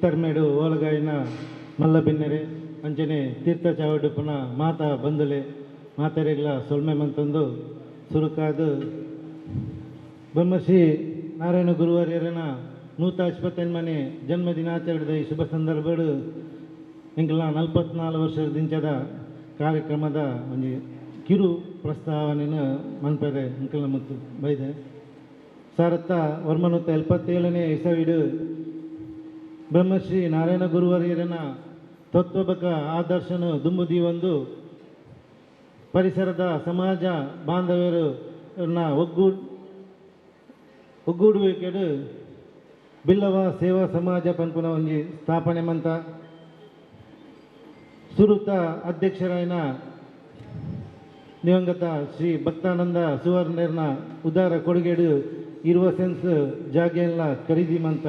ಮಿತ್ತರ್ಮೇಡು ಓಲಗಾಯಿನ ಮಲ್ಲ ಬಿನ್ನೆರೆ ಅಂಚನೆ ತೀರ್ಥ ಚಾವಡಿಪುನ ಮಾತಾ ಬಂಧುಲೆ ಮಾತೆರೆಗ್ಲ ಸೊಲ್ಮೆ ಮಂತೊಂದು ಸುರುಕಾದು ಬ್ರಹ್ಮಶ್ರೀ ನಾರಾಯಣ ಗುರುವಾರ್ಯರನ 128ನೇ ಜನ್ಮದಿನಾಚರಣೆದ ಈ ಶುಭ ಸಂದರ್ಭಡು ಎಂಕಲ್ನ 44 ವರ್ಷದ ದಿಂಚದ ಕಾರ್ಯಕ್ರಮದ ಒಂಜಿ ಕಿರು ಪ್ರಸ್ತಾವನೆಯನ್ನು ಮನ್ಪೆರೆ ಎಂಕಲ್ನ ಮತ್ತು ಬೈದೆ. 1977ನೇ ಇಸವಿಡು ಬ್ರಹ್ಮಶ್ರೀ ನಾರಾಯಣ ಗುರುವರ್ಯರನ ತತ್ವಬಕ ಆದರ್ಶನ ದುಂಬುದೀವೊಂದು ಪರಿಸರದ ಸಮಾಜ ಬಾಂಧವ್ಯರು ಒಗ್ಗೂಡುವಿಕೆಡು ಬಿಲ್ಲವ ಸೇವಾ ಸಮಾಜ ಪನ್ಪುನ ಒಂಜಿ ಸ್ಥಾಪನೆ ಮಂತ ಸುರುತ ಅಧ್ಯಕ್ಷರಾಯನ ದಿವಂಗತ ಶ್ರೀ ಭಕ್ತಾನಂದ ಸುವರ್ಣರ್ನ ಉದಾರ ಕೊಡುಗೆಡು 20 ಸೆನ್ಸ್ ಜಾಗೆಲ್ಲ ಖರೀದಿ ಮಂತ.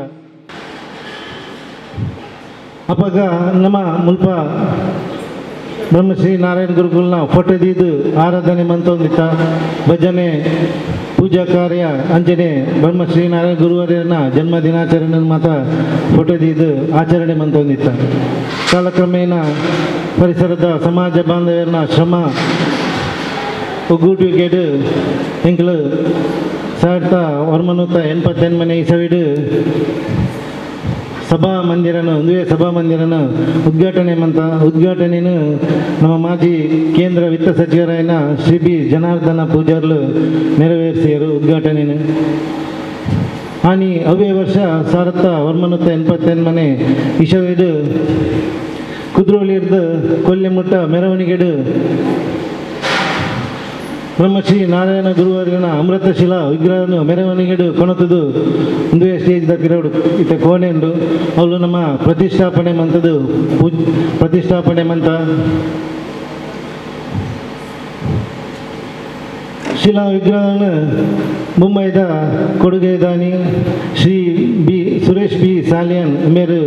ಅಪಗ ನಮ್ಮ ಮುಲ್ಪ ಬ್ರಹ್ಮಶ್ರೀ ನಾರಾಯಣ ಗುರುಕುಲ್ನ ಫೋಟೋ ದೀದು ಆರಾಧನೆ ಮಂತೊಂದಿತ್ತ ಭಜನೆ ಪೂಜಾ ಕಾರ್ಯ ಅಂಚನೆ ಬ್ರಹ್ಮಶ್ರೀ ನಾರಾಯಣ ಗುರುವರ್ಯನ ಜನ್ಮ ದಿನಾಚರಣೆ ಮಾತ ಫೋಟೋ ದೀದು ಆಚರಣೆ ಮಂತೊಂದಿತ್ತ. ಕಾಲಕ್ರಮೇಣ ಪರಿಸರದ ಸಮಾಜ ಬಾಂಧವ್ಯನ ಶ್ರಮ ಒಗ್ಗೂಡುವಿಕೆಡು ಎಂಕಲು 1988ನೇ ಇಸವಿಡು ಸಭಾ ಮಂದಿರನ ಒಂದುವೇ ಸಭಾ ಮಂದಿರನ ಉದ್ಘಾಟನೆ ಮಂತ. ಉದ್ಘಾಟನೆಯನ್ನು ನಮ್ಮ ಮಾಜಿ ಕೇಂದ್ರ ವಿತ್ತ ಸಚಿವರಾಯನ ಶ್ರೀ ಬಿ ಜನಾರ್ದನ ಪೂಜಾರ್ಲು ನೆರವೇರಿಸಿದರು ಉದ್ಘಾಟನೆಯನ್ನು. ಆನಿ ಅವೇ ವರ್ಷ 1988ನೇ ಇಸವಿಡು ಕುದ್ರೋಳಿರ್ದು ಕೊಲ್ಲೆಮುಟ್ಟ ಮೆರವಣಿಗೆಡು ಬ್ರಹ್ಮಶ್ರೀ ನಾರಾಯಣ ಗುರುವಾರ್ಯನ ಅಮೃತಶಿಲಾ ವಿಗ್ರಹವನ್ನು ಮೆರವಣಿಗೆಡು ಕೊಣತದು ಒಂದುವೇ ಸ್ಟೇಜ್ ಪಿರವಡು ಇತ್ತ ಕೋಣೆಂಡು ಅವಳು ನಮ್ಮ ಪ್ರತಿಷ್ಠಾಪನೆ ಮಂತದ್ದು ಪ್ರತಿಷ್ಠಾಪನೆ ಮಂತ. ಶಿಲಾ ವಿಗ್ರಹವನ್ನು ಮುಂಬೈದ ಕೊಡುಗೆದಾನಿ ಶ್ರೀ ಬಿ ಸುರೇಶ್ ಬಿ ಸಾಲಿಯನ್ ಮೇರು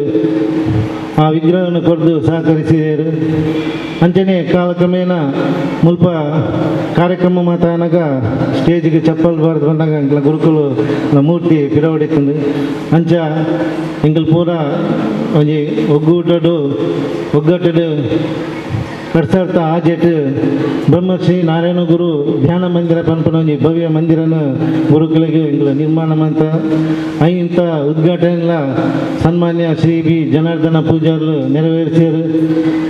ಆ ವಿಗ್ರಹವನ್ನು ಕೊರೆದು ಸಹಕರಿಸಿದರು. ಅಂಚನೆ ಕಾಲಕ್ರಮೇಣ ಮುಲ್ಪ ಕಾರ್ಯಕ್ರಮ ಮಾತಾನಾಗ ಸ್ಟೇಜ್ಗೆ ಚಪ್ಪಲ್ ಬಾರ್ದು ಬಂದಾಗ ಎಂಕ್ಲ ಗುರುಕುಲು ಮೂರ್ತಿ ಪಿರವಡಿತ್ತಂದು ಅಂಚ ಎಂಕಲ್ ಪೂರ ಒಂಜಿ ಒಗ್ಗೂಟಡು ಒಗ್ಗಟ್ಟಡು 2006 ಬ್ರಹ್ಮಶ್ರೀ ನಾರಾಯಣ ಗುರು ಧ್ಯಾನ ಮಂದಿರ ಪನ್ಪುನ ಒಂಜಿ ಭವ್ಯ ಮಂದಿರನ ಗುರುಕುಲಿಗೆ ಎಂಕುಲು ನಿರ್ಮಾಣ ಮಂತ ಐಂತ ಉದ್ಘಾಟನೆಲ ಸನ್ಮಾನ್ಯ ಶ್ರೀ ಬಿ ಜನಾರ್ದನ ಪೂಜಾರ್ಲು ನೆರವೇರಿಸಿದರು.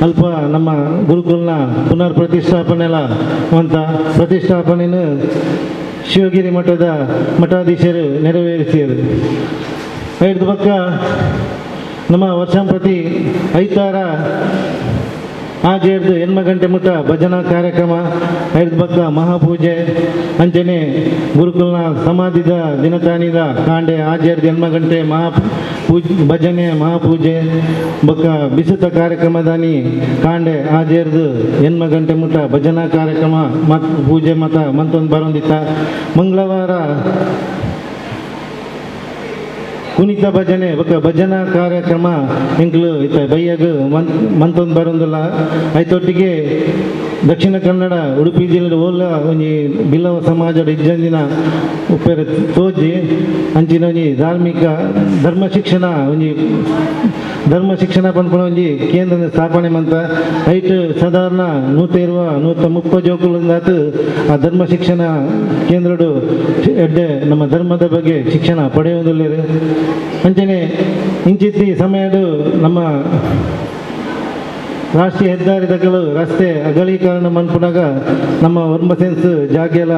ಅಲ್ಪ ನಮ್ಮ ಗುರುಕುಲ್ನ ಪುನರ್ ಪ್ರತಿಷ್ಠಾಪನೆಲ ಅಂತ ಪ್ರತಿಷ್ಠಾಪನೆಯನ್ನು ಶಿವಗಿರಿ ಮಠದ ಮಠಾಧೀಶರು ನೆರವೇರಿಸಿದರು. ಐದು ಪಕ್ಕ ನಮ್ಮ ವರ್ಷಂಪ್ರತಿ ಐತಾರ ಆಜೇರ್ದು 8 ಗಂಟೆ ಮುಟ್ಟ ಭಜನಾ ಕಾರ್ಯಕ್ರಮ, ಐದು ಪಕ್ಕ ಮಹಾಪೂಜೆ ಅಂಚನೆ ಗುರುಕುಲ್ನ ಸಮಾಧಿದ ದಿನತಾನಿದ ಕಾಂಡೆ ಆಜೇರ್ದು 8 ಗಂಟೆ ಭಜನೆ ಮಹಾಪೂಜೆ ಬೊಕ್ಕ ಬಿಸುತ ಕಾರ್ಯಕ್ರಮದಾನಿ ಕಾಂಡೆ ಆಜೇರ್ದು 8 ಗಂಟೆ ಮುಟ್ಟ ಭಜನಾ ಕಾರ್ಯಕ್ರಮ ಮತ್ ಪೂಜೆ ಮತ ಮಂತೊಂದು ಬರೊಂದಿತ್ತ. ಮಂಗಳವಾರ ಕುಣಿತ ಭಜನೆ ಬೊಕ್ಕ ಭಜನಾ ಕಾರ್ಯಕ್ರಮ ಎಂಕ್ಲು ಇತ್ತ ಬೈಯಗ್ ಮಂತೊಂದು ಬರೊಂದಿಲ್ಲ. ಐತೊಟ್ಟಿಗೆ ದಕ್ಷಿಣ ಕನ್ನಡ ಉಡುಪಿ ಜಿಲ್ಲೆ ಓಲ ಒಂಜಿ ಬಿಲ್ಲವ ಸಮಾಜದ ಇಜ್ಜಂದಿನ ಉಪ್ಪೆರೆ ತೋಜಿ ಅಂಚಿನ ಒಂಜಿ ಧಾರ್ಮಿಕ ಧರ್ಮ ಶಿಕ್ಷಣ ಒಂಜಿ ಧರ್ಮ ಶಿಕ್ಷಣ ಪನ್ಪುನ ಒಂಜಿ ಕೇಂದ್ರ ಸ್ಥಾಪನೆ ಮಂತ ಐಟ್ ಸಾಧಾರಣ 120 130 ಜೋಕುಲಿಂದಾತು ಆ ಧರ್ಮ ಶಿಕ್ಷಣ ಕೇಂದ್ರಡು ಎಡ್ಡೆ ನಮ್ಮ ಧರ್ಮದ ಬಗ್ಗೆ ಶಿಕ್ಷಣ ಪಡೆಯುವುದಿಲ್ಲ. ಅಂಚನೆ ಇಂಚಿತ್ತಿ ಸಮಯಡು ನಮ್ಮ ರಾಷ್ಟ್ರೀಯ ಹೆದ್ದಾರಿ ದಕ್ಕಲು ರಸ್ತೆ ಅಗಲೀಕರಣ ಮನ್ಪುನಾಗ ನಮ್ಮ ವರ್ಮ ಸೆನ್ಸ್ ಜಾಗೆಲ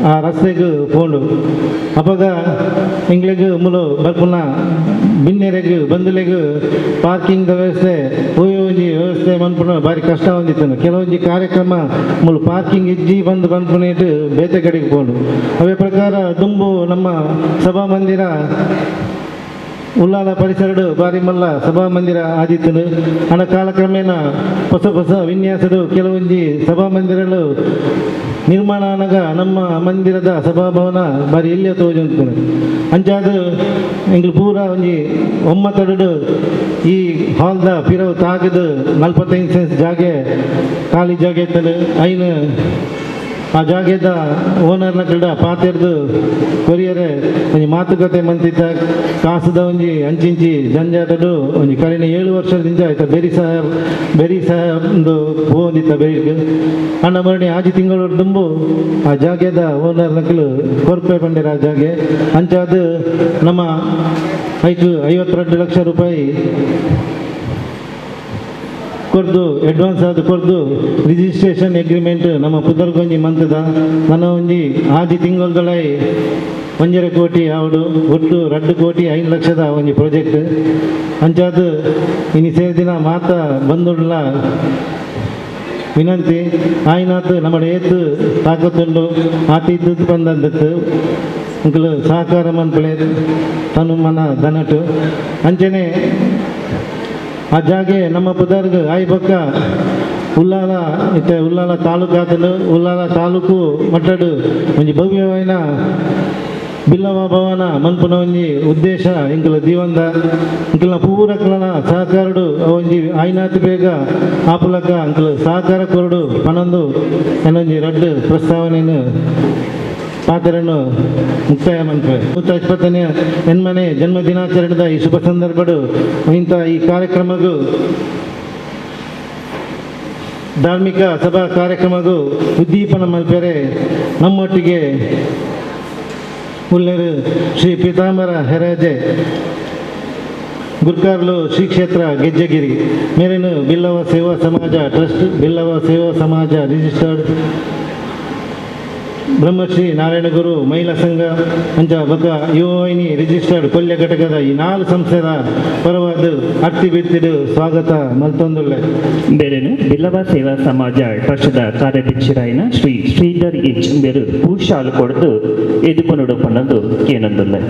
ಆ ರಸ್ತೆಗೆ ಪೋಂಡು ಅಪಗ ಎಂಗ್ಲಿಗ್ ಮುಲು ಬರ್ಪುನ ಬಿನ್ನೆರೆಗ್ ಬಂಧುಲೆಗ್ ಪಾರ್ಕಿಂಗ್ ವ್ಯವಸ್ಥೆ ಒಂಜಿ ವ್ಯವಸ್ಥೆ ಮನ್ಪುನ ಭಾರಿ ಕಷ್ಟ ಹೊಂದಿತ್ತು. ಕೆಲವೊಂಜಿ ಕಾರ್ಯಕ್ರಮ ಮುಲು ಪಾರ್ಕಿಂಗ್ ಇಜ್ಜಿ ಬಂದು ಬಂದ್ಪುನೇಟ್ ಬೇತೆ ಕಡೆಗೆ ಪೋಂಡು. ಅವೇ ಪ್ರಕಾರ ದುಂಬು ನಮ್ಮ ಸಭಾ ಮಂದಿರ ಉಲ್ಲಾಲ ಪರಿಸರಡು ಬಾರಿ ಮಲ್ಲ ಸಭಾ ಮಂದಿರ ಆದಿತ್ತನು. ಹಣ ಕಾಲಕ್ರಮೇಣ ಹೊಸ ಹೊಸ ವಿನ್ಯಾಸಡು ಕೆಲವೊಂಜಿ ಸಭಾ ಮಂದಿರಗಳು ನಿರ್ಮಾಣ ಆನಗ ನಮ್ಮ ಮಂದಿರದ ಸಭಾಭವನ ಬಾರಿ ಎಲ್ಲಿಯ ತೋಜುಂಟು. ಅಂಚಾದ ಎಂಗ್ಲು ಪೂರ ಒಂಜಿ ಒಮ್ಮತಡು ಈ ಹಾಲ್ದ ಪಿರವು ತಾಗದು 45 ಸೆನ್ಸ್ ಜಾಗೆ ಖಾಲಿ ಜಾಗೆ ಇತ್ತಲು ಐನು ಆ ಜಾಗೆದ ಓನರ್ನ ಕಡ ಪಾತೆರ್ದು ಕೊರಿಯರೆ ಒಂಜಿ ಮಾತುಕತೆ ಮಂತಿದ್ದ ಕಾಸುದ ಒಂಜಿ ಅಂಚಿಂಚಿ ಜಂಜಾಟಡು ಒಂಜಿ ಕರಿನ 7 ವರ್ಷದಿಂದ ಆಯ್ತ ಬೆರಿ ಸಹ ಬೆರಿ ಸಹ ಒಂದು ಪೋಂದಿತ್ತ ಬೆರಿಗ್ ಅಣ್ಣ ಮರಣಿ ಆಜಿ ತಿಂಗಳು ದುಂಬು ಆ ಜಾಗೆದ ಓನರ್ ನಕಲು ಕೊರ್ಪೆ ಬಂಡಿರ ಆ ಜಾಗೆ ಅಂಚಾದ ನಮ್ಮ ಐಕು 52 ಲಕ್ಷ ರೂಪಾಯಿ ಕೊರ್ದು ಅಡ್ವಾನ್ಸ್ ಆದ ಕೊರ್ದು ರಿಜಿಸ್ಟ್ರೇಷನ್ ಅಗ್ರಿಮೆಂಟ್ ನಮ್ಮ ಪುದರ್ಗೊಂಜಿ ಮಂತದ ನನ್ನ ಒಂಜಿ ಆಜಿ ತಿಂಗಳದೊಳೈ 1.5 ಕೋಟಿ ಆವಡು ಒಟ್ಟು 2 ಕೋಟಿ 5 ಲಕ್ಷದ ಒಂಜಿ ಪ್ರಾಜೆಕ್ಟ್ ಅಂಚಾದ ಇನಿ ಸೇರಿದಿನ ಮಾತ ಬಂದುಳ್ಳ ವಿನಂತಿ ಆಯ್ನಾತ್ ನಮ್ಮ ಏತು ತಾಕತ್ತುಂಡು ಆತಿ ಇದ್ದು ಬಂದದ್ದು ಅಂಕಲು ಸಹಕಾರ ಮನ್ಪಳೆ ತನು ಮನ ದನಟು ಅಂಚನೆ ಆ ಜಾಗೆ ನಮ್ಮ ಪುದರ್ಗ್ ಆಯಿ ಪಕ್ಕ ಉಲ್ಲಾಲ ಇತ್ತೆ ಉಲ್ಲಾಲ ತಾಲೂಕಾತಲು ಉಲ್ಲಾಲ ತಾಲೂಕು ಮಟ್ಟಡು ಒಂಜಿ ಭವ್ಯವಾಯಿನ ಬಿಲ್ಲವ ಭವನ ಮನ್ಪುನ ಒಂಜಿ ಉದ್ದೇಶ ಇಂಕಲ ದೀವಂದ ಇಂಕಲ್ನ ಪೂರಕಲನ ಸಹಕಾರಡು ಒಂಜಿ ಆಯ್ನಾತಿ ಬೇಗ ಆಪುಲಕ ಅಂಕಲ್ ಸಹಕಾರ ಕೊರಡು ಪನೊಂದು ಏನೊಂಜಿ ರಡ್ಡು ಪ್ರಸ್ತಾವನೆಯನ್ನು ಪಾತ್ರನ್ನು ಮುಕ್ತಾಯ ಮನ್ಪೆ 120ನೇ ಎನ್ಮನೆ ಜನ್ಮ ದಿನಾಚರಣೆದ ಈ ಶುಭ ಸಂದರ್ಭಡು ಇಂಥ ಈ ಕಾರ್ಯಕ್ರಮಗೂ ಧಾರ್ಮಿಕ ಸಭಾ ಕಾರ್ಯಕ್ರಮಗೂ ಉದ್ದೀಪನ ಮಲ್ಪೆರೆ ನಮ್ಮೊಟ್ಟಿಗೆ ಉಲ್ಲೇರು ಶ್ರೀ ಪೀತಾಂಬರ ಹೆರಾಜೆ ಗುರ್ಕಾರ್ಲು ಶ್ರೀ ಕ್ಷೇತ್ರ ಗೆಜ್ಜೆಗಿರಿ ಮೇರೇನು ಬಿಲ್ಲವ ಸೇವಾ ಸಮಾಜ ಟ್ರಸ್ಟ್ ಬಿಲ್ಲವ ಸೇವಾ ಸಮಾಜ ರಿಜಿಸ್ಟರ್ಡ್ ಬ್ರಹ್ಮಶ್ರೀ ನಾರಾಯಣಗುರು ಮಹಿಳಾ ಸಂಘ ಅಂಚ ಬೊಕ್ಕ ಯುವವಾಹಿನಿ ರಿಜಿಸ್ಟರ್ಡ್ ಕೊಲ್ಯ ಘಟಕದ ಈ 4 ಸಂಸ್ಥೆದ ಪರವಾದ ಅರ್ತಿ ಬಿತ್ತಿಡು ಸ್ವಾಗತ ಮಲ್ತೊಂದುಳ್ಳೆ. ಬೇರೆನು ಬಿಲ್ಲವ ಸೇವಾ ಸಮಾಜ ಟ್ರಸ್ಟ್ದ ಕಾರ್ಯಾಧ್ಯಕ್ಷರಾಯಿನ ಶ್ರೀ ಶ್ರೀಧರ್ ಎಚ್ ಬೇರು ಪೂಷಾಲು ಕೊಡ್ದು ಎದುಕೊನುಡು ಪನ್ನೊಂದು ಕೇನೊಂದುಳ್ಳೆ.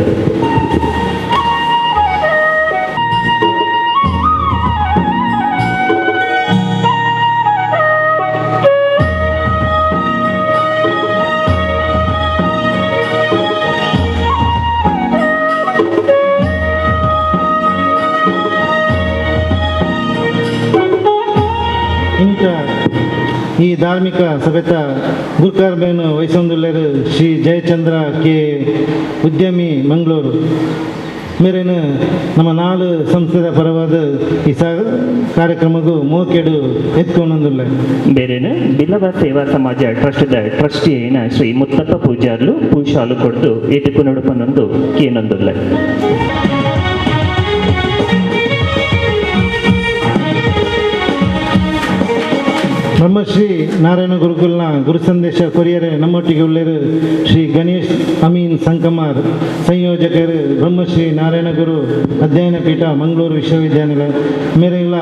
ಈ ಧಾರ್ಮಿಕ ಸಭೆತ ಗುರ್ಕಾರ್ ಬೇನು ವಹಿಸೊಂದುಲ್ಲೇರು ಶ್ರೀ ಜಯಚಂದ್ರ ಕೆ ಉದ್ಯಮಿ ಮಂಗಳೂರು ಮೇರೇನು ನಮ್ಮ 4 ಸಂಸ್ಥೆದ ಪರವಾದ ಈ ಕಾರ್ಯಕ್ರಮಕ್ಕೂ ಮೋಕೆಡು ಎತ್ಕೊಂಡೊಂದುಲ್ಲೆ. ಬೇರೇನು ಬಿಲ್ಲವ ಸೇವಾ ಸಮಾಜ ಟ್ರಸ್ಟ್ದ ಟ್ರಸ್ಟಿ అయిన ಶ್ರೀ ಮುತ್ತಪ್ಪ ಪೂಜಾರ್ಲು ಪೂಷಾಲು ಕೊಡ್ದು ಎದುಕೊನುಡು ಪನ್ನೊಂದು ಕೇನೊಂದುಲ್ಲೆ. ಬ್ರಹ್ಮಶ್ರೀ ನಾರಾಯಣ ಗುರುಕುಲ್ನ ಗುರು ಸಂದೇಶ ಕೊರಿಯರೆ ನಮ್ಮೊಟ್ಟಿಗೆ ಉಳ್ಳೇರು ಶ್ರೀ ಗಣೇಶ್ ಅಮೀನ್ ಸಂಕಮಾರ್ ಸಂಯೋಜಕರು ಬ್ರಹ್ಮಶ್ರೀ ನಾರಾಯಣ ಗುರು ಅಧ್ಯಯನ ಪೀಠ ಮಂಗಳೂರು ವಿಶ್ವವಿದ್ಯಾನಿಲಯ ಮೇರೆಲ್ಲ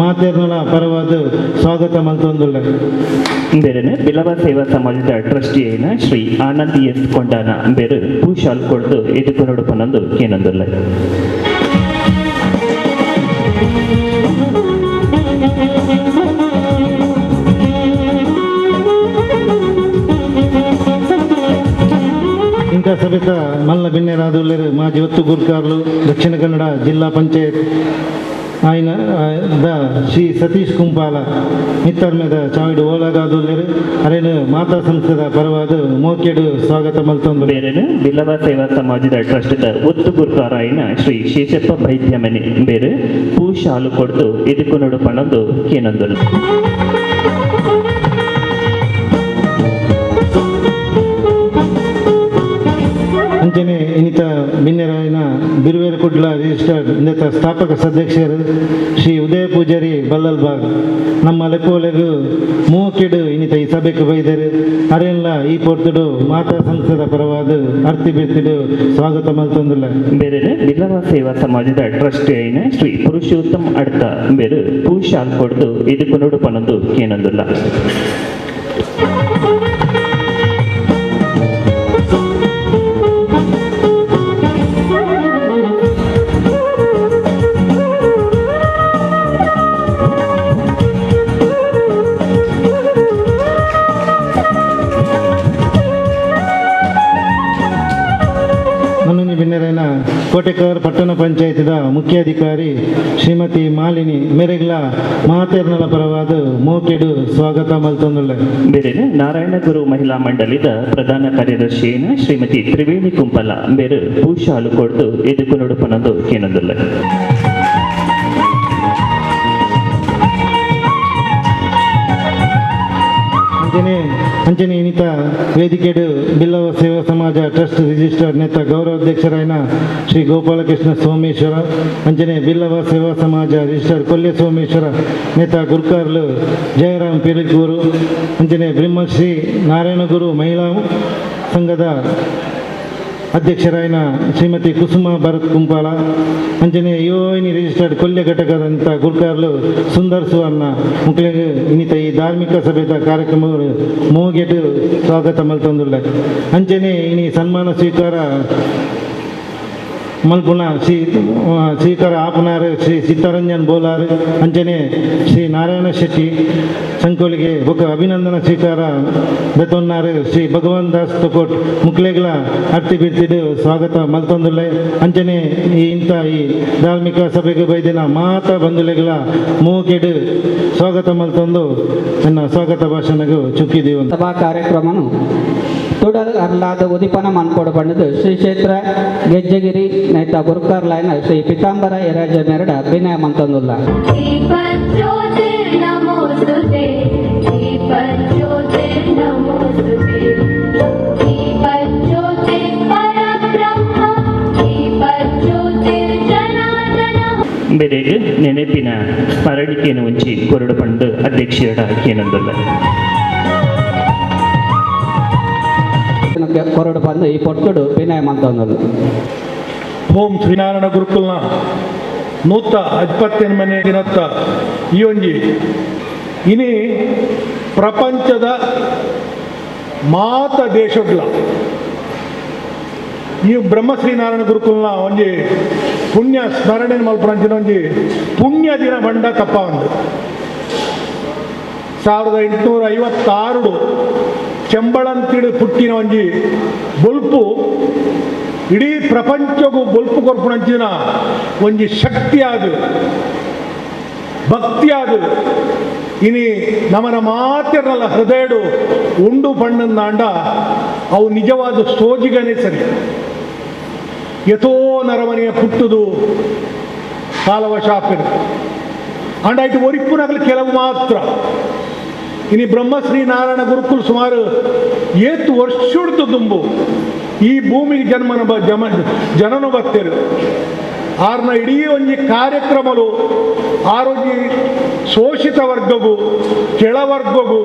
ಮಾತೇರ್ನಲ ಪರವಾದ ಸ್ವಾಗತ ಮಲ್ತೊಂದುಳ್ಳೆ. ಬೇರೆನೆ ಬಿಲ್ಲವ ಸೇವಾ ಸಮಾಜದ ಟ್ರಸ್ಟಿ అయిన ಶ್ರೀ ಆನಂದ್ ಎಸ್ ಕೊಂಡಾನ ಬೇರು ಪೂಷಾಲ್ ಕೊಡ್ದು ಎದುಕೊನುಡು ಪನ್ನೊಂದು ಕೇನೊಂದುಲ್ಲೆ. ಇಂಥ ಸಭೆತ ಮಲ್ಲ ಬಿನ್ನೆರಾದುಲ್ಲೇರು ಮಾಜಿ ಒತ್ತು ಗುರ್ಕಾರ್ಲು ದಕ್ಷಿಣ ಕನ್ನಡ ಜಿಲ್ಲಾ panchayat ಆಯ್ನ the Shri Satish Kumpala ಮಿತ್ತರ್ಮೆದ ಚಾವಿಡು ಓಲಾಗಾದುಲ್ಲೇರು ಅರೇನು ಮಾತಾ ಸಂಸ್ಥೆದ ಪರವಾದ ಮೋಕೆಡು ಸ್ವಾಗತ ಮಲ್ತೊಂದು. ಬೇರೆನು ಬಿಲ್ಲವ ಸೇವಾ ಸಮಾಜದ ಟ್ರಸ್ಟ್ದ ಒತ್ತು ಗುರ್ಕಾರ అయిన ಶ್ರೀ ಶೇಷಪ್ಪ ಬೈದ್ಯಮನೆ ಬೇರೆ ಪೂಷಾಲು ಕೊಡ್ದು ಎದುಕೊನುಡು ಪನ್ನೊಂದು ಕೇನೊಂದುಲ್ಲೆ. ಅಂಚನೆ ಇನ್ನಿತ ಬಿನ್ನೆರಾಯನ ಬಿರುವೇರು ಕುಡ್ಲ ರಿಜಿಸ್ಟರ್ಡ್ ಇಂದತ ಸ್ಥಾಪಕ ಸದಸ್ಯರು ಶ್ರೀ ಉದಯ ಪೂಜಾರಿ ಬಲ್ಲಲ್ಬಾಗ್ ನಮ್ಮ ಲೆಪ್ಪೋಲೆಗು ಮೂಕೆಡು ಇನ್ನಿತ ಈ ಸಭೆಗೆ ಬೈದರು ಅರೆಲ್ಲ ಈ ಪೊರ್ತುಡು ಮಾತಾ ಸಂಸ್ಥೆದ ಪರವಾದ ಅರ್ತಿ ಬಿರ್ತಿಡು ಸ್ವಾಗತ ಮಲ್ತೊಂದುಲ್ಲ. ಬೇರೆ ಬಿಲ್ಲವ ಸೇವಾ ಸಮಾಜದ ಟ್ರಸ್ಟಿ అయిన ಶ್ರೀ ಪುರುಷೋತ್ತಮ್ ಅಡ್ತ ಬೇರು ಪೂಷಾಲ್ ಕೊಡ್ದು ಎದುಕೊನುಡು ಪನ್ನೊಂದು ಕೇನೊಂದುಲ್ಲ. Kotekar ಪಟ್ಟಣ ಪಂಚಾಯತ್ದ ಮುಖ್ಯಾಧಿಕಾರಿ ಶ್ರೀಮತಿ ಮಾಲಿನಿ ಮೇರೆಗ್ಲ ಮಾತೆರ್ನಲ ಪರವಾದ ಮೋಕೆಡು ಸ್ವಾಗತ ಮಲ್ತೊಂದುಲ್ಲೆ. ಬೇರೆ ನಾರಾಯಣ ಗುರು ಮಹಿಳಾ ಮಂಡಳಿದ ಪ್ರಧಾನ ಕಾರ್ಯದರ್ಶಿಯೇನ ಶ್ರೀಮತಿ ತ್ರಿವೇಣಿ ಕುಂಪಲ ಬೇರೆ ಪೂಷಾಲು ಕೊಡ್ದು ಎದುಕು ಪನದು ಕೇನದುಲ್ಲ. ಅಂಚನೆ ಇನ್ನಿತ ವೇದಿಕೆಡು ಬಿಲ್ಲವ ಸೇವಾ ಸಮಾಜ ಟ್ರಸ್ಟ್ ರಿಜಿಸ್ಟರ್ ನೇತ ಗೌರವಾಧ್ಯಕ್ಷರಾಯನ ಶ್ರೀ ಗೋಪಾಲಕೃಷ್ಣ ಸೋಮೇಶ್ವರ, ಅಂಚನೆ ಬಿಲ್ಲವ ಸೇವಾ ಸಮಾಜ ರಿಜಿಸ್ಟರ್ ಕೊಲ್ಯ ಸೋಮೇಶ್ವರ ನೇತ ಗುರ್ಕಾರ್ಲು ಜಯರಾಮ್ ಪಿಲಿಕೂರು, ಅಂಚನೆ ಬ್ರಹ್ಮಶ್ರೀ ನಾರಾಯಣಗುರು ಮಹಿಳಾ ಸಂಘದ ಅಧ್ಯಕ್ಷರಾಯನ ಶ್ರೀಮತಿ ಕುಸುಮ ಭರತ್ ಕುಂಪಾಲ, ಅಂಚನೆ ಯೋಯಿನಿ ರಿಜಿಸ್ಟರ್ಡ್ ಕೊಲ್ಯ ಘಟಕದಂತ ಗುರ್ಕಾರ್ಲು ಸುಂದರ್ ಸುವರ್ಣ ಮುಕ್ಳಿಗೆ ಇನ್ನಿತ ಈ ಧಾರ್ಮಿಕ ಸಭೆದ ಕಾರ್ಯಕ್ರಮ ಮೋಗೆಟು ಸ್ವಾಗತ ಮಲ್ತೊಂದುಲ್ಲ. ಅಂಚನೆ ಇನಿ ಸನ್ಮಾನ ಸ್ವೀಕಾರ ಮಲ್ಪುನ ಶ್ರೀ ಸ್ವೀಕಾರ ಆಪನಾರ್ ಶ್ರೀ ಚಿತ್ತರಂಜನ್ ಬೋಲಾರ್, ಅಂಚನೆ ಶ್ರೀ ನಾರಾಯಣ ಶೆಟ್ಟಿ ಸಂಕೋಲಿಗೆ ಬೊಕ್ಕ ಅಭಿನಂದನ ಸ್ವೀಕಾರ ದತ್ತೊನ್ನಾರು ಶ್ರೀ ಭಗವಾನ್ ದಾಸ್ ತೊಕೋಟ್ ಮುಕ್ಲೆಗ್ಲ ಅರ್ತಿ ಬಿರ್ತಿಡು ಸ್ವಾಗತ ಮಲ್ತೊಂದುಲ್ಲೆ. ಅಂಚನೆ ಈ ಇಂಥ ಈ ಧಾರ್ಮಿಕ ಸಭೆಗೆ ಬೈದಿನ ಮಾತಾ ಬಂಧುಲೆಗ್ಲ ಮೋಕೆಡು ಸ್ವಾಗತ ಮಲ್ತೊಂದು ನನ್ನ ಸ್ವಾಗತ ಭಾಷಣಗೂ ಚುಕ್ಕಿದೀವಿ. ಸಭಾ ಕಾರ್ಯಕ್ರಮನು ತುಡಲ್ ಅರ್ಲಾದ ಉದಿಪನ ಮನ್ಕೋಡು ಬಂಡದು ಶ್ರೀ ಕ್ಷೇತ್ರ ಗೆಜ್ಜೆಗಿರಿ ನೈತ ಗುರುಕಾರ್ಲಾಯನ ಶ್ರೀ ಪಿತಾಂಬರ ಯರಾಜ ಮೇರಡ ವಿನಯ ಮಂತಂದುಲ್ಲ. ಬೇರೆಗೆ ನೆನಪಿನ ಸ್ಮರಣಿಕೆಯನ್ನು ಒಂಚಿ ಕೊರಡು ಪಂಡು ಅಧ್ಯಕ್ಷೆಯಡ ಕೇನಂದುಲ್ಲ. ಕೊರಡು ಬಂದು ಈ ಪೊರ್ತುಡು ವಿನಯ ಮಂತಂದುಲ್ಲ. ಓಂ ಶ್ರೀನಾರಾಯಣ ಗುರುಕುಲ್ನ 128ನೇ ದಿನತ್ತ ಈ ಒಂಜಿ ಇನಿ ಪ್ರಪಂಚದ ಮಾತ ದೇಶಡ್ಲ ಈ ಬ್ರಹ್ಮಶ್ರೀನಾರಾಯಣ ಗುರುಕುಲ್ನ ಒಂಜಿ ಪುಣ್ಯ ಸ್ಮರಣೆ ಮಲ್ಪುನಂಚಿನ ಒಂಜಿ ಪುಣ್ಯ ದಿನ ಬಂಡ ತಪ್ಪ ಒಂದು 1856 ಚೆಂಬಳಂತಿಡು ಪುಟ್ಟಿನ ಒಂಜಿ ಬೊಲ್ಪು ಇಡೀ ಪ್ರಪಂಚಗೂ ಬೊಲ್ಪು ಕೊರ್ಪುನಂಚಿನ ಒಂಜಿ ಶಕ್ತಿಯಾದ ಭಕ್ತಿಯಾದ ಇನಿ ನಮನ ಮಾತಿರಲ್ಲ ಹೃದಯಡು ಉಂಡು ಪಣ್ಣಂದಾಂಡ ಅವು ನಿಜವಾದ ಸೋಜಿಗನೇ ಸರಿ. ಯಥೋ ನರಮನೆಯ ಪುಟ್ಟುದು ಕಾಲವಶಾಪಿನ ಅಂಡ ಇಟ್ಟು ಒರಿಪ್ಪುನಗಲು ಕೆಲವು ಮಾತ್ರ. ಇನಿ ಬ್ರಹ್ಮಶ್ರೀ ನಾರಾಯಣ ಗುರುಕುಲ್ ಸುಮಾರು 8 ವರ್ಷಡ್ದು ದುಂಬು ಈ ಭೂಮಿಗೆ ಜನ್ಮನ ಜನನು ಬತ್ತೇರು. ಆರ್ನ ಇಡೀ ಒಂಜಿ ಕಾರ್ಯಕ್ರಮಲು ಆರೊಂಜಿ ಶೋಷಿತ ವರ್ಗಗೂ ಕೆಳವರ್ಗಗೂ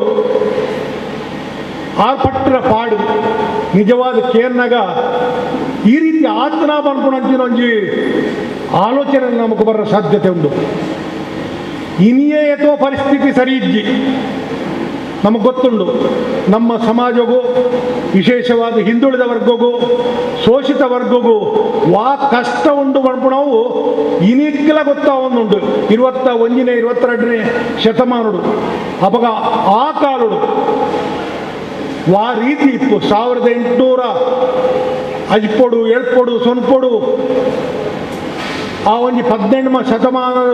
ಆ ಪಟ್ಟರ ಪಾಡು ನಿಜವಾದ ಕೇರ್ನಾಗ ಈ ರೀತಿ ಆತ್ಮ ಪನ್ಪುನಂಚಿನ ಒಂಜಿ ಆಲೋಚನೆ ನಮಗೆ ಬರೋ ಸಾಧ್ಯತೆ ಉಂಟು. ಇನಿಯೇ ಅಥವಾ ಪರಿಸ್ಥಿತಿ ಸರಿ ಇಜ್ಜಿ ನಮಗೆ ಗೊತ್ತುಂಡು. ನಮ್ಮ ಸಮಾಜಗೂ ವಿಶೇಷವಾದ ಹಿಂದುಳಿದ ವರ್ಗಗೂ ಶೋಷಿತ ವರ್ಗಗೂ ವಾ ಕಷ್ಟ ಉಂಡು ಪನ್ಪುನವು ಇನಿಕ್ಲ ಗೊತ್ತಾ ಒಂದುಂಡು. 21ನೇ 22ನೇ ಶತಮಾನಡು ಅಪಗ ಆ ಕಾಲುಡು ವಾ ರೀತಿ ಇತ್ತು. 1800 ಅಜ್ಪೊಡು ಎಳ್ಪೊಡು ಸೊನ್ಪೊಡು ಆ ಒಂಜಿ 18ನೇ ಶತಮಾನದ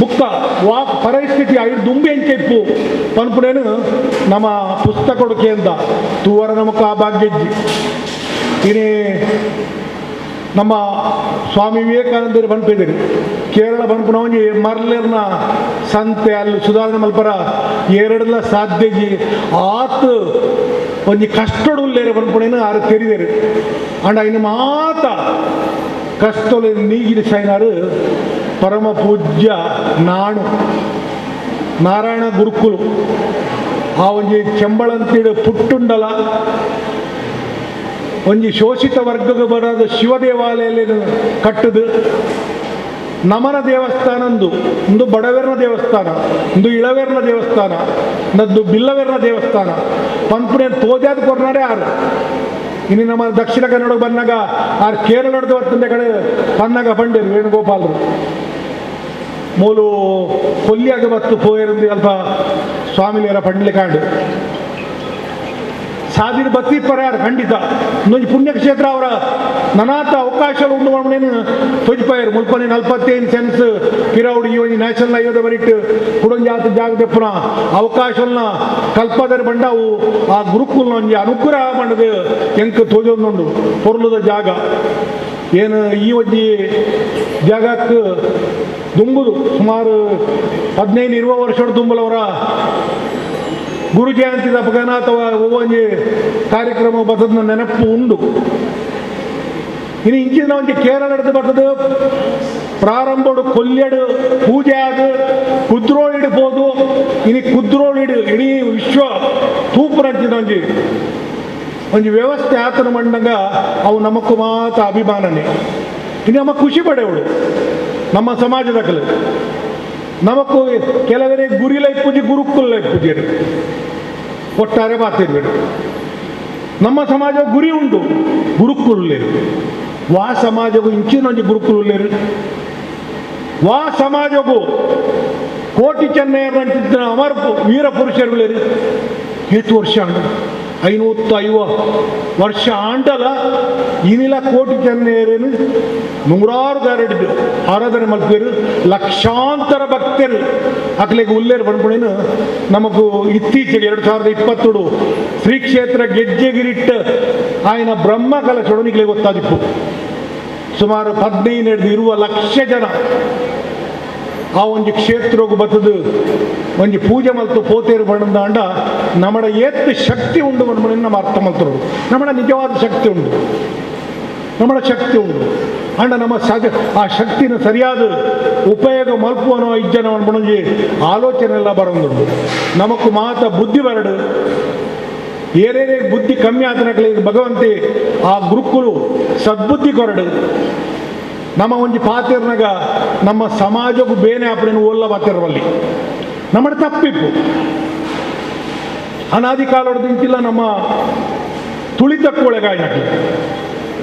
ಬುಕ್ಕ ವಾ ಪರಿಸ್ಥಿತಿ ಐದು ದುಂಬಿ ಎಂಚೆಪ್ಪು ಪನ್ಪುನೇನು ನಮ್ಮ ಪುಸ್ತಕ ಕೊಡುಕೆಂದ ತೂವರ ನಮಕ ಆ ಭಾಗ್ಯಜ್ಜಿ. ಇನಿ ನಮ್ಮ ಸ್ವಾಮಿ ವಿವೇಕಾನಂದರು ಪನ್ಪಿದ್ದೀರಿ ಕೇರಳ ಪನ್ಪುನ ಒಂಜಿ ಮರ್ಲಿರ್ನ ಸಂತೆ ಅಲ್ಲಿ ಸುಧಾರಣೆ ಮಲ್ಪರ ಎರಡಲ ಸಾಧ್ಯಜಿ ಆತ್ ಒಂಜಿ ಕಷ್ಟಡು ಉಲ್ಲೇರು ಪನ್ಪುನೇನು ಆರು ತೆರಿದೇರು. ಅಂಡ ಇನ್ನು ಮಾತ ಕಷ್ಟೊಲೆ ನೀಗಿರಿ ಸೈನಾರು ಪರಮ ಪೂಜ್ಯ ನಾಣು ನಾರಾಯಣ ಗುರುಕುಲು ಆ ಒಂಜಿ ಚೆಂಬಳಂತಿಡು ಪುಟ್ಟುಂಡಲ ಒಂಜಿ ಶೋಷಿತ ವರ್ಗಕ್ಕೆ ಬರೋದ ಶಿವ ದೇವಾಲಯ ಕಟ್ಟದು ನಮನ ದೇವಸ್ಥಾನ ಒಂದು ಒಂದು ಬಡವೆರ್ನ ದೇವಸ್ಥಾನ, ಒಂದು ಇಳವೆರ್ನ ದೇವಸ್ಥಾನ, ನದ್ದು ಬಿಲ್ಲವೆರ್ನ ದೇವಸ್ಥಾನ ಪನ್ಪುನೆ ತೋಜಾದ ಕೊರ್ನಾರೇ ಆರು. ಇನ್ನು ನಮ್ಮ ದಕ್ಷಿಣ ಕನ್ನಡ ಬಂದಾಗ ಆರು ಕೇರಳದ ಬರ್ತಂದೆ ಕಡೆ ಪನ್ನಾಗ ಬಂಡೇರು ವೇಣುಗೋಪಾಲರು ಮೂಲು ಕೊಲ್ಲಿಯಾಗ ಬತ್ತು ಪೋಯರಂದು ಅಲ್ಪ ಸ್ವಾಮಿಲೇರ ಪಂಡ್ಲಿ ಕಾಂಡು ಸಾದಿರ ಬತ್ತಿ ಪರ್ಯಾರ ಖಂಡಿತ ಇನ್ನೊಂದು ಪುಣ್ಯಕ್ಷೇತ್ರ ಅವರ ನನಾತ ಅವಕಾಶ ಉಂಡು ಮಾಡ್ನೇನು ತೊಜ್ಪಾಯರು ಮುಲ್ಪನೆ 45 ಸೆನ್ಸ್ ಪಿರೌಡು ಈ ಒಂಜಿ ನ್ಯಾಷನಲ್ ಹೈವೇದ ಬರಿಟ್ಟು ಕುಡೊಂಜಿ ಆತ ಜಾಗ ದೆಪ್ಪುನ ಅವಕಾಶನ ಕಲ್ಪದರ ಬಂಡವು ಆ ಗುರುಕುಲ್ನ ಒಂಜಿ ಅನುಗ್ರಹ ಮಂಡದು ಎಂಕ್ ತೋಜೊಂದುಂಡು ಪೊರ್ಲುದ ಜಾಗ ಏನು ಈ ಒಂಜಿ ಜಾಗಕ್ಕೆ ದುಂಬುದು ಸುಮಾರು 15-20 ವರ್ಷದ ದುಂಬಲವರ ಗುರು ಜಯಂತಿ ತಪ್ಪಗನ ಅಥವಾ ಒಂಜಿ ಕಾರ್ಯಕ್ರಮ ಬರ್ತದ ನೆನಪು ಉಂಡು. ಇನ್ನು ಇಂಚಿನ ಒಂಜಿ ಕೇರಳದ ಬರ್ತದ ಪ್ರಾರಂಭಡು ಕೊಲ್ಯಡು ಪೂಜೆ ಆದ ಕುದ್ರೋಳಿಡ್ಬೋದು. ಇನಿ ಕುದ್ರೋಳಿಡು ಇಡೀ ವಿಶ್ವ ತೂಪುರಂಚಿನ ಒಂಜಿ ಒಂಜಿ ವ್ಯವಸ್ಥೆ ಆತನ ಮಂಡಂಗ ಅವು ನಮಕ್ಕೂ ಮಾತ ಅಭಿಮಾನನೆ. ಇನ್ನು ನಮ್ಮ ಖುಷಿ ಪಡೆಯವಳು ನಮ್ಮ ಸಮಾಜದ ಕಲೆ ನಮಕ್ಕೂ ಕೆಲವರೇ ಗುರಿಲೈ ಪೂಜೆ ಗುರುಕುಲೈ ಪೂಜೆ ಒಟ್ಟಾರೆ ಮಾತಿರ್ಬೇಡು. ನಮ್ಮ ಸಮಾಜ ಗುರಿ ಉಂಟು ಗುರುಕುಲ್ಲೇರು ವಾ ಸಮಾಜಗೂ ಇಂಚಿನೊಂಜಿ ಗುರುಕುಲ್ಲೇರು ವಾ ಸಮಾಜಗೂ ಕೋಟಿ ಚೆನ್ನಯ್ಯರಂತಿದ್ದ ಅಮರ ವೀರ ಪುರುಷರುಗಳೇರು ಏತು ವರ್ಷ ಆಂಡು 550 ವರ್ಷ ಆಂಡಲ ಇನಿಲ ಕೋಟಿ ಚೆನ್ನಯ್ಯರೇನು ನೂರಾರು ಗಾರಡಿದ್ದು ಆರಾಧನೆ ಮಲ್ಪೇರು ಲಕ್ಷಾಂತರ ಭಕ್ತರು ಅಕ್ಲೆಗೆ ಉಲ್ಲೇರು ಬಂದ್ಬಿಡೇನು. ನಮಗೂ ಇತ್ತೀಚೆಗೆ 2020 ಶ್ರೀ ಕ್ಷೇತ್ರ ಗೆಜ್ಜೆಗಿರಿಟ್ಟ ಆಯನ ಬ್ರಹ್ಮ ಕಲಶೊಡನಿಗೆ ಗೊತ್ತಾದಿಪ್ಪು ಸುಮಾರು 15 ಲಕ್ಷ ಜನ ಆ ಒಂಜಿ ಕ್ಷೇತ್ರಗೂ ಬತ್ತದು ಒಂಜಿ ಪೂಜೆ ಮಲ್ತು ಪೋತೇರು ಬಣ್ಣದಾಂಡ ನಮ್ಮಡ ಏತ್ ಶಕ್ತಿ ಉಂಡು ಬಂದ್ಬಿಡಿ ನಮ್ಮ ಅರ್ಥ ಮಲ್ತರು. ನಮ್ಮಡ ನಿಜವಾದ ಶಕ್ತಿ ಉಂಡು, ನಮ್ಮಡ ಶಕ್ತಿ ಉಂಡು ಅಂಡ ನಮ್ಮ ಸಜ ಆ ಶಕ್ತಿನ ಸರಿಯಾದ ಉಪಯೋಗ ಮಲ್ಪುವನೋ ಇಜ್ಜನ ಒಂಜಿ ಆಲೋಚನೆ ಎಲ್ಲ ಬರೋದುಂಡು. ನಮಕ್ ಮಾತ ಬುದ್ಧಿ ಬರಡು ಏನೇನೇ ಬುದ್ಧಿ ಕಮ್ಮಿ ಆತನಕಲಿ ಭಗವಂತೆ ಆ ಗುರುಕುಲು ಸದ್ಬುದ್ಧಿ ಕೊರಡು. ನಮ್ಮ ಒಂಜಿ ಪಾತಿರ್ನಾಗ ನಮ್ಮ ಸಮಾಜಕ್ಕೂ ಬೇನೆ ಆಪಣೆಯನ್ನು ಓಲ್ಲ ಪಾತಿರವಲ್ಲಿ ನಮ್ಮ ತಪ್ಪಿಪ್ಪು ಅನಾದಿ ಕಾಲೊಡ್ದಿಂಚಿಲ್ಲ ನಮ್ಮ ತುಳಿತಕ್ಕೊಳಗಾಯಿನಕಲಿ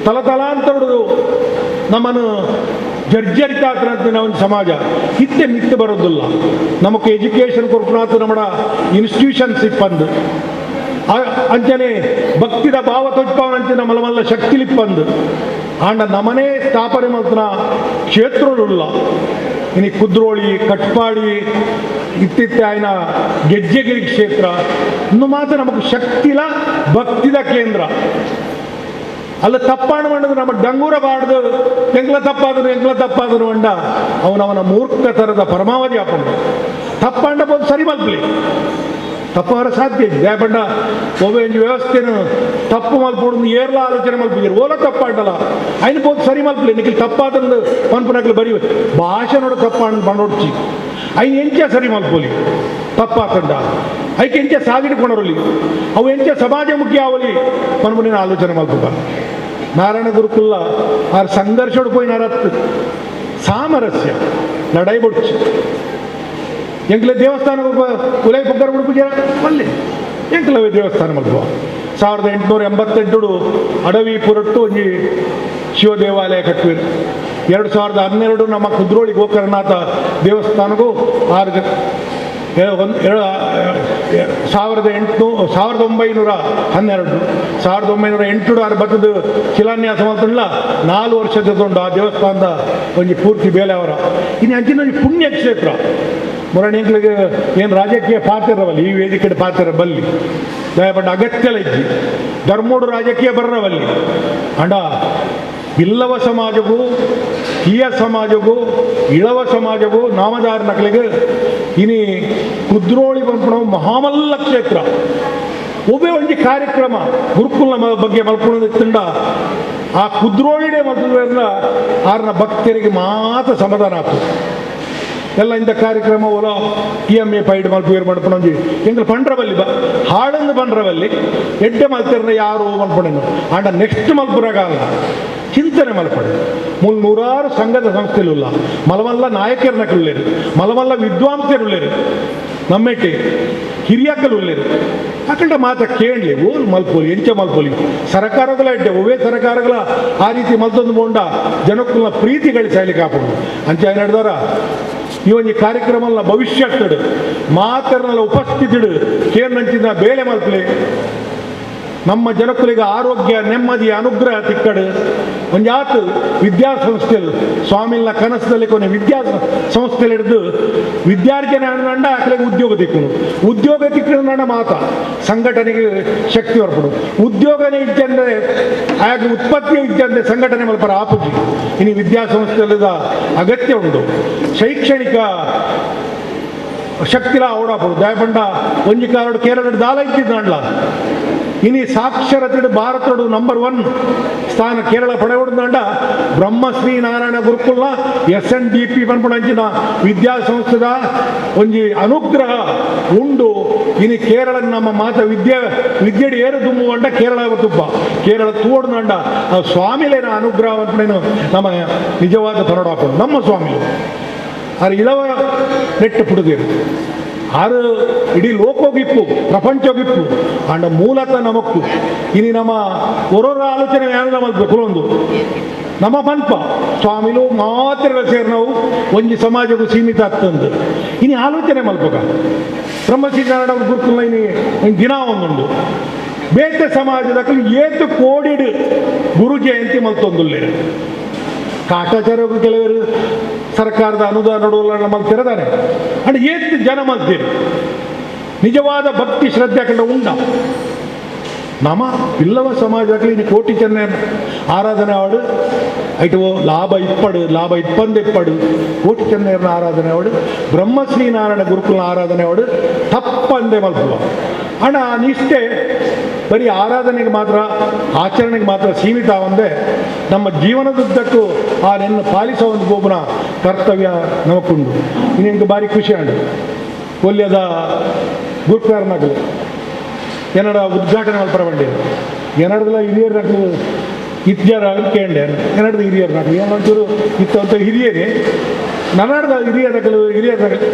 ತಲತಲಾಂತರಡು ನಮ್ಮನ್ನು ಜರ್ಜರಿತ ಆತನ ಒಂದು ಸಮಾಜ ಇತ್ತೆ ಮಿತ್ತು ಬರೋದಿಲ್ಲ. ನಮಕ್ ಎಜುಕೇಷನ್ ಕೊರ್ಪುನಾತು ನಮ್ಮಡ ಇನ್ಸ್ಟಿಟ್ಯೂಷನ್ಸ್ ಇಪ್ಪಂದು ಅಂಚನೆ ಭಕ್ತಿದ ಭಾವ ತೊಜ್ಪಾವನಂಚಿನ ಮಲಮಲ್ಲ ಶಕ್ತಿಲಿಪ್ಪಂದು ಆಂಡ ನಮನೇ ಸ್ಥಾಪನೆ ಮಲ್ತನ ಕ್ಷೇತ್ರలుಲ್ಲ. ಇನಿ ಕುದ್ರೋಳಿ ಕಟ್ಪಾಡಿ ಇತ್ತಿತ್ತೆ ಆಯ್ನ ಗೆಜ್ಜೆಗಿರಿ ಕ್ಷೇತ್ರ ಇನ್ನು ಮಾತ್ರ ನಮಗೆ ಶಕ್ತಿಲ ಭಕ್ತಿದ ಕೇಂದ್ರ ಅಲ್ಲ. ತಪ್ಪಾಣ ಮಾಡಿದ್ರೆ ನಮ್ಮ ಡಂಗೂರ ಬಾಡ್ದು ಎಂಕ್ಲ ತಪ್ಪಾದನು ಎಂಕ್ಲ ತಪ್ಪಾದನು ಅಂಡ ಅವನವನ ಮೂರ್ಖತರದ ಪರಮಾವಧಿ ಹಾಕೊಂಡು ತಪ್ಪಾಂಡ ಬೋದು ಸರಿ ಮಲ್ಪಲಿ ತಪ್ಪವರ ಸಾಧ್ಯ ಇದೆ. ದಯಪಂಡ ಒಬ್ಬ ಒಂಜಿ ವ್ಯವಸ್ಥೆನು ತಪ್ಪು ಮಲ್ಪೊಡು ಏರ್ಲ ಆಲೋಚನೆ ಮಲ್ಪಿದ್ದೀರಿ ಓಲ ತಪ್ಪಾಂಡಲ್ಲ ಐನು ಬೋದು ಸರಿ ಮಲ್ಪಲಿ ನಿಖಿಲ್ ತಪ್ಪಾದಂದು ಪನ್ಪುನಕ್ಲು ಬರಿ ಭಾಷೆ ನೋಡು ತಪ್ಪಾಂಡ್ ಬಂಡೋಡ್ಚಿ ಐನು ಎಂಚ ಸರಿ ಮಲ್ಪೊಲಿ ತಪ್ಪಾತಂಡ ಐಕೆ ಎಂಚ ಸಾಗಿಡ್ಕೊಳರಲಿ ಅವು ಎಂಚ ಸಮಾಜಮುಖಿ ಆವಲಿ ಪನ್ಪುನಿನ ಆಲೋಚನೆ ಮಲ್ಪುಗ. ನಾರಾಯಣ ಗುರುಕುಲ್ಲ ಆರ್ ಸಂಘರ್ಷೋಡು ಪೋಯಿನಾರತ್ ಸಾಮರಸ್ಯ ಲಡಾಯಿ ಬೊಡ್ಚಿ ಎಂಕ್ಲೆ ದೇವಸ್ಥಾನ ಉಲೈ ಪುಕ್ಕರ್ ಉಡುಪು ಜನ ಮಲ್ಲಿ ಎಂಕ್ಲವೇ ದೇವಸ್ಥಾನ ಮಲ್ಪುವ 1888 ಅಡವಿ ಪುರಟ್ಟು ಒಂಜಿ ಶಿವ ದೇವಾಲಯ ಕಟ್ಟುವೆ. 2012 ನಮ್ಮ ಕುದ್ರೋಳಿ ಗೋಕರ್ಣನಾಥ ದೇವಸ್ಥಾನಕ್ಕೂ 1912 1908 ಆರು ಬತ್ತದ ಶಿಲಾನ್ಯಾಸ ಮಾತ್ರ 4 ವರ್ಷ ತಗೊಂಡು ಆ ದೇವಸ್ಥಾನದ ಒಂಜಿ ಪೂರ್ತಿ ಬೇಲೆ ಅವರ ಇನ್ನು ಅಂಚಿನ ಒಂಜಿ ಪುಣ್ಯಕ್ಷೇತ್ರ ಮುರಣಿಂಕ್ಲಿಗೆ ಏನು ರಾಜಕೀಯ ಪಾತ್ರವಲ್ಲಿ ಈ ವೇದಿಕೆ ಪಾತ್ರ ಬಲ್ಲಿ ದಯಪಟ್ಟ ಅಗತ್ಯಲ ಇಜ್ಜಿ ಧರ್ಮೋಡು ರಾಜಕೀಯ ಬರ್ರವಲ್ಲಿ ಅಂಡ ಬಿಲ್ಲವ ಸಮಾಜಗೂ ಕಿಯ ಸಮಾಜಗೂ ಇಳವ ಸಮಾಜಗೂ ನಾಮದಾರ ನಕಲಿಗೆ ಇನಿ ಕುದ್ರೋಳಿ ಬಂಪಣ ಮಹಾಮಲ್ಲ ಕ್ಷೇತ್ರ ಒಬ್ಬೇ ಒಂಜಿ ಕಾರ್ಯಕ್ರಮ ಗುರುಕುಲ ಬಗ್ಗೆ ಮಲ್ಪುಣದ ಆ ಕುದ್ರೋಳಿಡೆ ಮಲ್ಪುವುದರಿಂದ ಆರ್ನ ಭಕ್ತರಿಗೆ ಮಾತ್ರ ಸಮಾಧಾನ ಆಗ್ತದೆ. ಎಲ್ಲ ಇಂಥ ಕಾರ್ಯಕ್ರಮ ಓಲ T M A ಪೈಡ್ ಮಲ್ಪುವೇರು ಮಲ್ಪುಣಂಜಿ ಎಂಗ್ಲ ಪಂಡ್ರವಲ್ಲಿ ಬ ಹಾಡಂದು ಪಂಡ್ರವಲ್ಲಿ ಎಡ್ಡೆ ಮಲ್ತಿರ್ನ ಯಾರು ಮಲ್ಪಣನು ಆಂಡ ನೆಕ್ಸ್ಟ್ ಮಲ್ಪುರಗಾಲ ಚಿಂತನೆ ಮಲ್ಪಡು. 300 ಸಂಘದ ಸಂಸ್ಥೆಲುಲ್ಲ ಮಲಮಲ್ಲ ನಾಯಕರನಕುಲ್ಲೇರು ಮಲಮಲ್ಲ ವಿದ್ವಾಂಸರುಳ್ಳೇರು ನಮ್ಮೆಟ್ಟಿ ಹಿರಿಯಕಲುಳ್ಳೇರು ಅಕಂಡ ಮಾತ ಕೇಳಲಿ ಓಲ್ ಮಲ್ಪೋಲಿ ಎಂಚ ಮಲ್ಪೋಲಿ ಸರಕಾರಗಳ ಎಡ್ಡೆ ಒವೇ ಸರಕಾರಗಳ ಆ ರೀತಿ ಮಲ್ತೊಂದು ಬೋಂಡ ಜನಕ್ಕುಲ್ನ ಪ್ರೀತಿ ಗಳಿಸಲಿ ಕಾಪಡು ಅಂಚ ಏನು ಹಿಡ್ದಾರ ಈ ಒಂಜಿ ಕಾರ್ಯಕ್ರಮನ ಭವಿಷ್ಯತ್ತಡು ಮಾತರ್ನಲ್ಲ ಉಪಸ್ಥಿತಿಡು ಕೇರ್ನಂಚಿನ ಬೇಲೆ ಮಲ್ಪಲಿ. ನಮ್ಮ ಜನಕುಲಿಗೆ ಆರೋಗ್ಯ ನೆಮ್ಮದಿ ಅನುಗ್ರಹ ತಿಕ್ಕಡು ಒಂಜಾತು ವಿದ್ಯಾಸಂಸ್ಥೆಲು ಸ್ವಾಮಿನ ಕನಸದಲ್ಲಿ ಕೊನೆ ವಿದ್ಯಾ ಸಂಸ್ಥೆಲಿ ಹಿಡಿದು ವಿದ್ಯಾರ್ಜನೆ ಅಂಡ ಆಕಲಿಗೆ ಉದ್ಯೋಗ ತಿಕ್ಕುನು, ಉದ್ಯೋಗ ತಿಕ್ಕಣ ಮಾತ ಸಂಘಟನೆಗೆ ಶಕ್ತಿ ಹೊರಪಡು. ಉದ್ಯೋಗನೇ ಇಜ್ಜಂದ್ರೆ ಆಗ ಉತ್ಪತ್ತಿ ಇಜ್ಜಂದ್ರೆ ಸಂಘಟನೆ ಮಲ್ಪರ ಆಪುಜಿ. ಇನ್ನು ವಿದ್ಯಾಸಂಸ್ಥೆದ ಅಗತ್ಯ ಉಂಟು. ಶೈಕ್ಷಣಿಕ ಶಕ್ತಿಲ ಓಡಾಪಡು ದಯಪಂಡ ಒಂಜಿ ಕಾಲಡು ಕೇರಳ ದಾಲ ಇತ್ತಿದ್ದಾಂಡ್ಲ. ಇನಿ ಸಾಕ್ಷರತೆ ಭಾರತಡು ನಂಬರ್ 1 ಸ್ಥಾನ ಕೇರಳ ಪಡೆಯುವುದಂಡ ಬ್ರಹ್ಮಶ್ರೀ ನಾರಾಯಣ ಗುರುಕುಲ SNDP ಪನ್ಪುಣಂಚಿನ ವಿದ್ಯಾಸಂಸ್ಥೆದ ಒಂಜಿ ಅನುಗ್ರಹ ಉಂಡು. ಇನಿ ಕೇರಳ ನಮ್ಮ ಮಾತ ವಿದ್ಯೆ ವಿದ್ಯೆಡು ಏರು ತುಂಬುವಂಡ ಕೇರಳ ತುಪ್ಪ ಕೇರಳ ತೋಡ್ದಂಡ ಆ ಸ್ವಾಮಿಲೇನ ಅನುಗ್ರಹ ಪನ್ಪುಣೇನು ನಮ್ಮ ನಿಜವಾದ ಪರಡಾಪಡು ನಮ್ಮ ಸ್ವಾಮಿಲು ಆರು ಇಳವ ನೆಟ್ಟು ಪುಡುದೇರು ಆರು ಇಡೀ ಲೋಕೋಗಿಪ್ಪು ಪ್ರಪಂಚೋಗಿಪ್ಪು ಅಂಡ ಮೂಲತಃ ನಮಕ್ಕು. ಇನಿ ನಮ್ಮ ಒರೋರ ಆಲೋಚನೆ ಯಾರು ನಮ್ಮ ಕುಲೊಂದು ನಮ್ಮ ಪನ್ಪ ಸ್ವಾಮಿಲು ಮಾತ್ರ ಸೇರಿ ನಾವು ಒಂಜಿ ಸಮಾಜಕ್ಕೂ ಸೀಮಿತ ಆಗ್ತಂದು ಇನಿ ಆಲೋಚನೆ ಮಲ್ಪಕ. ಬ್ರಹ್ಮಶ್ರೀ ನಾರಾಯಣ ಗುರುಕುಲ ಇನಿ ಒಂದು ದಿನ ಒಂದುಂಡು ಬೇತೆ ಸಮಾಜದ ಏತು ಕೋಡಿಡು ಗುರು ಜಯಂತಿ ಮಲ್ತೊಂದುಲ್ಲೇರು. ಕಾಟಾಚಾರಕ್ಕೂ ಕೆಲವರು ಸರ್ಕಾರದ ಅನುದಾನ ಮಲ್ತಿರದಾನೆ ಅಂಡ್ ಏತ್ ಜನ ಮಲ್ತೀರಿ. ನಿಜವಾದ ಭಕ್ತಿ ಶ್ರದ್ಧೆ ಕಂಡ ಉಂಡ ನಮ್ಮ ಬಿಲ್ಲವ ಸಮಾಜಕ್ಕೆ ಇನ್ನು ಕೋಟಿ ಚೆನ್ನ ಆರಾಧನೆ ಆಡು ಐಟು ಲಾಭ ಇಪ್ಪಡು ಲಾಭ ಇಪ್ಪಂದು ಇಪ್ಪಡು ಕೋಟಿ ಚೆನ್ನಯರನ್ನ ಆರಾಧನೆ ಆಡು ಬ್ರಹ್ಮಶ್ರೀ ನಾರಾಯಣ ಗುರುಕುಲನ ಆರಾಧನೆ ಆಡು ತಪ್ಪಂದೆ ಮಲ್ಪುವ. ಅಣ್ಣ ಆ ನಿಷ್ಠೆ ಬರೀ ಆರಾಧನೆಗೆ ಮಾತ್ರ ಆಚರಣೆಗೆ ಮಾತ್ರ ಸೀಮಿತ ಒಂದೇ ನಮ್ಮ ಜೀವನದುದ್ದಕ್ಕೂ ಆ ನೆನ್ನು ಪಾಲಿಸೋ ಒಂದು ಗೋಪುನ ಕರ್ತವ್ಯ ನಮಕುಂಡು. ಇನ್ನೆಂಗೆ ಭಾರಿ ಖುಷಿ ಆಂಡು ಕೊಲ್ಯದ ಗುರುಕಾರನಾಗಲು ಏನಡ ಉದ್ಘಾಟನೆ ಮಲ್ಪರ ಬಂಡಿ ಏನಡದಲ್ಲ ಹಿರಿಯರು ನಕ್ಲು ಇತ್ಯಾರ ಕೇಂಡೆ ಏನಡದ ಹಿರಿಯರು ನಕ್ಲು ಏನಂತೂರು ಇತ್ತಂತ ಹಿರಿಯರೇ ನನ್ನಡದ ಹಿರಿಯ ನಕಲು ಹಿರಿಯ ನಕಲು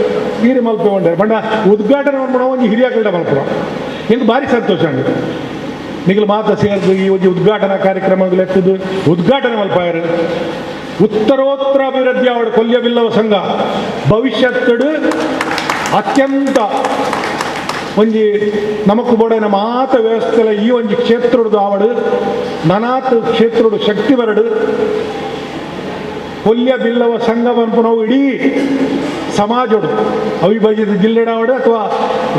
ಹಿರಿಯ ಮಲ್ಪೆ ಬಂಡೆ ಬಂಡ ಉದ್ಘಾಟನೆ ಮಲ್ಪಣ ಒಂಜಿ ಹಿರಿಯ ಕಡೆ ಮಲ್ಪಣ ಎಂಕ್ ಭಾರಿ ಸಂತೋಷ ಅಂಡು. ನಿಗಲು ಮಾತ ಸೇರಿದು ಈ ಒಂಜಿ ಉದ್ಘಾಟನಾ ಕಾರ್ಯಕ್ರಮಗಳು ಎತ್ತದು ಉದ್ಘಾಟನೆ ಮಲ್ಪಾಯರು. ಉತ್ತರೋತ್ತರ ಅಭಿವೃದ್ಧಿ ಅವಳು ಕೊಲ್ಯ ಬಿಲ್ಲವ ಸಂಘ ಭವಿಷ್ಯತ್ತಡು ಅತ್ಯಂತ ಒಂಜಿ ನಮಕು ಬೋಡನ ಮಾತ ವ್ಯವಸ್ಥೆಲ ಈ ಒಂಜಿ ಕ್ಷೇತ್ರಡು ಆವಡು ನನಾತ್ ಕ್ಷೇತ್ರಡು ಶಕ್ತಿ ಬರಡು ಕೊಲ್ಯ ಬಿಲ್ಲವ ಸಂಘ ಪನ್ಪುನವು ಇಡೀ ಸಮಾಜಡು ಅವಿಭಜಿತ ಜಿಲ್ಲೆಡಾವಡು ಅಥವಾ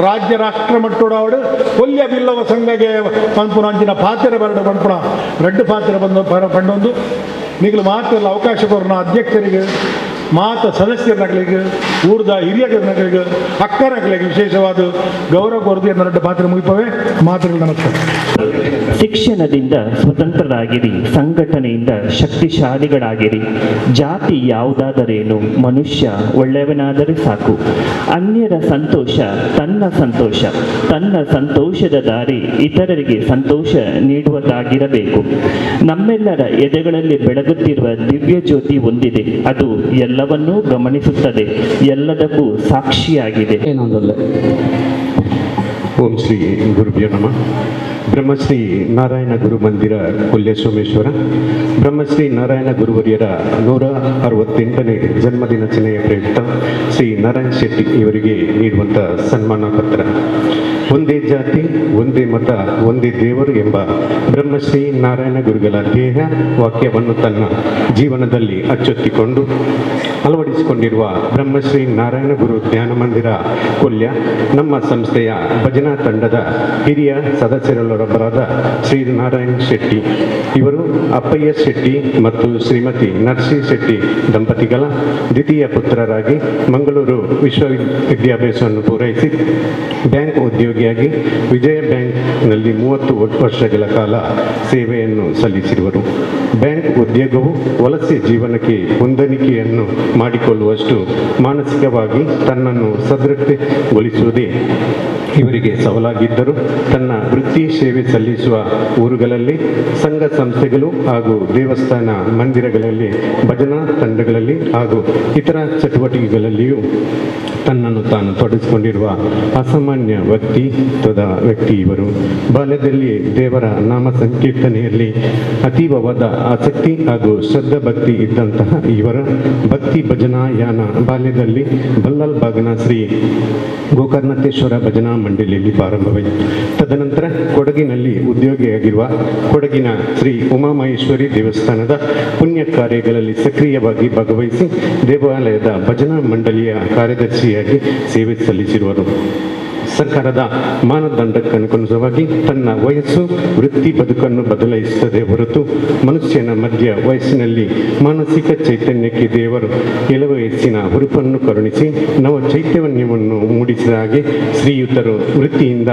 ರಾಜ್ಯ ರಾಷ್ಟ್ರ ಮಟ್ಟೋಡಾವಡು ಕೊಲ್ಯ ಬಿಲ್ಲವ ಸಂಘಗೆ ಪನ್ಪುನ ಅಂಚಿನ ಪಾತ್ರೆ ಬರಡು ಪನ್ಪುನ ರಡ್ಡು ಪಾತ್ರೆ ಬಂದು ಪಂಡೊಂದು ನಿಗಲು ಮಾತೆಲ್ಲ ಅವಕಾಶ ಕೊರೋನ ಅಧ್ಯಕ್ಷರಿಗೆ ಮಾತ ಸದಸ್ಯರ ನಕಲಿಗೆ ಊರ್ದ ಹಿರಿಯರ ನಕಲಿಗೆ ಅಕ್ಕನಕಲಿಗೆ ವಿಶೇಷವಾದ ಗೌರವ ಕೊರದು ಎನ್ನ ಪಾತ್ರೆ ಮುಗಿಪವೆ ಮಾತುಗಳು. ನಮಸ್ಕಾರ. ಶಿಕ್ಷಣದಿಂದ ಸ್ವತಂತ್ರರಾಗಿರಿ, ಸಂಘಟನೆಯಿಂದ ಶಕ್ತಿಶಾಲಿಗಳಾಗಿರಿ. ಜಾತಿ ಯಾವುದಾದರೇನು, ಮನುಷ್ಯ ಒಳ್ಳೆಯವನಾದರೆ ಸಾಕು. ಅನ್ಯರ ಸಂತೋಷ ತನ್ನ ಸಂತೋಷ, ತನ್ನ ಸಂತೋಷದ ದಾರಿ ಇತರರಿಗೆ ಸಂತೋಷ ನೀಡುವುದಾಗಿರಬೇಕು. ನಮ್ಮೆಲ್ಲರ ಎದೆಗಳಲ್ಲಿ ಬೆಳಗುತ್ತಿರುವ ದಿವ್ಯ ಜ್ಯೋತಿ ಒಂದಿದೆ, ಅದು ಎಲ್ಲವನ್ನೂ ಗಮನಿಸುತ್ತದೆ, ಎಲ್ಲದಕ್ಕೂ ಸಾಕ್ಷಿಯಾಗಿದೆ. ಏನೊಂದಲ್ಲ. ಓಂ ಶ್ರೀ ಗುರುಭ್ಯೋ ನಮಃ. ಬ್ರಹ್ಮಶ್ರೀ ನಾರಾಯಣ ಗುರು ಮಂದಿರ ಕೊಲ್ಯ ಸೋಮೇಶ್ವರ ಬ್ರಹ್ಮಶ್ರೀ ನಾರಾಯಣ ಗುರುವರ್ಯರ 168ನೇ ಜನ್ಮದಿನಾಚರಣೆಯ ಪ್ರಯುಕ್ತ ಶ್ರೀ ನಾರಾಯಣ ಶೆಟ್ಟಿ ಇವರಿಗೆ ನೀಡುವಂಥ ಸನ್ಮಾನ ಪತ್ರ. ಒಂದೇ ಜಾತಿ, ಒಂದೇ ಮತ, ಒಂದೇ ದೇವರು ಎಂಬ ಬ್ರಹ್ಮಶ್ರೀ ನಾರಾಯಣ ಗುರುಗಳ ಧ್ಯೇಯ ವಾಕ್ಯವನ್ನು ತನ್ನ ಜೀವನದಲ್ಲಿ ಅಚ್ಚೊತ್ತಿಕೊಂಡು ಅಳವಡಿಸಿಕೊಂಡಿರುವ ಬ್ರಹ್ಮಶ್ರೀ ನಾರಾಯಣ ಗುರು ಧ್ಯಾನ ಮಂದಿರ ಕೊಲ್ಯ ನಮ್ಮ ಸಂಸ್ಥೆಯ ಭಜನಾ ತಂಡದ ಹಿರಿಯ ಸದಸ್ಯರಲ್ಲೊಬ್ಬರಾದ ಶ್ರೀ ನಾರಾಯಣ ಶೆಟ್ಟಿ ಇವರು ಅಪ್ಪಯ್ಯ ಶೆಟ್ಟಿ ಮತ್ತು ಶ್ರೀಮತಿ ನರ್ಸಿ ಶೆಟ್ಟಿ ದಂಪತಿಗಳ ದ್ವಿತೀಯ ಪುತ್ರರಾಗಿ ಮಂಗಳೂರು ವಿಶ್ವವಿದ್ಯಾಭ್ಯಾಸವನ್ನು ಪೂರೈಸಿ ಬ್ಯಾಂಕ್ ಉದ್ಯೋಗಿಯಾಗಿ ವಿಜಯ ಬ್ಯಾಂಕ್ನಲ್ಲಿ 30 ವರ್ಷಗಳ ಕಾಲ ಸೇವೆಯನ್ನು ಸಲ್ಲಿಸಿರುವರು. ಬ್ಯಾಂಕ್ ಉದ್ಯೋಗವು ವಲಸೆ ಜೀವನಕ್ಕೆ ಹೊಂದಾಣಿಕೆಯನ್ನು ಮಾಡಿಕೊಳ್ಳುವಷ್ಟು ಮಾನಸಿಕವಾಗಿ ತನ್ನನ್ನು ಸದೃಢಗೊಳಿಸುವುದೇ ಇವರಿಗೆ ಸವಾಲಾಗಿದ್ದರೂ ತನ್ನ ವೃತ್ತಿ ಸೇವೆ ಸಲ್ಲಿಸುವ ಊರುಗಳಲ್ಲಿ ಸಂಘ ಸಂಸ್ಥೆಗಳು ಹಾಗೂ ದೇವಸ್ಥಾನ ಮಂದಿರಗಳಲ್ಲಿ ಭಜನಾ ತಂಡಗಳಲ್ಲಿ ಹಾಗೂ ಇತರ ಚಟುವಟಿಕೆಗಳಲ್ಲಿಯೂ ತನ್ನನ್ನು ತಾನು ತೊಡಗಿಸಿಕೊಂಡಿರುವ ಅಸಾಮಾನ್ಯ ವ್ಯಕ್ತಿತ್ವದ ವ್ಯಕ್ತಿ ಇವರು. ಬಾಲ್ಯದಲ್ಲಿ ದೇವರ ನಾಮ ಸಂಕೀರ್ತನೆಯಲ್ಲಿ ಅತೀವವಾದ ಆಸಕ್ತಿ ಹಾಗೂ ಶ್ರದ್ಧಾ ಭಕ್ತಿ ಇದ್ದಂತಹ ಇವರ ಭಕ್ತಿ ಭಜನಾ ಯಾನ ಬಾಲ್ಯದಲ್ಲಿ ಬಲ್ಲಾಲ್ ಬಾಗ್ನ ಶ್ರೀ ಗೋಕರ್ಣತೇಶ್ವರ ಭಜನಾ ಮಂಡಳಿಯಲ್ಲಿ ಪ್ರಾರಂಭವಾಯಿತು. ತದನಂತರ ಕೊಡಗಿನಲ್ಲಿ ಉದ್ಯೋಗಿಯಾಗಿರುವ ಕೊಡಗಿನ ಶ್ರೀ ಉಮಾಮಹೇಶ್ವರಿ ದೇವಸ್ಥಾನದ ಪುಣ್ಯ ಕಾರ್ಯಗಳಲ್ಲಿ ಸಕ್ರಿಯವಾಗಿ ಭಾಗವಹಿಸಿ ದೇವಾಲಯದ ಭಜನಾ ಮಂಡಳಿಯ ಕಾರ್ಯದರ್ಶಿಯಾಗಿ ಸೇವೆ ಸಲ್ಲಿಸಿರುವರು. ಸರ್ಕಾರದ ಮಾನದಂಡಕ್ಕನುಗುಣವಾಗಿ ತನ್ನ ವಯಸ್ಸು ವೃತ್ತಿ ಬದುಕನ್ನು ಬದಲಾಯಿಸುತ್ತದೆ ಹೊರತು ಮನುಷ್ಯನ ಮಧ್ಯ ವಯಸ್ಸಿನಲ್ಲಿ ಮಾನಸಿಕ ಚೈತನ್ಯಕ್ಕೆ ದೇವರು ಎಳವಯಸ್ಸಿನ ಹುರುಪನ್ನು ಕರುಣಿಸಿ ನವ ಚೈತನ್ಯವನ್ನು ಮೂಡಿಸಿದ ಹಾಗೆ ಶ್ರೀಯುತರು ವೃತ್ತಿಯಿಂದ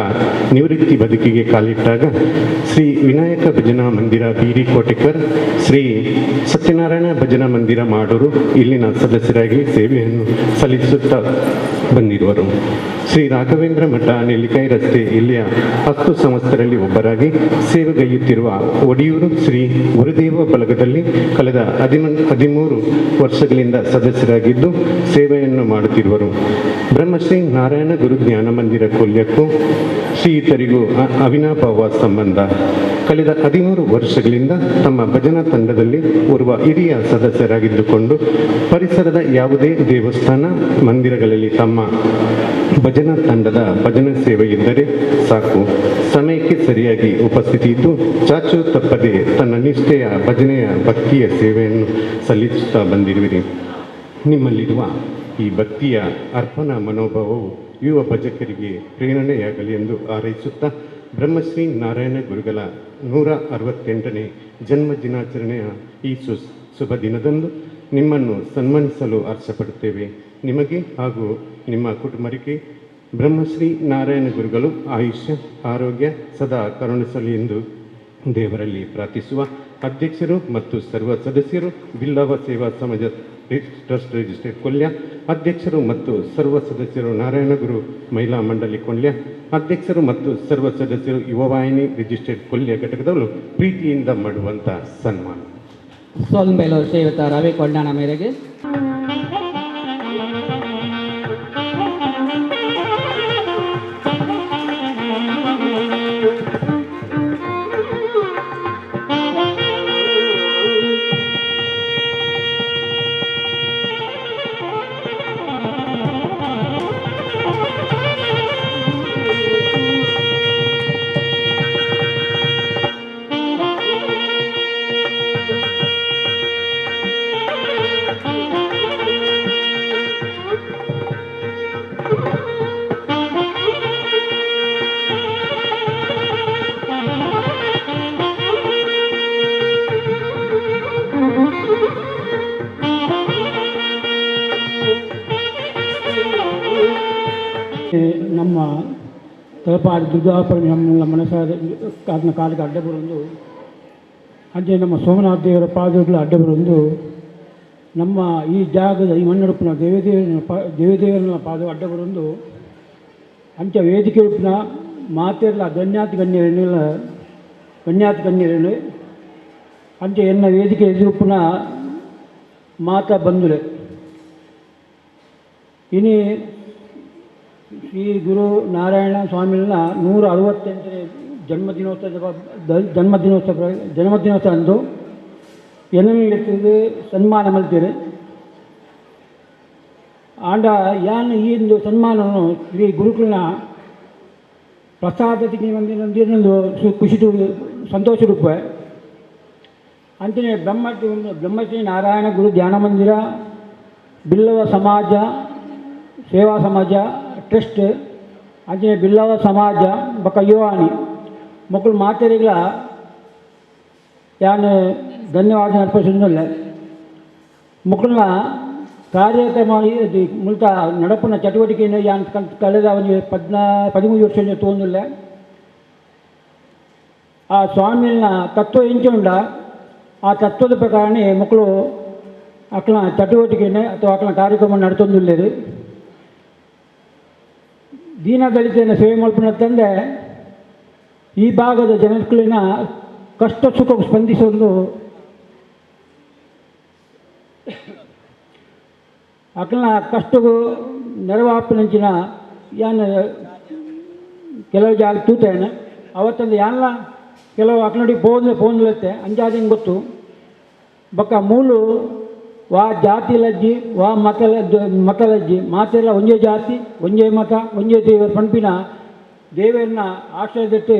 ನಿವೃತ್ತಿ ಬದುಕಿಗೆ ಕಾಲಿಟ್ಟಾಗ ಶ್ರೀ ವಿನಾಯಕ ಭಜನಾ ಮಂದಿರ ಬೀರಿ ಕೋಟೆಕರ್, ಶ್ರೀ ಸತ್ಯನಾರಾಯಣ ಭಜನಾ ಮಂದಿರ ಮಾಡೂರು ಇಲ್ಲಿನ ಸದಸ್ಯರಾಗಿ ಸೇವೆಯನ್ನು ಸಲ್ಲಿಸುತ್ತಾ ಬಂದಿರುವರು. ಶ್ರೀ ರಾಘವೇಂದ್ರ ಮಠ ನೆಲ್ಲಿಕಾಯಿ ರಸ್ತೆ ಇಲ್ಲಿಯ 10 ಸಂಸ್ಥೆಗಳಲ್ಲಿ ಒಬ್ಬರಾಗಿ ಸೇವೆಗೈಯುತ್ತಿರುವ ಒಡಿಯೂರು ಶ್ರೀ ಗುರುದೇವ ಬಳಗದಲ್ಲಿ ಕಳೆದ 13 ವರ್ಷಗಳಿಂದ ಸದಸ್ಯರಾಗಿದ್ದು ಸೇವೆಯನ್ನು ಮಾಡುತ್ತಿರುವರು. ಬ್ರಹ್ಮಶ್ರೀ ನಾರಾಯಣ ಗುರು ಜ್ಞಾನ ಮಂದಿರ ಕೊಲ್ಯಕ್ಕೂ ಶ್ರೀಯುತರಿಗೂ ಅವಿನಾಭಾವ ಸಂಬಂಧ. ಕಳೆದ 13 ವರ್ಷಗಳಿಂದ ತಮ್ಮ ಭಜನಾ ತಂಡದಲ್ಲಿ ಓರ್ವ ಹಿರಿಯ ಸದಸ್ಯರಾಗಿದ್ದುಕೊಂಡು ಪರಿಸರದ ಯಾವುದೇ ದೇವಸ್ಥಾನ ಮಂದಿರಗಳಲ್ಲಿ ತಮ್ಮ ಭಜನಾ ತಂಡದ ಭಜನಾ ಸೇವೆ ಇದ್ದರೆ ಸಾಕು, ಸಮಯಕ್ಕೆ ಸರಿಯಾಗಿ ಉಪಸ್ಥಿತಿ ಇದ್ದು ಚಾಚು ತಪ್ಪದೆ ತನ್ನ ನಿಷ್ಠೆಯ ಭಜನೆಯ ಭಕ್ತಿಯ ಸೇವೆಯನ್ನು ಸಲ್ಲಿಸುತ್ತಾ ಬಂದಿರುವಿರಿ. ನಿಮ್ಮಲ್ಲಿರುವ ಈ ಭಕ್ತಿಯ ಅರ್ಪಣಾ ಮನೋಭಾವವು ಯುವ ಭಜಕರಿಗೆ ಪ್ರೇರಣೆಯಾಗಲಿ ಎಂದು ಹಾರೈಸುತ್ತಾ ಬ್ರಹ್ಮಶ್ರೀ ನಾರಾಯಣ ಗುರುಗಳ 168ನೇ ಜನ್ಮ ದಿನಾಚರಣೆಯ ಈ ಶುಭ ದಿನದಂದು ನಿಮ್ಮನ್ನು ಸನ್ಮಾನಿಸಲು ಹರ್ಷಪಡುತ್ತೇವೆ. ನಿಮಗೆ ಹಾಗೂ ನಿಮ್ಮ ಕುಟುಂಬರಿಗೆ ಬ್ರಹ್ಮಶ್ರೀ ನಾರಾಯಣ ಗುರುಗಳು ಆಯುಷ್ಯ ಆರೋಗ್ಯ ಸದಾ ಕರುಣಿಸಲಿ ಎಂದು ದೇವರಲ್ಲಿ ಪ್ರಾರ್ಥಿಸುವ ಅಧ್ಯಕ್ಷರು ಮತ್ತು ಸರ್ವ ಸದಸ್ಯರು, ಬಿಲ್ಲವ ಸೇವಾ ಸಮಾಜ ಟ್ರಸ್ಟ್ ರಿಜಿಸ್ಟರ್ ಕೊಲ್ಯ ಅಧ್ಯಕ್ಷರು ಮತ್ತು ಸರ್ವ ಸದಸ್ಯರು, ನಾರಾಯಣಗುರು ಮಹಿಳಾ ಮಂಡಳಿ ಕೊಲ್ಯ ಅಧ್ಯಕ್ಷರು ಮತ್ತು ಸರ್ವ ಸದಸ್ಯರು, ಯುವವಾಹಿನಿ ರಿಜಿಸ್ಟರ್ಡ್ ಕೊಲ್ಯ ಘಟಕದವರು ಪ್ರೀತಿಯಿಂದ ಮಾಡುವಂಥ ಸನ್ಮಾನ. ಸೋಲ್ಮೇಲು ಶ್ರೀಯುತ ರವಿ ಕೊಂಡಾಣ ಮೇರೆಗೆ. ನಮ್ಮ ತಲಪಾಡಿ ದುರ್ಗಾಪರಮ ಮನಸಾದ ಅದನ್ನ ಕಾಲಕ್ಕೆ ಅಡ್ಡ ಬರೊಂದು, ಅಂಚೆ ನಮ್ಮ ಸೋಮನಾಥ ದೇವರ ಪಾದಗಳ ಅಡ್ಡ ಬರೊಂದು, ನಮ್ಮ ಈ ಜಾಗದ ಈ ಮಣ್ಣುಡುಪಿನ ದೇವದೇವರ ಪಾದ ಅಡ್ಡ ಬರೊಂದು, ಅಂಚೆ ವೇದಿಕೆ ಉಪ್ಪಿನ ಮಾತೆಲ್ಲ ಗಣ್ಯಾತಿ ಗಣ್ಯರೇನಿಲ್ಲ ಗಣ್ಯಾತಿ ಗಣ್ಯರೇನು ಅಂಚೆ ಎನ್ನ ವೇದಿಕೆ ಎದುರುಪಿನ ಮಾತಾ ಬಂಧುಲೆ. ಇನಿ ಶ್ರೀ ಗುರು ನಾರಾಯಣ ಸ್ವಾಮಿನ 168ನೇ ಜನ್ಮದಿನೋತ್ಸವ ಜನ್ಮದಿನೋತ್ಸವ ಅಂದು ಎನ್ನೆತ್ತಿದ್ದು ಸನ್ಮಾನ ಮಲ್ತೀರಿ. ಆಂಡ ಯಾನ್ ಈ ಒಂದು ಸನ್ಮಾನವನ್ನು ಶ್ರೀ ಗುರುಕುಲನ ಪ್ರಸಾದಕ್ಕೆ ಒಂದು ಖುಷಿ ಸಂತೋಷ ರೂಪ. ಅಂತೆಯೇ ಬ್ರಹ್ಮಶ್ರೀ ನಾರಾಯಣ ಗುರು ಧ್ಯಾನ ಮಂದಿರ, ಬಿಲ್ಲವ ಸಮಾಜ ಸೇವಾ ಸಮಾಜ ಟ್ರಸ್ಟ್, ಅಂಚನೆ ಬಿಲ್ಲವ ಸಮಾಜ ಬೊಕ್ಕ ಯುವಾನಿ ಮಕ್ಕಳು ಮಾತೆರಿಗಳ ಯಾನ್ ಧನ್ಯವಾದ ಅರ್ಪಿಸೋದಿಲ್ಲ. ಮಕ್ಕಳನ್ನ ಕಾರ್ಯಕ್ರಮ ಮುಲ್ತ ನಡಪುನ ಚಟುವಟಿಕೆಯನ್ನು ಯಾನ್ ಕಳೆದ ಒಂದು 13 ವರ್ಷ ತೋಂದಿಲ್ಲ. ಆ ಸ್ವಾಮಿನ ತತ್ವ ಎಂಚುಂಡ ಆ ತತ್ವದ ಪ್ರಕಾರನೇ ಮಕ್ಕಳು ಅಕ್ಕನ ಚಟುವಟಿಕೆಯನ್ನು ಅಥವಾ ಅಕ್ಕನ ಕಾರ್ಯಕ್ರಮ ನಡ್ತೊಂದಿಲ್ಲೇರು. ದೀನದಲಿತನ ಸೇವೆ ಮಲ್ಪುನ ತಂದೆ ಈ ಭಾಗದ ಜನಕ್ಕಳಿನ ಕಷ್ಟ ಸುಖ ಸ್ಪಂದಿಸೊಂದು ಅಕ್ಕನ ಕಷ್ಟಗೂ ನೆರವಾಪಿನಂಚಿನ ಯಾನ್ ಕೆಲವು ಜಾಗ ತೂತೇನೆ ಅವತ್ತೊಂದು ಯಾನ್ಲ ಕೆಲವು ಅಕ್ಲಡಿ ಪೋಂದು ಪೋಂದುಲತ್ತೆ ಅಂಚಾದಿಂಗ್ ಗೊತ್ತು ಬೊಕ್ಕ ಮೂಲು ವಾ ಜಾತಿ ಲಜ್ಜಿ ವಾ ಮತ ಮತ ಲಜ್ಜಿ ಮಾತೆಲ್ಲ ಒಂಜೇ ಜಾತಿ ಒಂಜೇ ಮತ ಒಂಜೇ ದೇವರು ಪನ್ಪಿನ ದೇವರನ್ನ ಆಶ್ರಯದಿಟ್ಟು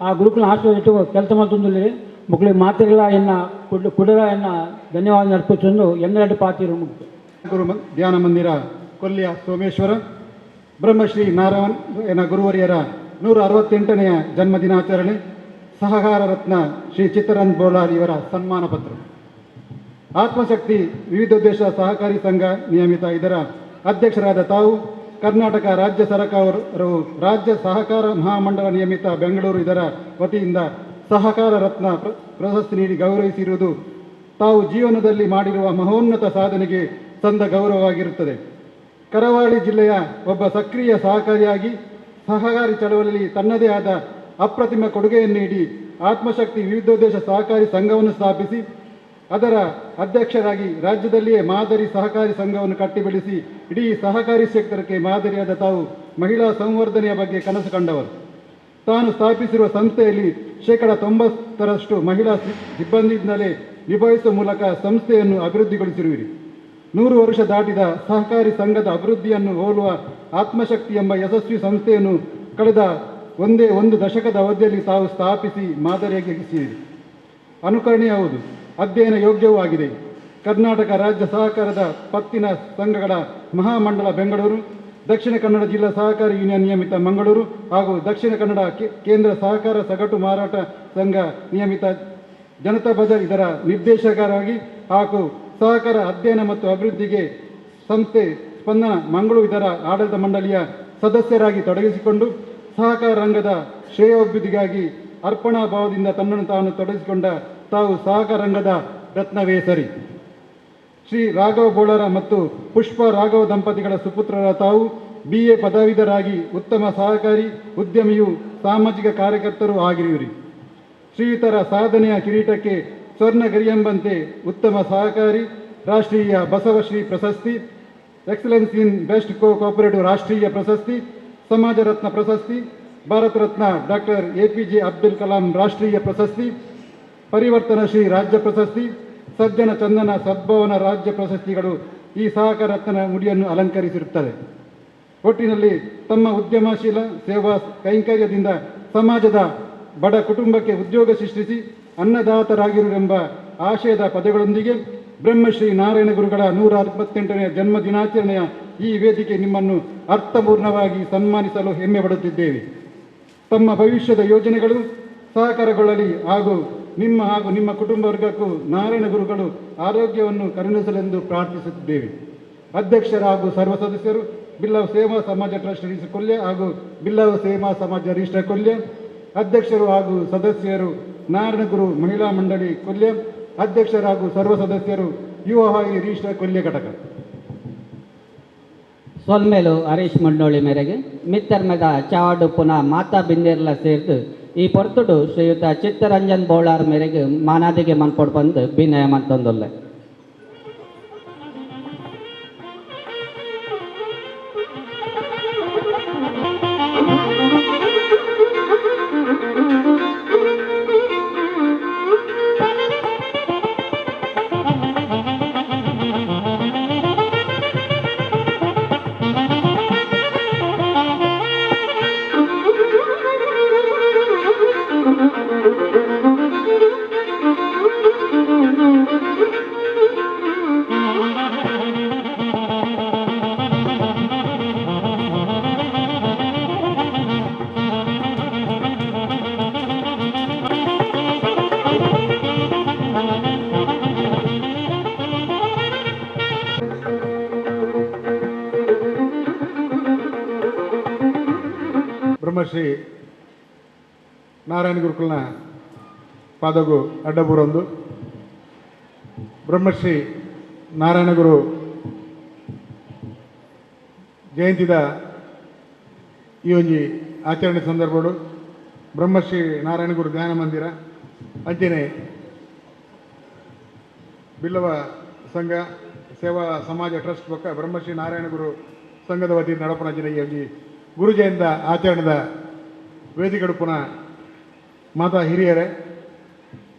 ಆ ಗುರುಕುಲ ಆಶ್ರಯದಿಟ್ಟು ಕೆಲಸ ಮಲ್ತೊಂದುಲ್ಲೆರ್ ಮೊಕ್ಲೆಗ್ ಮಾತೆರ್ಲ ಎನ್ನ ಕುಡಲ ಎನ್ನ ಧನ್ಯವಾದ ಅರ್ಪಿಸೊಂದು ಎನ್ನೆರಡು ಪಾತೆರ ಮುಗಿತು. ಗುರು ಧ್ಯಾನ ಮಂದಿರ ಕೊಲ್ಯ ಸೋಮೇಶ್ವರ ಬ್ರಹ್ಮಶ್ರೀ ನಾರಾಯಣ ಗುರುವರಿಯರ 168ನೆಯ ಜನ್ಮದಿನಾಚರಣೆ ಸಹಕಾರ ರತ್ನ ಶ್ರೀ ಚಿತ್ತರಂಜ್ ಬೋಳಾರ್ ಇವರ ಸನ್ಮಾನ ಪತ್ರ. ಆತ್ಮಶಕ್ತಿ ವಿವಿಧೋದ್ದೇಶ ಸಹಕಾರಿ ಸಂಘ ನಿಯಮಿತ ಇದರ ಅಧ್ಯಕ್ಷರಾದ ತಾವು ಕರ್ನಾಟಕ ರಾಜ್ಯ ಸರ್ಕಾರವು ರಾಜ್ಯ ಸಹಕಾರ ಮಹಾಮಂಡಲ ನಿಯಮಿತ ಬೆಂಗಳೂರು ಇದರ ವತಿಯಿಂದ ಸಹಕಾರ ರತ್ನ ಪ್ರಶಸ್ತಿ ನೀಡಿ ಗೌರವಿಸಿರುವುದು ತಾವು ಜೀವನದಲ್ಲಿ ಮಾಡಿರುವ ಮಹೋನ್ನತ ಸಾಧನೆಗೆ ಸಂದ ಗೌರವವಾಗಿರುತ್ತದೆ. ಕರಾವಳಿ ಜಿಲ್ಲೆಯ ಒಬ್ಬ ಸಕ್ರಿಯ ಸಹಕಾರಿಯಾಗಿ ಸಹಕಾರಿ ಚಳವಳಿಯಲ್ಲಿ ತನ್ನದೇ ಆದ ಅಪ್ರತಿಮ ಕೊಡುಗೆಯನ್ನು ನೀಡಿ ಆತ್ಮಶಕ್ತಿ ವಿವಿಧೋದ್ದೇಶ ಸಹಕಾರಿ ಸಂಘವನ್ನು ಸ್ಥಾಪಿಸಿ ಅದರ ಅಧ್ಯಕ್ಷರಾಗಿ ರಾಜ್ಯದಲ್ಲಿಯೇ ಮಾದರಿ ಸಹಕಾರಿ ಸಂಘವನ್ನು ಕಟ್ಟಿ ಬೆಳೆಸಿ ಇಡೀ ಸಹಕಾರಿ ಕ್ಷೇತ್ರಕ್ಕೆ ಮಾದರಿಯಾದ ತಾವು ಮಹಿಳಾ ಸಂವರ್ಧನೆಯ ಬಗ್ಗೆ ಕನಸು ಕಂಡವರು. ತಾನು ಸ್ಥಾಪಿಸಿರುವ ಸಂಸ್ಥೆಯಲ್ಲಿ 90% ಮಹಿಳಾ ಸಿಬ್ಬಂದಿಯಿಂದಲೇ ನಿಭಾಯಿಸುವ ಮೂಲಕ ಸಂಸ್ಥೆಯನ್ನು ಅಭಿವೃದ್ಧಿಗೊಳಿಸಿರುವಿರಿ. 100 ವರ್ಷ ದಾಟಿದ ಸಹಕಾರಿ ಸಂಘದ ಅಭಿವೃದ್ಧಿಯನ್ನು ಹೋಲುವ ಆತ್ಮಶಕ್ತಿ ಎಂಬ ಯಶಸ್ವಿ ಸಂಸ್ಥೆಯನ್ನು ಕಳೆದ ಒಂದೇ ಒಂದು ದಶಕದ ಅವಧಿಯಲ್ಲಿ ತಾವು ಸ್ಥಾಪಿಸಿ ಮಾದರಿಯಾಗಿಸಿದಿರಿ. ಅನುಕರಣೀಯ ಹೌದು, ಅಧ್ಯಯನ ಯೋಗ್ಯವೂ ಆಗಿದೆ. ಕರ್ನಾಟಕ ರಾಜ್ಯ ಸಹಕಾರದ ಪತ್ತಿನ ಸಂಘಗಳ ಮಹಾಮಂಡಲ ಬೆಂಗಳೂರು, ದಕ್ಷಿಣ ಕನ್ನಡ ಜಿಲ್ಲಾ ಸಹಕಾರಿ ಯೂನಿಯನ್ ನಿಯಮಿತ ಮಂಗಳೂರು ಹಾಗೂ ದಕ್ಷಿಣ ಕನ್ನಡ ಕೇಂದ್ರ ಸಹಕಾರ ಸಗಟು ಮಾರಾಟ ಸಂಘ ನಿಯಮಿತ ಜನತಾ ಬಜಾರ್ ಇದರ ನಿರ್ದೇಶಕರಾಗಿ ಹಾಗೂ ಸಹಕಾರ ಅಧ್ಯಯನ ಮತ್ತು ಅಭಿವೃದ್ಧಿಗೆ ಸಂಸ್ಥೆ ಸ್ಪಂದನ ಮಂಗಳೂರು ಇದರ ಆಡಳಿತ ಮಂಡಳಿಯ ಸದಸ್ಯರಾಗಿ ತೊಡಗಿಸಿಕೊಂಡು ಸಹಕಾರ ರಂಗದ ಶ್ರೇಯೋಭಿವೃದ್ಧಿಗಾಗಿ ಅರ್ಪಣಾ ಭಾವದಿಂದ ತನ್ನನ್ನು ತಾನು ತೊಡಗಿಸಿಕೊಂಡ ತಾವು ಸಹಕಾರ ರಂಗದ ರತ್ನವೇ ಸರಿ. ಶ್ರೀ ರಾಘವ ಬೋಳರ ಮತ್ತು ಪುಷ್ಪ ರಾಘವ ದಂಪತಿಗಳ ಸುಪುತ್ರರ ತಾವು BA ಪದವೀಧರಾಗಿ ಉತ್ತಮ ಸಹಕಾರಿ ಉದ್ಯಮಿಯೂ ಸಾಮಾಜಿಕ ಕಾರ್ಯಕರ್ತರೂ ಆಗಿರುವಿರಿ. ಶ್ರೀಯುತರ ಸಾಧನೆಯ ಕಿರೀಟಕ್ಕೆ ಸ್ವರ್ಣಗರಿಯೆಂಬಂತೆ ಉತ್ತಮ ಸಹಕಾರಿ ರಾಷ್ಟ್ರೀಯ ಬಸವಶ್ರೀ ಪ್ರಶಸ್ತಿ, excellence in best cooperative ರಾಷ್ಟ್ರೀಯ ಪ್ರಶಸ್ತಿ, ಸಮಾಜ ರತ್ನ ಪ್ರಶಸ್ತಿ, Bharat Ratna doctor APJ Abdul Kalam ರಾಷ್ಟ್ರೀಯ ಪ್ರಶಸ್ತಿ, ಪರಿವರ್ತನ ಶ್ರೀ ರಾಜ್ಯ ಪ್ರಶಸ್ತಿ, ಸಜ್ಜನ ಚಂದನ ಸದ್ಭವನ ರಾಜ್ಯ ಪ್ರಶಸ್ತಿಗಳು ಈ ಸಹಕಾರ ರತ್ನ ಮುಡಿಯನ್ನು ಅಲಂಕರಿಸಿರುತ್ತದೆ. ಒಟ್ಟಿನಲ್ಲಿ ತಮ್ಮ ಉದ್ಯಮಶೀಲ ಸೇವಾ ಕೈಂಕರ್ಯದಿಂದ ಸಮಾಜದ ಬಡ ಕುಟುಂಬಕ್ಕೆ ಉದ್ಯೋಗ ಸೃಷ್ಟಿಸಿ ಅನ್ನದಾತರಾಗಿರುವೆಂಬ ಆಶಯದ ಪದಗಳೊಂದಿಗೆ ಬ್ರಹ್ಮಶ್ರೀ ನಾರಾಯಣ ಗುರುಗಳ 168ನೇ ಜನ್ಮ ದಿನಾಚರಣೆಯ ಈ ವೇದಿಕೆ ನಿಮ್ಮನ್ನು ಅರ್ಥಪೂರ್ಣವಾಗಿ ಸನ್ಮಾನಿಸಲು ಹೆಮ್ಮೆ ಪಡುತ್ತಿದ್ದೇವೆ. ತಮ್ಮ ಭವಿಷ್ಯದ ಯೋಜನೆಗಳು ಸಹಕಾರಗೊಳ್ಳಲಿ ಹಾಗೂ ನಿಮ್ಮ ಕುಟುಂಬ ವರ್ಗಕ್ಕೂ ನಾರಾಯಣ ಗುರುಗಳು ಆರೋಗ್ಯವನ್ನು ಕರುಣಿಸಲೆಂದು ಪ್ರಾರ್ಥಿಸುತ್ತಿದ್ದೇವೆ. ಅಧ್ಯಕ್ಷರ ಹಾಗೂ ಸರ್ವ ಸದಸ್ಯರು, ಬಿಲ್ಲವ ಸೇವಾ ಸಮಾಜ ಟ್ರಸ್ಟ್ ರಿಜಿಸ್ಟರ್ ಕೊಲ್ಯ ಹಾಗೂ ಬಿಲ್ಲವ ಸೇವಾ ಸಮಾಜ ರಿಜಿಸ್ಟರ್ ಕೊಲ್ಯ, ಅಧ್ಯಕ್ಷರು ಹಾಗೂ ಸದಸ್ಯರು ನಾರಾಯಣಗುರು ಮಹಿಳಾ ಮಂಡಳಿ ಕೊಲ್ಯ, ಅಧ್ಯಕ್ಷರು ಹಾಗೂ ಸರ್ವ ಸದಸ್ಯರು ಯುವ ವಾಹಿನಿ ರಿಜಿಸ್ಟರ್ ಕೊಲ್ಯ ಘಟಕ. ಸೊಲ್ಮೇಲು ಹರೀಶ್ ಮಂಡೋಳಿ ಮೇರೆಗೆ ಮಿತ್ತರ್ಮೆದ ಚಾವಾಡು ಪುನಃ ಮಾತಾ ಬಿಂದಿರ್ಲ ಸೇರ್ದು ಈ ಪೊರ್ತುಡು ಶ್ರೀಯುತ ಚಿತ್ತರಂಜನ್ ಬೋಳಾರ್ ಮೇರೆಗೆ ಮಾನಾದಿಗೆ ಮನ್ಪೊಡ್ ಬಂದು ಬಿನಯ ಮಂತೊಂದುಲ್ಲೆ. ಬ್ರಹ್ಮಶ್ರೀ ನಾರಾಯಣ ಗುರುಕುಲ್ನ ಪಾದಗು ಅಡ್ಡಬೂರೊಂದು ಬ್ರಹ್ಮಶ್ರೀ ನಾರಾಯಣಗುರು ಜಯಂತಿದ ಈ ಒಂಜಿ ಆಚರಣೆ ಸಂದರ್ಭಡು ಬ್ರಹ್ಮಶ್ರೀ ನಾರಾಯಣಗುರು ಧ್ಯಾನ ಮಂದಿರ ಅಂಚನೆ ಬಿಲ್ಲವ ಸಂಘ ಸೇವಾ ಸಮಾಜ ಟ್ರಸ್ಟ್ ಬೊಕ್ಕ ಬ್ರಹ್ಮಶ್ರೀ ನಾರಾಯಣಗುರು ಸಂಘದ ವತಿಯಿಂದ ನಡಪುನ ಜಿನ ಗುರುಜಯಂದ ಆಚರಣೆದ ವೇದಿಕೆಡುಪುನ ಮಾತಾ ಹಿರಿಯರೇ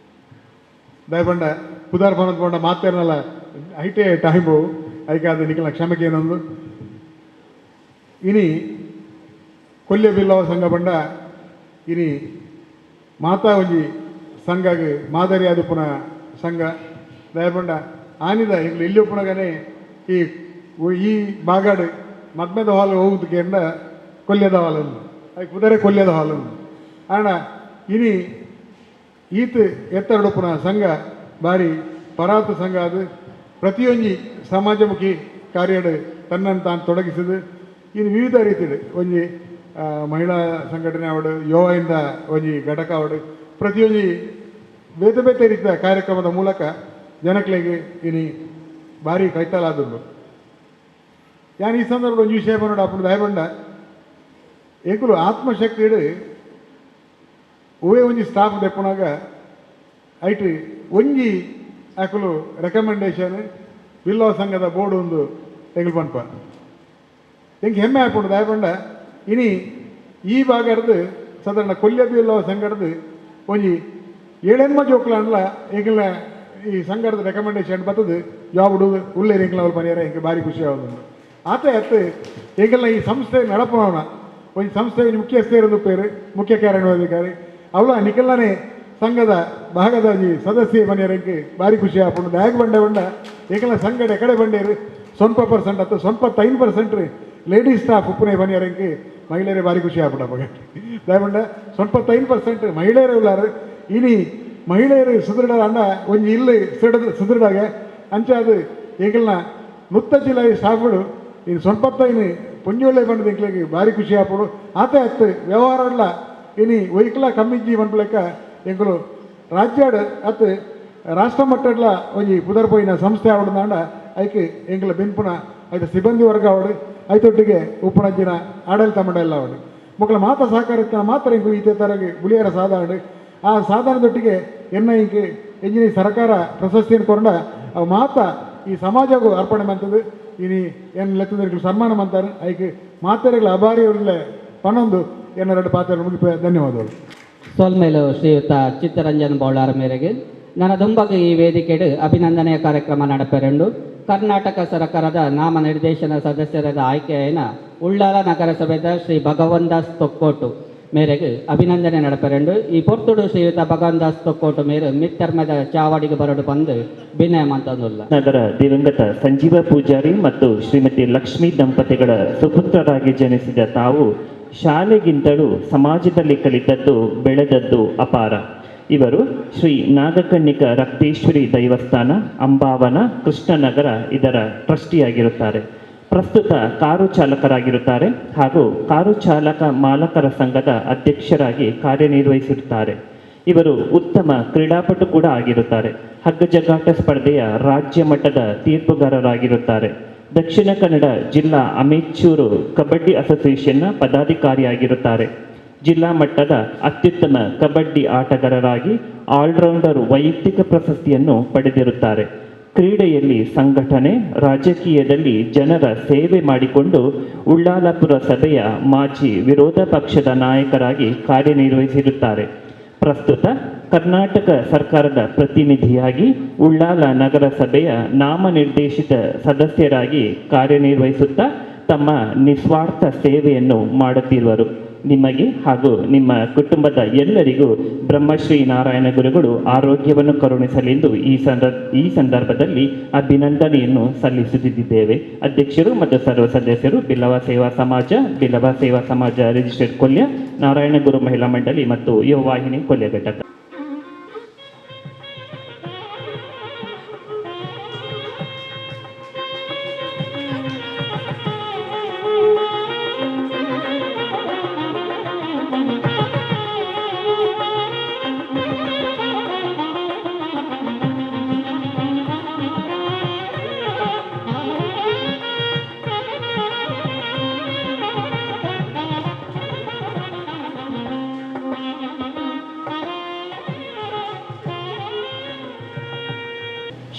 ದಯಬಂಡ ಪುದಾರ್ ಪನದ ಪಂಡ ಮಾತೇರ್ನಲ್ಲ ಐಟೇ ಟೈಮು ಐಕಾದ ನಿಕಲ ಕ್ಷಮಕ್ಕೆ ಏನೊಂದು ಇನಿ ಕೊಲ್ಯ ಬಿಲ್ಲವ ಸಂಘ ಬಂಡ ಇನಿ ಮಾತಾ ಒಂಜಿ ಸಂಘಗೆ ಮಾದರಿ ಆದುಪ್ಪುನ ಸಂಘ ದಯಬಂಡ ಆನಿದ ಎಂಗ್ಲು ಇಲ್ಲಿ ಉಪ್ಪುನಗನೆ ಈ ಈ ಬಾಗಾಡು ಮದ್ಮೆದ ಹಾಲ್ ಹೋಗುದಕ್ಕೆ ಎಂಡ ಕೊಲ್ಯದ ಹಾಲನ್ನು ಅದಕ್ಕೆ ಕುದರೆ ಕೊಲ್ಯದ ಹಾಲನ್ನು ಆಂಡ ಇನಿ ಈತ ಎತ್ತರಡುಪ್ಪುನ ಸಂಘ ಭಾರಿ ಪರಾತ ಸಂಘ ಅದು ಪ್ರತಿಯೊಂಜಿ ಸಮಾಜಮುಖಿ ಕಾರ್ಯಡು ತನ್ನನ್ನು ತಾನು ತೊಡಗಿಸಿದು ಇನ್ನು ವಿವಿಧ ರೀತಿಡು ಒಂಜಿ ಮಹಿಳಾ ಸಂಘಟನೆ ಅವಡು ಯೋಗದಿಂದ ಒಂಜಿ ಘಟಕ ಅವಡು ಪ್ರತಿಯೊಂಜಿ ಬೇತೆ ಬೇತೆ ರೀತಿಯ ಕಾರ್ಯಕ್ರಮದ ಮೂಲಕ ಜನಕ್ಲೆಗ್ ಇನಿ ಭಾರಿ ಕೈತಲಾದುಂಡು. ಯಾನ್ ಈ ಸಂದರ್ಭ ಒಂಜಿ ವಿಷಯ ಬನ್ನೋಡು ಅಪ್ಪುಂಡು ದಯಬಂಡ ಏಕುಲು ಆತ್ಮಶಕ್ತಿಡು ಒವೇ ಒಂಜಿ ಸ್ಟಾಫ್ ದೆಪ್ಪುನಾಗ ಐಟ್ ಒಂಜಿ ಅಕುಲು ರೆಕಮೆಂಡೇಶನ್ ಬಿಲ್ಲವ ಸಂಘದ ಬೋರ್ಡ್ ಒಂದು ಎಂಗ್ಲು ಪನ್ಪ ಎಂಕ್ ಹೆಮ್ಮೆ ಆಪುಂಡು ದಯಪಂಡ ಇನಿ ಈ ಭಾಗಡ್ದು ಸಾಧಾರಣ ಕೊಲ್ಯ ಬಿಲ್ಲವ ಸಂಘಡ್ದು ಒಂಜಿ ಏಳೆನ್ಮ ಜೋಕ್ಲಾಂಡ್ಲ ಎಂಗ್ಲ ಈ ಸಂಘದ ರೆಕಮೆಂಡೇಶನ್ ಬರ್ತದೆ ಜಾಬ್ ಉಳ್ಳೇರು ಎಂಗ್ಲ ಅವ್ರು ಪನಿಯಾರ ಎಂಕ್ ಭಾರಿ ಖುಷಿ ಆവുಂಡು. ಆತ ಅತ್ತು ಎಂಗಲ್ನ ಈ ಸಂಸ್ಥೆ ನಡಪವನ ಒಂಜಿ ಸಂಸ್ಥೆ ಒಂಜಿ ಮುಖ್ಯಸ್ಥರು ಪೇರು ಮುಖ್ಯ ಕಾರ್ಯನಿರ್ವಹಣಾಧಿಕಾರಿ ಅವಳ ನಿಕಲ್ನೇ ಸಂಘದ ಭಾಗದ ಒಂಜಿ ಸದಸ್ಯ ಮನೆಯರಂಗೆ ಭಾರಿ ಖುಷಿ ಆಪುಂಡು. ದಾಯಕ ಬಂಡ ಬಂಡ ಏಕಲ ಸಂಘ ಎಕಡೆ ಬಂಡೇರು 0% ಅಥವಾ 0.5% ಲೇಡೀಸ್ ಸ್ಟಾಫ್ ಉಪ್ಪುನೆ ಬನಿಯರಂಗೆ ಮಹಿಳೆಯರೇ ಭಾರಿ ಖುಷಿ ಆಪುಂಡು. ಅವಾಗ ದಯಬಂಡ 0.5% ಮಹಿಳೆಯರೇ ಉಲ್ಲಾರು. ಇನಿ ಮಹಿಳೆಯರು ಸುದೃಢ ಅಂಡ ಒಂಜಿ ಇಲ್ಲಿ ಸುದೃಢಾಗ ಅಂಚ ಅದು ಏಕಲ್ನ ನುತ್ತ ಜಿಲ್ಲೆ ಸ್ಟಾಫ್ಗಳು ಇದು 0.5 ಪೊಂಜೋಳೆ ಬಂಡದ ಎಂಕ್ಲೆಗ್ ಭಾರಿ ಖುಷಿ ಆಪುಂಡು. ಆತ ಅತ್ತು ವ್ಯವಹಾರ ಅಲ್ಲ ಇನಿ ಒಯ್ಕಲ ಕಮ್ಮಿಜ್ಜಿ ಪನ್ಪುಲೆಕ್ಕ ಎಂಕುಲು ರಾಜ್ಯಾಡ್ ಅತ್ತು ರಾಷ್ಟ್ರ ಮಟ್ಟಡ್ಲ ಒಂಜಿ ಪುದರ್ ಪೋಯಿನ ಸಂಸ್ಥೆ ಆವಡುಂದಾಂಡ ಐಕ್ ಎಂಕುಲ ಬೆನ್ಪುನ ಐತ ಸಿಬ್ಬಂದಿ ವರ್ಗ ಆವಡು ಐತೊಟ್ಟಿಗೆ ಉಪ್ಪುನಂಚಿನ ಆಡಳಿತ ಮಂಡಳಿ ಆವಡು ಮೊಕ್ಕಲ ಮಾತ ಸಹಕಾರ ಮಾತ್ರ ಎಂಕುಲು ಈತೆ ತರಗೆ ಬುಳಿಯರ ಸಾಧಾರಣ ಆ ಸಾಧಾರಣದೊಟ್ಟಿಗೆ ಎನ್ನ ಇಂಕ್ ಎಂಜಿನಿ ಸರ್ಕಾರ ಪ್ರಶಸ್ತಿಯನ್ನು ಕೊಂಡ ಅವು ಮಾತ ಈ ಸಮಾಜಕ್ಕೂ ಅರ್ಪಣೆ ಮಂತದ್ದು ಇನಿ ಏನು ಲೆಕ್ಕದರಿಗೆ ಸನ್ಮಾನ ಮಂತಾರೆ ಐಕ್ ಮಾತೆರೆಗಳ ಅಭಾರಿ ಉಳ್ಳೆ ಪನ್ನೊಂದು ಎನ್ನ ಎರಡು ಪಾತ್ರ ಮುಗಿಪ. ಧನ್ಯವಾದಗಳು. ಸೋಲ್ಮೇಲು ಶ್ರೀಯುತ ಚಿತ್ತರಂಜನ್ ಬೌಳಾರ್ ಮೇರೆಗೆ ನನ್ನ ದುಂಬಗ್ ಈ ವೇದಿಕೆಡು ಅಭಿನಂದನೆಯ ಕಾರ್ಯಕ್ರಮ ನಡಪೆರೆಂಡು ಕರ್ನಾಟಕ ಸರ್ಕಾರದ ನಾಮನಿರ್ದೇಶನ ಸದಸ್ಯರಾದ ಆಯ್ಕೆಯನ್ನ ಉಳ್ಳಾಲ ನಗರಸಭೆದ ಶ್ರೀ ಭಗವನ್ ದಾಸ್ ತೊಕ್ಕೋಟು ಮೇರೆಗೆ ಅಭಿನಂದನೆ ನಡಪೆರೆಂಡು ಈ ಪೊರ್ತುಡು ಶ್ರೀಯುತ ಭಗವನ್ ದಾಸ್ ತೊಕ್ಕೋಟು ಮೇರೆ ಮಿತ್ತರ್ಮದ ಚಾವಡಿಗೆ ಬರಡು ಬಂದು ವಿನಯ ಮಂತಂದುಲ್ಲ. ನಗರ ದಿವಂಗತ ಸಂಜೀವ ಪೂಜಾರಿ ಮತ್ತು ಶ್ರೀಮತಿ ಲಕ್ಷ್ಮೀ ದಂಪತಿಗಳ ಸುಪುತ್ರರಾಗಿ ಜನಿಸಿದ ತಾವು ಶಾಲೆಗಿಂತಲೂ ಸಮಾಜದಲ್ಲಿ ಕಲಿತದ್ದು ಬೆಳೆದದ್ದು ಅಪಾರ. ಇವರು ಶ್ರೀ ನಾಗಕನ್ನಿಕ ರಕ್ತೇಶ್ವರಿ ದೈವಸ್ಥಾನ ಅಂಬಾವನ ಕೃಷ್ಣನಗರ ಇದರ ಟ್ರಸ್ಟಿಯಾಗಿರುತ್ತಾರೆ. ಪ್ರಸ್ತುತ ಕಾರು ಚಾಲಕರಾಗಿರುತ್ತಾರೆ ಹಾಗೂ ಕಾರು ಚಾಲಕ ಮಾಲಕರ ಸಂಘದ ಅಧ್ಯಕ್ಷರಾಗಿ ಕಾರ್ಯನಿರ್ವಹಿಸುತ್ತಾರೆ. ಇವರು ಉತ್ತಮ ಕ್ರೀಡಾಪಟು ಕೂಡ ಆಗಿರುತ್ತಾರೆ. ಹಗ್ಗಜಗ್ಗಾಟ ಸ್ಪರ್ಧೆಯ ರಾಜ್ಯ ಮಟ್ಟದ ತೀರ್ಪುಗಾರರಾಗಿರುತ್ತಾರೆ. ದಕ್ಷಿಣ ಕನ್ನಡ ಜಿಲ್ಲಾ ಅಮೇಚೂರು ಕಬಡ್ಡಿ ಅಸೋಸಿಯೇಷನ್ನ ಪದಾಧಿಕಾರಿಯಾಗಿರುತ್ತಾರೆ. ಜಿಲ್ಲಾ ಮಟ್ಟದ ಅತ್ಯುತ್ತಮ ಕಬಡ್ಡಿ ಆಟಗಾರರಾಗಿ ಆಲ್ರೌಂಡರ್ ವೈಯಕ್ತಿಕ ಪ್ರಶಸ್ತಿಯನ್ನು ಪಡೆದಿರುತ್ತಾರೆ. ಕ್ರೀಡೆಯಲ್ಲಿ ಸಂಘಟನೆ, ರಾಜಕೀಯದಲ್ಲಿ ಜನರ ಸೇವೆ ಮಾಡಿಕೊಂಡು ಉಳ್ಳಾಲಪುರ ಸಭೆಯ ಮಾಜಿ ವಿರೋಧ ಪಕ್ಷದ ನಾಯಕರಾಗಿ ಕಾರ್ಯನಿರ್ವಹಿಸಿರುತ್ತಾರೆ. ಪ್ರಸ್ತುತ ಕರ್ನಾಟಕ ಸರ್ಕಾರದ ಪ್ರತಿನಿಧಿಯಾಗಿ ಉಳ್ಳಾಲ ನಗರಸಭೆಯ ನಾಮನಿರ್ದೇಶಿತ ಸದಸ್ಯರಾಗಿ ಕಾರ್ಯನಿರ್ವಹಿಸುತ್ತಾ ತಮ್ಮ ನಿಸ್ವಾರ್ಥ ಸೇವೆಯನ್ನು ಮಾಡುತ್ತಿರುವರು. ನಿಮಗೆ ಹಾಗೂ ನಿಮ್ಮ ಕುಟುಂಬದ ಎಲ್ಲರಿಗೂ ಬ್ರಹ್ಮಶ್ರೀ ನಾರಾಯಣ ಗುರುಗಳು ಆರೋಗ್ಯವನ್ನು ಕರುಣಿಸಲೆಂದು ಈ ಸಂದರ್ಭದಲ್ಲಿ ಅಭಿನಂದನೆಯನ್ನು ಸಲ್ಲಿಸುತ್ತಿದ್ದೇವೆ. ಅಧ್ಯಕ್ಷರು ಮತ್ತು ಸರ್ವ ಸದಸ್ಯರು, ಬಿಲ್ಲವ ಸೇವಾ ಸಮಾಜ, ಬಿಲ್ಲವ ಸೇವಾ ಸಮಾಜ ರಿಜಿಸ್ಟರ್ಡ್ ಕೊಲ್ಯ, ನಾರಾಯಣ ಗುರು ಮಹಿಳಾ ಮಂಡಳಿ ಮತ್ತು ಯುವ ವಾಹಿನಿ ಕೊಲ್ಯ ಘಟಕ.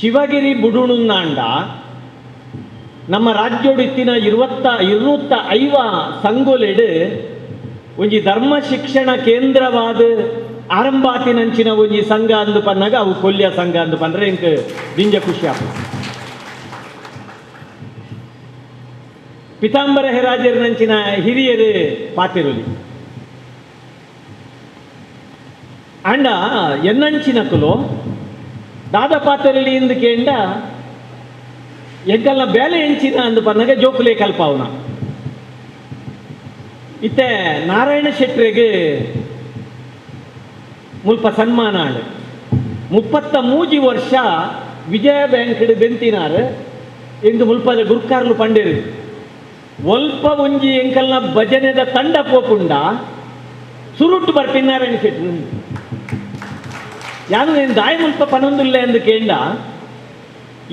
ಶಿವಗಿರಿ ಬುಡುಣುನ್ನಾಂಡ ನಮ್ಮ ರಾಜ್ಯೋಡು ಇತ್ತಿನ 250 ಸಂಗೊಲೆಡು ಒಂಜಿ ಧರ್ಮ ಶಿಕ್ಷಣ ಕೇಂದ್ರವಾದ ಆರಂಭಾತಿನಂಚಿನ ಒಂಜಿ ಸಂಘ ಅಂದು ಪನ್ನಾಗ ಅವು ಕೊಲ್ಯ ಸಂಘ ಅಂದು ಪಂದ್ರೆ ಎಂಕ್ ದಿಂಜ ಖುಷಿ ಆಪ. ಪಿತಾಂಬರ ಹೆರಾಜರ್ನಂಚಿನ ಹಿರಿಯರು ಪಾತಿರುಲಿ ಅಂಡ ಎನ್ನಂಚಿನ ಕುಲು ದಾದ ಪಾತಿರುಲಿ ಇಂದು ಕೇಂಡ ಎಂಕಲ್ನ ಬೇಲೆ ಎಂಚಿನ ಅಂದು ಪನ್ನಾಗ ಜೋಕುಲೆ ಕಲ್ಪಾವನ. ಇತ್ತೆ ನಾರಾಯಣ ಶೆಟ್ರಿಗೆ ಮುಲ್ಪ ಸನ್ಮಾನ ಆಂಡ್. 33 ವರ್ಷ ವಿಜಯ ಬ್ಯಾಂಕ್ ಬೆಂತಿನಾರ್ ಎಂದು ಮುಲ್ಪದ ಗುರ್ಕಾರ್ಲು ಪಂಡೇರು. ಒಲ್ಪ ಒಂಜಿ ಎಂಕಲ್ನ ಭಜನೆದ ತಂಡ ಪೋಪುಂಡ ಸುರುಟ್ಟು ಬರ್ಪಿನ ನಾರಾಯಣ ಶೆಟ್ರು. ಯಾನು ಏನು ದಾಯ ಮುಲ್ಪ ಪನೊಂದುಲ್ಲೆ ಎಂದು ಕೇಂಡ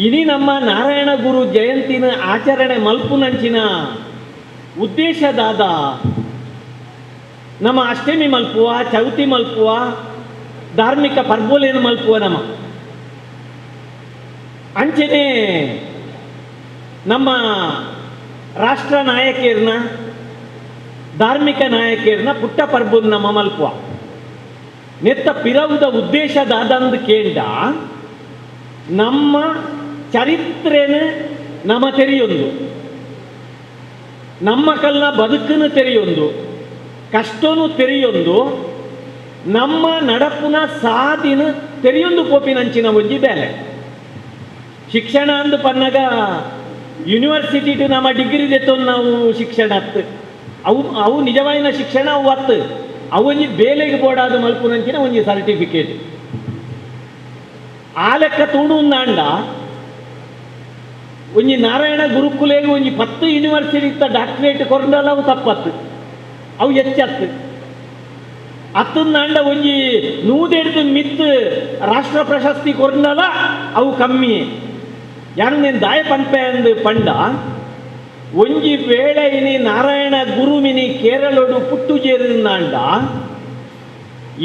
ಇಡೀ ನಮ್ಮ ನಾರಾಯಣ ಗುರು ಜಯಂತಿನ ಆಚರಣೆ ಮಲ್ಪುನಂಚಿನ ಉದ್ದೇಶದಾದ ನಮ್ಮ ಅಷ್ಟಮಿ ಮಲ್ಪುವ, ಚೌತಿ ಮಲ್ಪುವ, ಧಾರ್ಮಿಕ ಪರ್ಬೋಲೇನು ಮಲ್ಪುವ ನಮ್ಮ ಅಂಚನೆ ನಮ್ಮ ರಾಷ್ಟ್ರ ನಾಯಕಿಯರ್ನ ಧಾರ್ಮಿಕ ನಾಯಕಿಯರ್ನ ಪುಟ್ಟ ಪರ್ಬೋನ್ ನಮ್ಮ ಮಲ್ಪುವ. ನೆತ್ತ ಪಿರವುದ ಉದ್ದೇಶದಾದಂದು ಕೇಂಡ ನಮ್ಮ ಚರಿತ್ರೆನ ನಮ ತೆರೆಯೊಂದು, ನಮ್ಮ ಕಲ್ನ ಬದುಕನ್ನು ತೆರೆಯೊಂದು, ಕಷ್ಟನು ತೆರೆಯೊಂದು, ನಮ್ಮ ನಡಪುನ ಸಾದಿನ ತೆರೆಯೊಂದು ಪೋಪಿನಂಚಿನ ಒಂಜಿ ಬೇಲೆ. ಶಿಕ್ಷಣ ಅಂದು ಪನ್ನಾಗ ಯೂನಿವರ್ಸಿಟಿ ಟು ನಮ್ಮ ಡಿಗ್ರಿ ದೆತ್ತೊಂದು ನಾವು ಶಿಕ್ಷಣ ಅತ್ತು ಅವು ಅವು ನಿಜವಾಯಿನ ಶಿಕ್ಷಣ ಅವು ಅತ್ತು ಅವು ಒಂಜಿ ಬೇಲೆಗೆ ಬೋಡಾದ ಮಲ್ಪುನಂಚಿನ ಒಂಜಿ ಸರ್ಟಿಫಿಕೇಟ್. ಆ ಲೆಕ್ಕ ತೂಡುಂದಾಂಡ ಒಂಜಿ ನಾರಾಯಣ ಗುರುಕುಲೆಗೆ ಒಂಜಿ 10 ಯೂನಿವರ್ಸಿಟಿ ಇತ್ತ ಡಾಕ್ಟರೇಟ್ ಕೊರಂಡಲ ಅವು ತಪ್ಪತ್ತು, ಅವು ಹೆಚ್ಚತ್ತು. ಅತ್ತಂದಾಂಡ ಒಂಜಿ 100 ಮಿತ್ ರಾಷ್ಟ್ರ ಪ್ರಶಸ್ತಿ ಕೊರಂಡಲ ಅವು ಕಮ್ಮಿ. ಯಾರು ನೀನು ದಾಯ ಪನ್ಪೆ ಅಂದು ಪಂಡ ಒಂಜಿ ವೇಳೆ ಇನಿ ನಾರಾಯಣ ಗುರುಮಿನಿ ಕೇರಳೋಡು ಪುಟ್ಟುಜೇರಿಂದಾಂಡ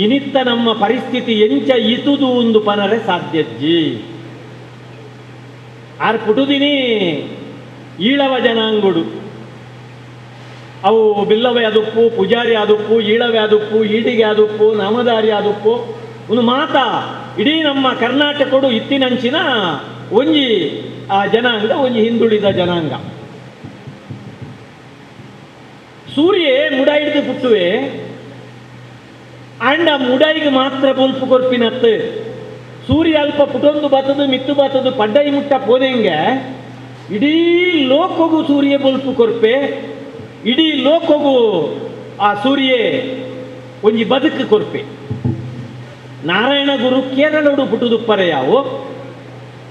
ಇನಿತ್ತ ನಮ್ಮ ಪರಿಸ್ಥಿತಿ ಎಂಚ ಇತುದು ಒಂದು ಪನರೆ ಸಾಧ್ಯಜ್ಜಿ. ಆರ್ ಪುಟುದಿನಿ ಈಳವ ಜನಾಂಗುಡು ಅವು ಬಿಲ್ಲವೆ ಆದುಪ್ಪು, ಪೂಜಾರಿ ಆದುಪ್ಪು, ಈಳವೆ ಆದುಪ್ಪು, ಈಡಿಗೆ ಆದುಪ್ಪು, ನಾಮಧಾರಿ ಆದುಪ್ಪು ಒಂದು ಮಾತಾ ಇಡೀ ನಮ್ಮ ಕರ್ನಾಟಕಡು ಇತ್ತಿನಂಚಿನ ಒಂಜಿ ಆ ಜನಾಂಗ ಒಂಜಿ ಹಿಂದುಳಿದ ಜನಾಂಗ. ಸೂರ್ಯ ಮುಡ ಹಿಡಿದು ಪುಟ್ಟುವೆ ಅಂಡ ಮುಡೈಗೆ ಮಾತ್ರ ಬೊಲ್ಪು ಕೊರ್ಪಿನತ್ತು. ಸೂರ್ಯ ಅಲ್ಪ ಪುಟೊಂದು ಬತ್ತದು ಮಿತ್ತು ಬತ್ತದು ಪಡ್ಡೈ ಮುಟ್ಟ ಪೋದೆಂಗೆ ಇಡೀ ಲೋಕಗೂ ಸೂರ್ಯ ಬೊಲ್ಪು ಕೊರ್ಪೆ, ಇಡೀ ಲೋಕಗೂ ಆ ಸೂರ್ಯ ಒಂಜಿ ಬದುಕು ಕೊರ್ಪೆ. ನಾರಾಯಣ ಗುರು ಕೇರಳೋಡು ಪುಟುದುಪ್ಪರೆ ಯಾವು,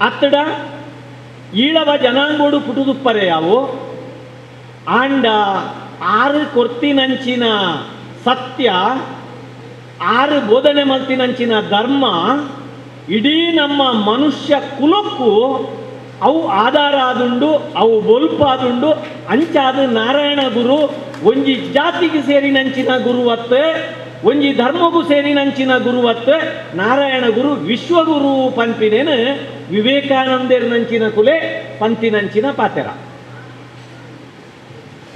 ಅತ್ತಡ ಈಳವ ಜನಾಂಗೋಡು ಪುಟುದುಪ್ಪರೆ ಯಾವು, ಆಂಡ ಆರು ಕೊರ್ತಿನಂಚಿನ ಸತ್ಯ, ಆರು ಬೋಧನೆ ಮಲ್ತಿನಂಚಿನ ಧರ್ಮ ಇಡೀ ನಮ್ಮ ಮನುಷ್ಯ ಕುಲಕ್ಕೂ ಅವು ಆಧಾರ ಆದುಂಡು, ಅವು ಬೊಲ್ಪಾದುಂಡು. ಅಂಚಾದ ನಾರಾಯಣ ಗುರು ಒಂಜಿ ಜಾತಿಗೆ ಸೇರಿನಂಚಿನ ಗುರುವತ್ತೆ, ಒಂಜಿ ಧರ್ಮಗೂ ಸೇರಿನಂಚಿನ ಗುರುವತ್ತೆ. ನಾರಾಯಣ ಗುರು ವಿಶ್ವಗುರು ಪಂಪಿನೇನು ವಿವೇಕಾನಂದರ್ನಂಚಿನ ಕುಲೆ ಪಂತಿನಂಚಿನ ಪಾತೆರ.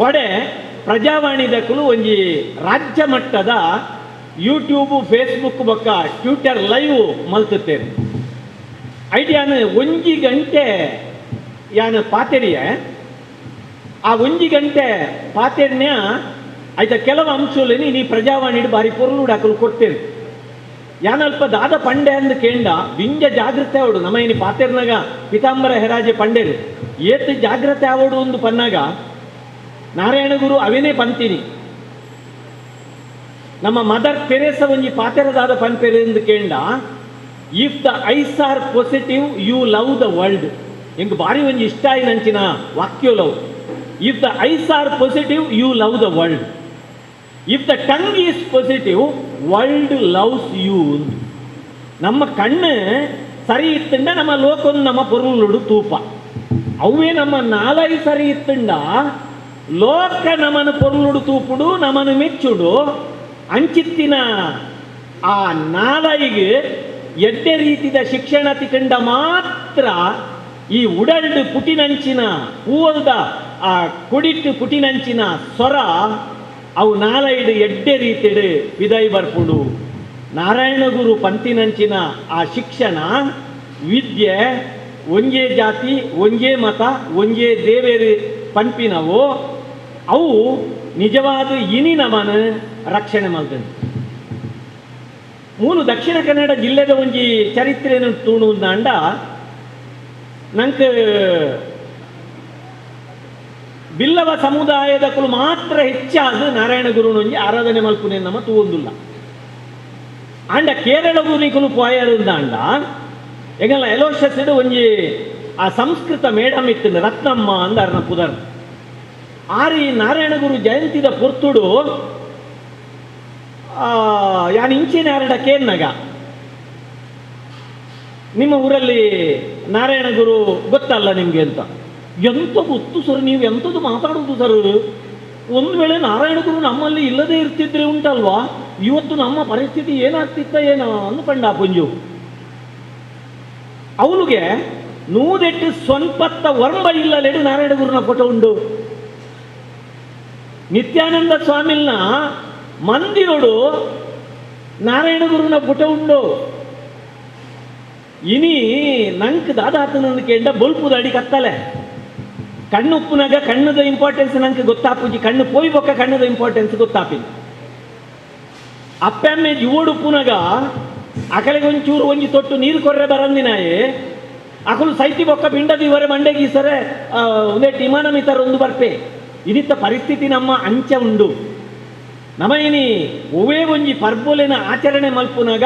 ಒಡೆ ಪ್ರಜಾವಾಣಿದ ಕುಲು ಒಂಜಿ ರಾಜ್ಯ ಮಟ್ಟದ ಯೂಟ್ಯೂಬು, ಫೇಸ್ಬುಕ್ ಬೊಕ್ಕ ಟ್ವಿಟರ್ ಲೈವ್ ಮಲ್ತುತ್ತೇನೆ. ಐಡಿಯಾನ ಒಂಜಿ ಗಂಟೆ ಯಾನು ಪಾತೆರಿಯ, ಆ ಒಂಜಿ ಗಂಟೆ ಪಾತೆರ್ನ್ಯ ಆಯ್ತಾ ಕೆಲವು ಅಂಶಲೇನಿ ನೀ ಪ್ರಜಾವಾಣಿಡು ಬಾರಿ ಪೊರ್ಲುಡಾಕಲು ಕೊಡ್ತೇನೆ. ಯಾನಲ್ಪ ದಾದ ಪಂಡೆ ಅಂದ್ ಕೇಂಡ ಬಿಂಜ ಜಾಗೃತೆ ಅವಡು ನಮ್ಮ ಇನಿ ಪಾತೆರ್ನಾಗ ಪಿತಾಂಬರ ಹೆರಾಜೆ ಪಂಡೇರು ಏತ್ ಜಾಗ್ರತೆ ಅವಡು ಒಂದು ಪನ್ನಾಗ ನಾರಾಯಣ ಗುರು ಅವೇನೇ ಪಂತೀನಿ. ನಮ್ಮ ಮದರ್ ತೆರೇಸ ಒಂಜಿ ಪಾತೆರದಾದ ಪನ್ಪೆರೆ ಎಂದು ಕೇಂಡ, if the eyes are positive you love the world. ಎಂಗ್ ಬಾರಿ ಒಂಜಿ ಇಷ್ಟ ಆಯಿನಂಚಿನ ವಾಕ್ಯ love. If the eyes are positive you love the world, if the tongue is positive world loves you. ನಮ್ಮ ಕಣ್ಣು ಸರಿ ಇತ್ತಂಡ ನಮ್ಮ ಲೋಕೊಂದು ನಮ್ಮ ಪೊರುಳುಡು ತೂಪ, ಅವೇ ನಮ್ಮ ನಾಲೈ ಸರಿ ಇತ್ತಂಡ ಲೋಕ ನಮನ ಪೊರುಳುಡು ತೂಪುಡು ನಮನ ಮೆಚ್ಚುಡು. ಅಂಚಿತ್ತಿನ ಆ ನಾಲೈಗೆ ಎಡ್ಡೆ ರೀತಿಯ ಶಿಕ್ಷಣ ತಿಕಂಡ ಮಾತ್ರ ಈ ಉಡಲ್ಡ್ ಪುಟಿನಂಚಿನ ಪೂವಲ್ದ ಆ ಕೊಡಿಟ್ಟು ಪುಟಿನಂಚಿನ ಸೊರ ಅವು ನಾಲೈಡು ಎಡ್ಡೆ ರೀತಿಡು ವಿದೈ ಬರ್ಪುಂಡು. ನಾರಾಯಣಗುರು ಪಂತಿನಂಚಿನ ಆ ಶಿಕ್ಷಣ ವಿದ್ಯೆ ಒಂಜೇ ಜಾತಿ ಒಂಜೇ ಮತ ಒಂಜೇ ದೇವೇರು ಪನ್ಪಿನವು ಅವು ನಿಜವಾದ ಇನಿ ನಮನ ರಕ್ಷಣೆ ಮಲ್ತಂದು. ಮೂಲು ದಕ್ಷಿಣ ಕನ್ನಡ ಜಿಲ್ಲೆದ ಒಂಜಿ ಚರಿತ್ರೆಯನ್ನು ತೂಣುಂದಾಂಡ ನಂಕ್ ಬಿಲ್ಲವ ಸಮುದಾಯದ ಕುಲು ಮಾತ್ರ ಹೆಚ್ಚಾದ ನಾರಾಯಣ ಗುರುನೊಂಜಿ ಆರಾಧನೆ ಮಲ್ಪುನೆ ನಮ್ಮ ತೂವೊಂದುಲ್ಲ. ಆಂಡ ಕೇರಳ ಗುರಿಕುಲು ಪೋಯರುಂದಾಂಡ ಎಂಗಲ್ಲ ಎಲೋಷಸ್ಡ್ ಒಂಜಿ ಆ ಸಂಸ್ಕೃತ ಮೇಡಮ್ ಇತ್ತು ರತ್ನಮ್ಮ ಅಂದ ಅರ್ನ ಪುದರ್. ಆರಿ ನಾರಾಯಣ ಗುರು ಜಯಂತಿದ ಪೊರ್ತುಡು ಯಾನ್ ಇಂಚಿನ ಆರಡ ಕೇನ್ನಗ ನಿಮ್ಮ ಊರಲ್ಲಿ ನಾರಾಯಣ ಗುರು ಗೊತ್ತಲ್ಲ ನಿಮಗೆ ಅಂತ. ಎಂತ ಗೊತ್ತು ಸರ್, ನೀವು ಎಂಥದ್ದು ಮಾತಾಡೋದು ಸರ್? ಒಂದು ವೇಳೆ ನಾರಾಯಣ ಗುರು ನಮ್ಮಲ್ಲಿ ಇಲ್ಲದೇ ಇರ್ತಿದ್ರೆ ಉಂಟಲ್ವಾ, ಇವತ್ತು ನಮ್ಮ ಪರಿಸ್ಥಿತಿ ಏನಾಗ್ತಿತ್ತ ಏನೋ ಅಂದ್ಕೊಂಡ ಪುಂಜು. ಅವನಿಗೆ ನೂದೆಟ್ಟು ಸ್ವಂಪತ್ತ ವರ್ಂಬ ಇಲ್ಲಲೆಡು ನಾರಾಯಣ ಗುರುನ ಫೋಟೋ ಉಂಡು. ನಿತ್ಯಾನಂದ ಸ್ವಾಮಿಲ್ನ ಮಂದಿರೋಡು ನಾರಾಯಣ ಗುರುನ ಫೋಟೋ ಉಂಡು. ಇನಿ ನಂಕ್ ದಾದಾತನಂದು ಕೇಂಡ ಬೊಲ್ಪುದ ಅಡಿ ಕತ್ತಲೆ ಕಣ್ಣು ಉಪ್ಪುನಾಗ ಕಣ್ಣದ ಇಂಪಾರ್ಟೆನ್ಸ್ ನಂಗೆ ಗೊತ್ತಾಪುಜಿ, ಕಣ್ಣು ಪೋಯ್ ಬೊಕ್ಕ ಕಣ್ಣದ ಇಂಪಾರ್ಟೆನ್ಸ್ ಗೊತ್ತಾಪಿನಿ. ಅಪ್ಪಮ್ಮೆ ಜುವೋಡು ಉಪ್ಪುನಾಗ ಅಕಲೆಗೆ ಒಂಚೂರು ಒಂಜಿ ತೊಟ್ಟು ನೀರು ಕೊರ್ರೆ ಬರಂದಿನಾಯೆ ಅಕಲು ಸೈತಿ ಬೊಕ್ಕ ಪಿಂಡದ ಇವರೆ ಮಂಡೆಗೆ ಸರೆ ಒಂದೇ ಟಿಮಾನ ಮಿತರ ಒಂದು ಬರ್ಪೆ. ಇದಿತ್ತ ಪರಿಸ್ಥಿತಿ ನಮ್ಮ ಅಂಚ ಉಂಡು. ನಮ ಇನಿ ಒವೇ ಒಂಜಿ ಪರ್ಬೊಲೆನ ಆಚರಣೆ ಮಲ್ಪುನಾಗ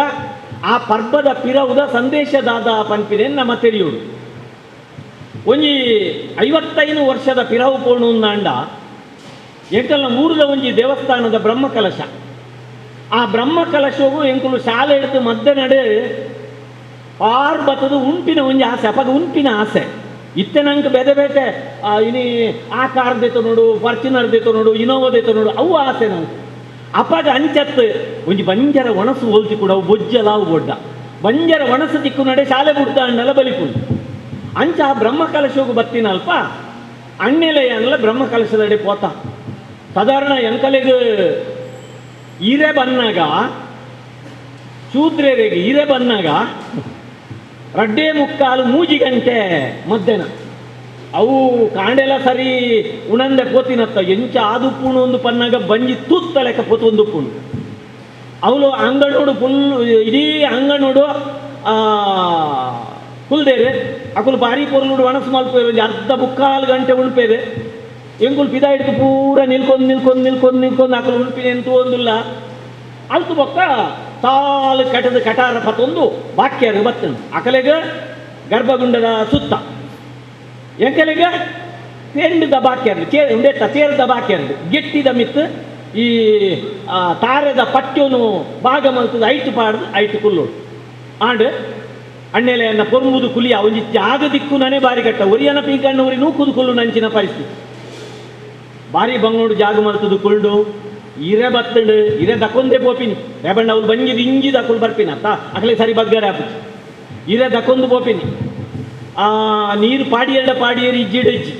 ಆ ಪರ್ಬದ ಪಿರವುದ ಸಂದೇಶದಾದ ಪನ್ಪಿದೆ ನಮ್ಮ ತೆರಿಯೋಡು. ಒಂಜಿ 55 ವರ್ಷದ ಪಿರವು ಪೋಣು ಅಂಡ ಎಂಕಲ್ನ ಊರದ ಒಂಜಿ ದೇವಸ್ಥಾನದ ಬ್ರಹ್ಮಕಲಶ. ಆ ಬ್ರಹ್ಮಕಲಶವು ಎಂಕುಲು ಶಾಲೆ ಹಿಡಿದು ಮಧ್ಯೆ ನಡೆ ಪಾರ್ ಬತ್ತದು ಉಂಪಿನ ಒಂಜಿ ಆಸೆ. ಅಪಗ ಉಂಪಿನ ಆಸೆ ಇತ್ತೆ ನಂಗೆ ಬೇತೆ ಬೇತೆ ಇನಿ ಆ ಕಾರ್ ದೇತ ನೋಡು, ಫಾರ್ಚುನರ್ ದೇತ ನೋಡು, ಇನೋವಾ ದೇತ ನೋಡು, ಅವು ಆಸೆ ನಂಗೆ. ಅಪಗ ಅಂಚತ್ತು ಒಂಜಿ ಬಂಜರ ಒಣಸು ಹೋಲ್ತಿ ಕೂಡ ಅವು ಬೊಜ್ಜಲಾವು ಬೊಡ್ಡ ಬಂಜರ ಒಣಸು ತಿಕ್ಕು ನಡೆ ಶಾಲೆ ಬುಡ್ದ ಅಣ್ಣಲ ಬಲಿಪುಂಡು. ಅಂಚ ಆ ಬ್ರಹ್ಮಕಲಶೋಗು ಬತ್ತಿನಲ್ಪ ಅಣ್ಣೆಲೆ ಅನ್ನಲ್ಲ ಬ್ರಹ್ಮಕಲಶದಡೆ ಪೋತ. ಸಾಧಾರಣ ಎಂಕಲೆಗ್ ಈರೆ ಬನ್ನಾಗ ಶೂದ್ರರಿಗೆ ಈರೆ ಬನ್ನಾಗ ರಡ್ಡೇ ಮುಕ್ಕಾಲು ಮೂಜಿ ಗಂಟೆ ಮಧ್ಯಾಹ್ನ ಅವು ಕಾಂಡೆಲ ಸರಿ ಉಣಂದೆ ಪೋತಿನತ್ತ ಎಂಚ ಆದು ಪೂಣು ಒಂದು ಪನ್ನಾಗ ಬಂಜಿ ತೂತ್ತ ಲೆಕ್ಕ ಪೋತು ಒಂದು ಪೂಣು. ಅವಳು ಅಂಗನೋಡು ಫುಲ್ ಇಡೀ ಅಂಗನೋಡು ಕುಲ್ದೇರೆ ಅಕುಲು ಬಾರಿ ಪೊರ್ಲುಡು ಒಣಸು ಮಲ್ಪೇರು ಒಂಜಿ ಅರ್ಧ ಮುಕ್ಕಾಲು ಗಂಟೆ ಉಣ್ಪೇರೆ. ಎಂಕುಲು ಪಿದ ಹಿಡ್ದು ಪೂರ ನಿಲ್ಕೊಂಡು ನಿಲ್ಕೊಂಡು ನಿಲ್ಕೊಂಡು ನಿಲ್ಕೊಂಡು ಅಕುಲು ಉಣ್ಪಿನ ಎಂತೂ ಒಂದುಲ್ಲ. ಅಲ್ತು ಬೊಕ್ಕ ತಾಳು ಕಟದ ಕಟಾರ ಪತ್ತೊಂದು ಬಾಕ್ಯರು ಬತ್ತನು ಅಕಲೆಗ ಗರ್ಭಗುಂಡದ ಸುತ್ತ ಎಂಕಲೆಗ ತೆಂಡದ ಬಾಕ್ಯರು ಚೇ ಉಂಡೆತ್ತ ತೇರದ ಬಾಕ್ಯರು ಗೆಟ್ಟಿದ ಮಿತ್ತು ಈ ತಾರೆದ ಪಟ್ಯನು ಭಾಗ ಮಲ್ತದ ಐಟು ಪಾಡ್ದು ಐಟು ಕುಲ್ಲೋಡು. ಆಂಡ್ ಅಣ್ಣೆಲೆಯನ್ನ ಪೊರ್ಮುದು ಕುಲಿಯ ಒಂಜಿ ಜಾಗ ದಿಕ್ಕು ನಾನೇ ಬಾರಿ ಕಟ್ಟ ಒರಿಯನ ಪೀಕಣ್ಣ ಒರಿ ನೂಕುದು ಕುಲ್ಲು ನಂಚಿನ ಪರಿಸ್ಥಿತಿ. ಬಾರಿ ಬಂಗೋಡು ಜಾಗ ಮಲ್ತದು ಕುಲ್ಡು ಇರೆ ಬತ್ತಂಡು ಇರೆ ದಕೊಂದೇ ಪೋಪಿನಿ ರೇಬಣ್ಣ ಅವ್ರು ಬಂಜಿದ ಇಂಜಿದ ಅಕುಲು ಬರ್ಪಿನ ತಾ ಅಕಲೆ ಸರಿ ಬಗ್ಗರೆ ಆಪುಜಿ ಇರೆ ದಕೊಂದು ಪೋಪಿನಿ. ಆ ನೀರು ಪಾಡಿಯರ್ಡ ಪಾಡಿಯರ್ ಇಜ್ಜಿಡ ಇಜ್ಜಿ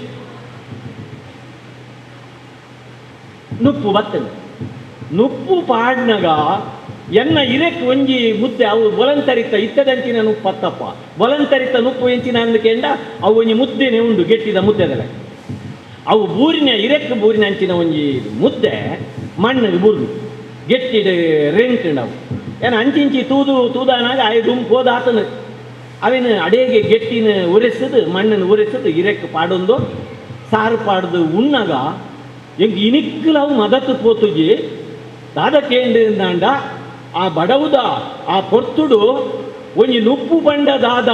ನುಪ್ಪು ಬತ್ತಂಡು ನುಪ್ಪು ಪಾಡ್ನಾಗ ಎನ್ನ ಇರೆಕ್ ಒಂಜಿ ಮುದ್ದೆ ಅವು ಬೊಲಂತರಿತ ಇತ್ತದಂಚಿನ ನುಪ್ಪತ್ತಪ್ಪ ಬೊಲಂತರಿತ ನುಪ್ಪು ಎಂಚಿನ ಅಂದಕೆಂಡ ಅವು ಒಂಜಿ ಮುದ್ದೆನೆ ಉಂಡು ಗೆಟ್ಟಿದ ಮುದ್ದೆದಲ್ಲ ಅವು ಬೂರಿನ ಇರೆಕ್ ಬೂರಿನ ಅಂಚಿನ ಒಂಜಿ ಮುದ್ದೆ ಮಣ್ಣಿಗೆ ಬೂರ್ದು ಗೆಟ್ಟಿಡು ರೆಂಟು ಅವು ಏನ ಅಂಚಿಂಚಿ ತೂದು ತೂದಾನಾಗ ಐದು ಹೋದ ಆತನು ಅವಿನ ಅಡೇಗೆ ಗೆಟ್ಟಿನ ಉರೆಸದು ಮಣ್ಣನ್ನು ಉರೆಸದು ಇರೆಕ್ ಪಾಡೊಂದು ಸಾರು ಪಾಡ್ದು ಉಣ್ಣಾಗ ಎಂಕ್ ಇನಿಕ್ಕಲವು ಮದತ್ತು ಪೋತುಜಿ ದಾದ ಕೇಂದ್ರಂಡ ಆ ಬಡವುದ ಆ ಪೊರ್ತುಡು ಒಂಜಿ ನುಪ್ಪು ಬಂಡ ದಾದ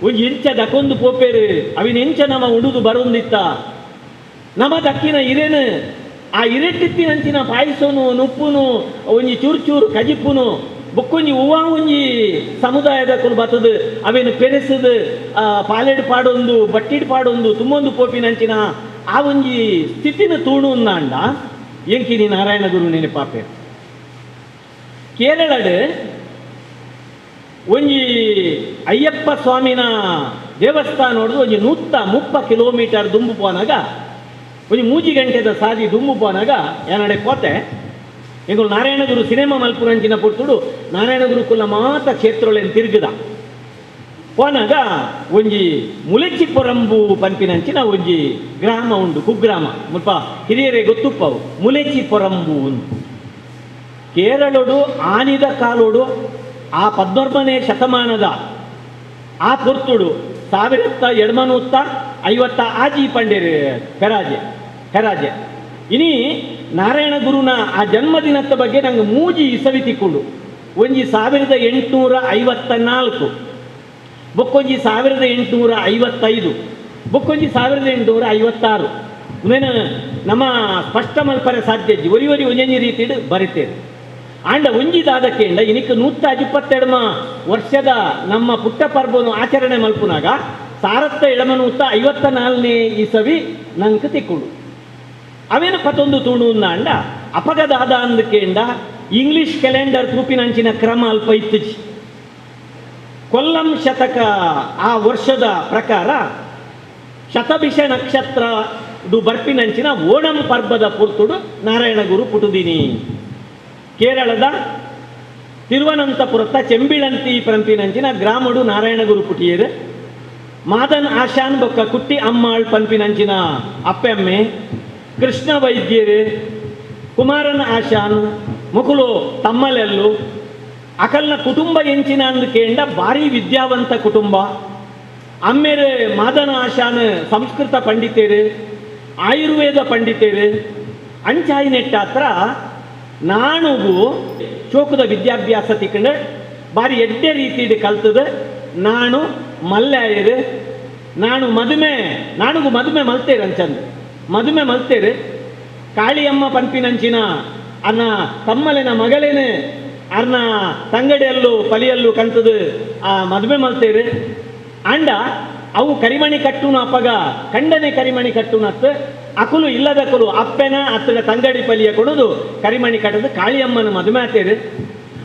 ಒಂಜಿ ಎಂಚ ದಕೊಂದು ಪೋಪೇರು ಅವಿನ ಎಂಚ ನಮ್ಮ ಉಡುದು ಬರೊಂದಿತ್ತ ನಮ್ಮ ದಕ್ಕಿನ ಇರೇನು ಆ ಇರೆಟ್ಟಿತ್ತಿನಂಚಿನ ಪಾಯಸನು ನುಪ್ಪುನು ಒಂಜಿ ಚೂರು ಚೂರು ಕಜಿಪ್ಪುನು ಬೊಕ್ಕೊಂಜಿ ಹೂವ ಒಂಜಿ ಸಮುದಾಯದ ಕುಲು ಬತ್ತದು ಅವೇನು ಪೆರೆಸದು ಪಾಲೆಡ್ ಪಾಡೊಂದು ಬಟ್ಟಿಡ್ ಪಾಡೊಂದು ತುಂಬೊಂದು ಪೋಪಿನಂಚಿನ ಆ ಒಂಜಿ ಸ್ಥಿತಿನ ತೂಣು ಅಂಡ ಎಂಕಿನಿ ನಾರಾಯಣ ಗುರು ನೆನಪಾಪೆ. ಕೇರಳಡ್ ಒಂಜಿ ಅಯ್ಯಪ್ಪ ಸ್ವಾಮಿನ ದೇವಸ್ಥಾನ ಒಂಜಿ 130 ಕಿಲೋಮೀಟರ್ ದುಂಬು ಪೋನಾಗ ಒಂಜಿ 3 ಗಂಟೆದ ಸಾದಿ ದುಂಬು ಪೋನಾಗ ಏನಡೆ ಪೋತೆ ಎಂಕುಲು ನಾರಾಯಣಗುರು ಸಿನಿಮಾ ಮಲ್ಪುನಂಚಿನ ಪೊರ್ತುಡು ನಾರಾಯಣಗುರು ಕುಲ್ಲ ಮಾತ ಕ್ಷೇತ್ರೊಳೆನ್ ತಿರುಗುದ ಪೋನಾಗ ಒಂಜಿ ಮುಲೆಚಿ ಪೊರಂಬು ಪನ್ಪಿನಂಚಿನ ಒಂಜಿ ಗ್ರಾಮ ಉಂಡು, ಕುಗ್ರಾಮ, ಮುಲ್ಪ ಹಿರಿಯರೇ ಗೊತ್ತುಪ್ಪವು ಮುಲೆಚಿ ಪೊರಂಬು ಉಂದು. ಕೇರಳಡು ಆನಿದ ಕಾಲೋಡು ಆ 14ನೇ ಶತಮಾನದ ಆ ಪೊರ್ತುಡು 1856 ಪಂಡೇರು ಹೆರಾಜೆ ಹೆರಾಜೆ. ಇನಿ ನಾರಾಯಣ ಗುರುನ ಆ ಜನ್ಮದಿನದ ಬಗ್ಗೆ ನಂಗೆ ಮೂಜಿ ಇಸವಿ ತಿಕ್ಕೊಂಡು, ಒಂಜಿ 1854, ಬೊಕ್ಕೊಂಜಿ 1855, ಬೊಕ್ಕೊಂಜಿ 1856. ಉನೇನು ನಮ್ಮ ಸ್ಪಷ್ಟ ಮಲ್ಪರೆ ಸಾಧ್ಯ ಇಜ್ಜಿ, ಒರಿ ಒರಿ ಒಂಜೊಂಜಿ ರೀತಿಡ್ ಬರಿತೇವೆ. ಆಂಡ ಒಂಜಿ ದಾದಕ್ಕೆಂಡ ಇನಿಕ್ 122 ವರ್ಷದ ನಮ್ಮ ಪುಟ್ಟ ಪರ್ಬನು ಆಚರಣೆ ಮಲ್ಪುನಾಗ 1854ನೇ ಇಸವಿ ನಂಗೆ ತಿಕ್ಕೊಂಡು. ಅವೇನು ಪತ್ತೊಂದು ತೂಣು ಅಂಡ ಅಪಗದಾದ ಅಂದಕೇಂಡ ಇಂಗ್ಲಿಷ್ ಕ್ಯಾಲೆಂಡರ್ ತೂಪಿನಂಚಿನ ಕ್ರಮ ಅಲ್ಪ ಇತ್ತುಜಿ. ಕೊಲ್ಲಂ ಶತಕ ಆ ವರ್ಷದ ಪ್ರಕಾರ ಶತಭಿಷ ನಕ್ಷತ್ರ ಬರ್ಪಿನಂಚಿನ ಓಣಂ ಪರ್ಬದ ಪುರ್ತುಡು ನಾರಾಯಣ ಗುರು ಪುಟುದಿನಿ. ಕೇರಳದ ತಿರುವನಂತಪುರತ್ತ ಚೆಂಬಿಳಂತಿ ಪಂಪಿನಂಚಿನ ಗ್ರಾಮಡು ನಾರಾಯಣ ಗುರು ಪುಟಿಯರು. ಮಾದನ್ ಆಶಾನ್ ಬೊಕ್ಕ ಕುಟ್ಟಿ ಅಮ್ಮಾಳ್ ಪಂಪಿನಂಚಿನ ಅಪ್ಪೆಮ್ಮೆ, ಕೃಷ್ಣ ವೈದ್ಯರು, ಕುಮಾರನ್ ಆಶಾನ್ ಮುಕುಲು ತಮ್ಮಲೆಲ್ಲು. ಅಕಲ್ನ ಕುಟುಂಬ ಎಂಚಿನ ಅಂದಕೇಂಡ ಭಾರಿ ವಿದ್ಯಾವಂತ ಕುಟುಂಬ. ಅಮ್ಮೇರು ಮಾದನ ಆಶಾನ್ ಸಂಸ್ಕೃತ ಪಂಡಿತರು, ಆಯುರ್ವೇದ ಪಂಡಿತರು. ಅಂಚಾಯಿ ನೆಟ್ಟಾತ್ರ ನಾಣುಗು ಚೋಕದ ವಿದ್ಯಾಭ್ಯಾಸ ತಿಕ್ಕಂಡು ಭಾರಿ ಎಡ್ಡೆ ರೀತಿಡ್ ಕಲ್ತದ. ನಾಣು ಮಲ್ಲಾಯರು, ನಾಣು ಮದುಮೆ, ನಾಣುಗು ಮದುಮೆ ಮಲ್ತೇರು ಅಂಚಂದು ಮದುಮೆ ಮಲ್ತೇರು. ಕಾಳಿಯಮ್ಮ ಪನ್ಪಿನಂಚಿನ ಅನ್ನ ತಮ್ಮಲೆನ ಮಗಳೇನೆ ಅರ್ನ ತಂಗಡಿಯಲ್ಲೂ ಪಲಿಯಲ್ಲೂ ಕಂತದು ಆ ಮದುವೆ ಮಲ್ತೇರು. ಅಂಡ ಅವು ಕರಿಮಣಿ ಕಟ್ಟುನ ಅಪ್ಪಗ ಕಂಡನೆ ಕರಿಮಣಿ ಕಟ್ಟುನತ್ತು ಅಕುಲು ಇಲ್ಲದಕುಲು ಅಪ್ಪೆನ ಅತ್ತಡ ತಂಗಡಿ ಪಲಿಯ ಕೊಡುದು ಕರಿಮಣಿ ಕಟ್ಟದು ಕಾಳಿಯಮ್ಮನ ಮದುವೆ ಆತೇರು.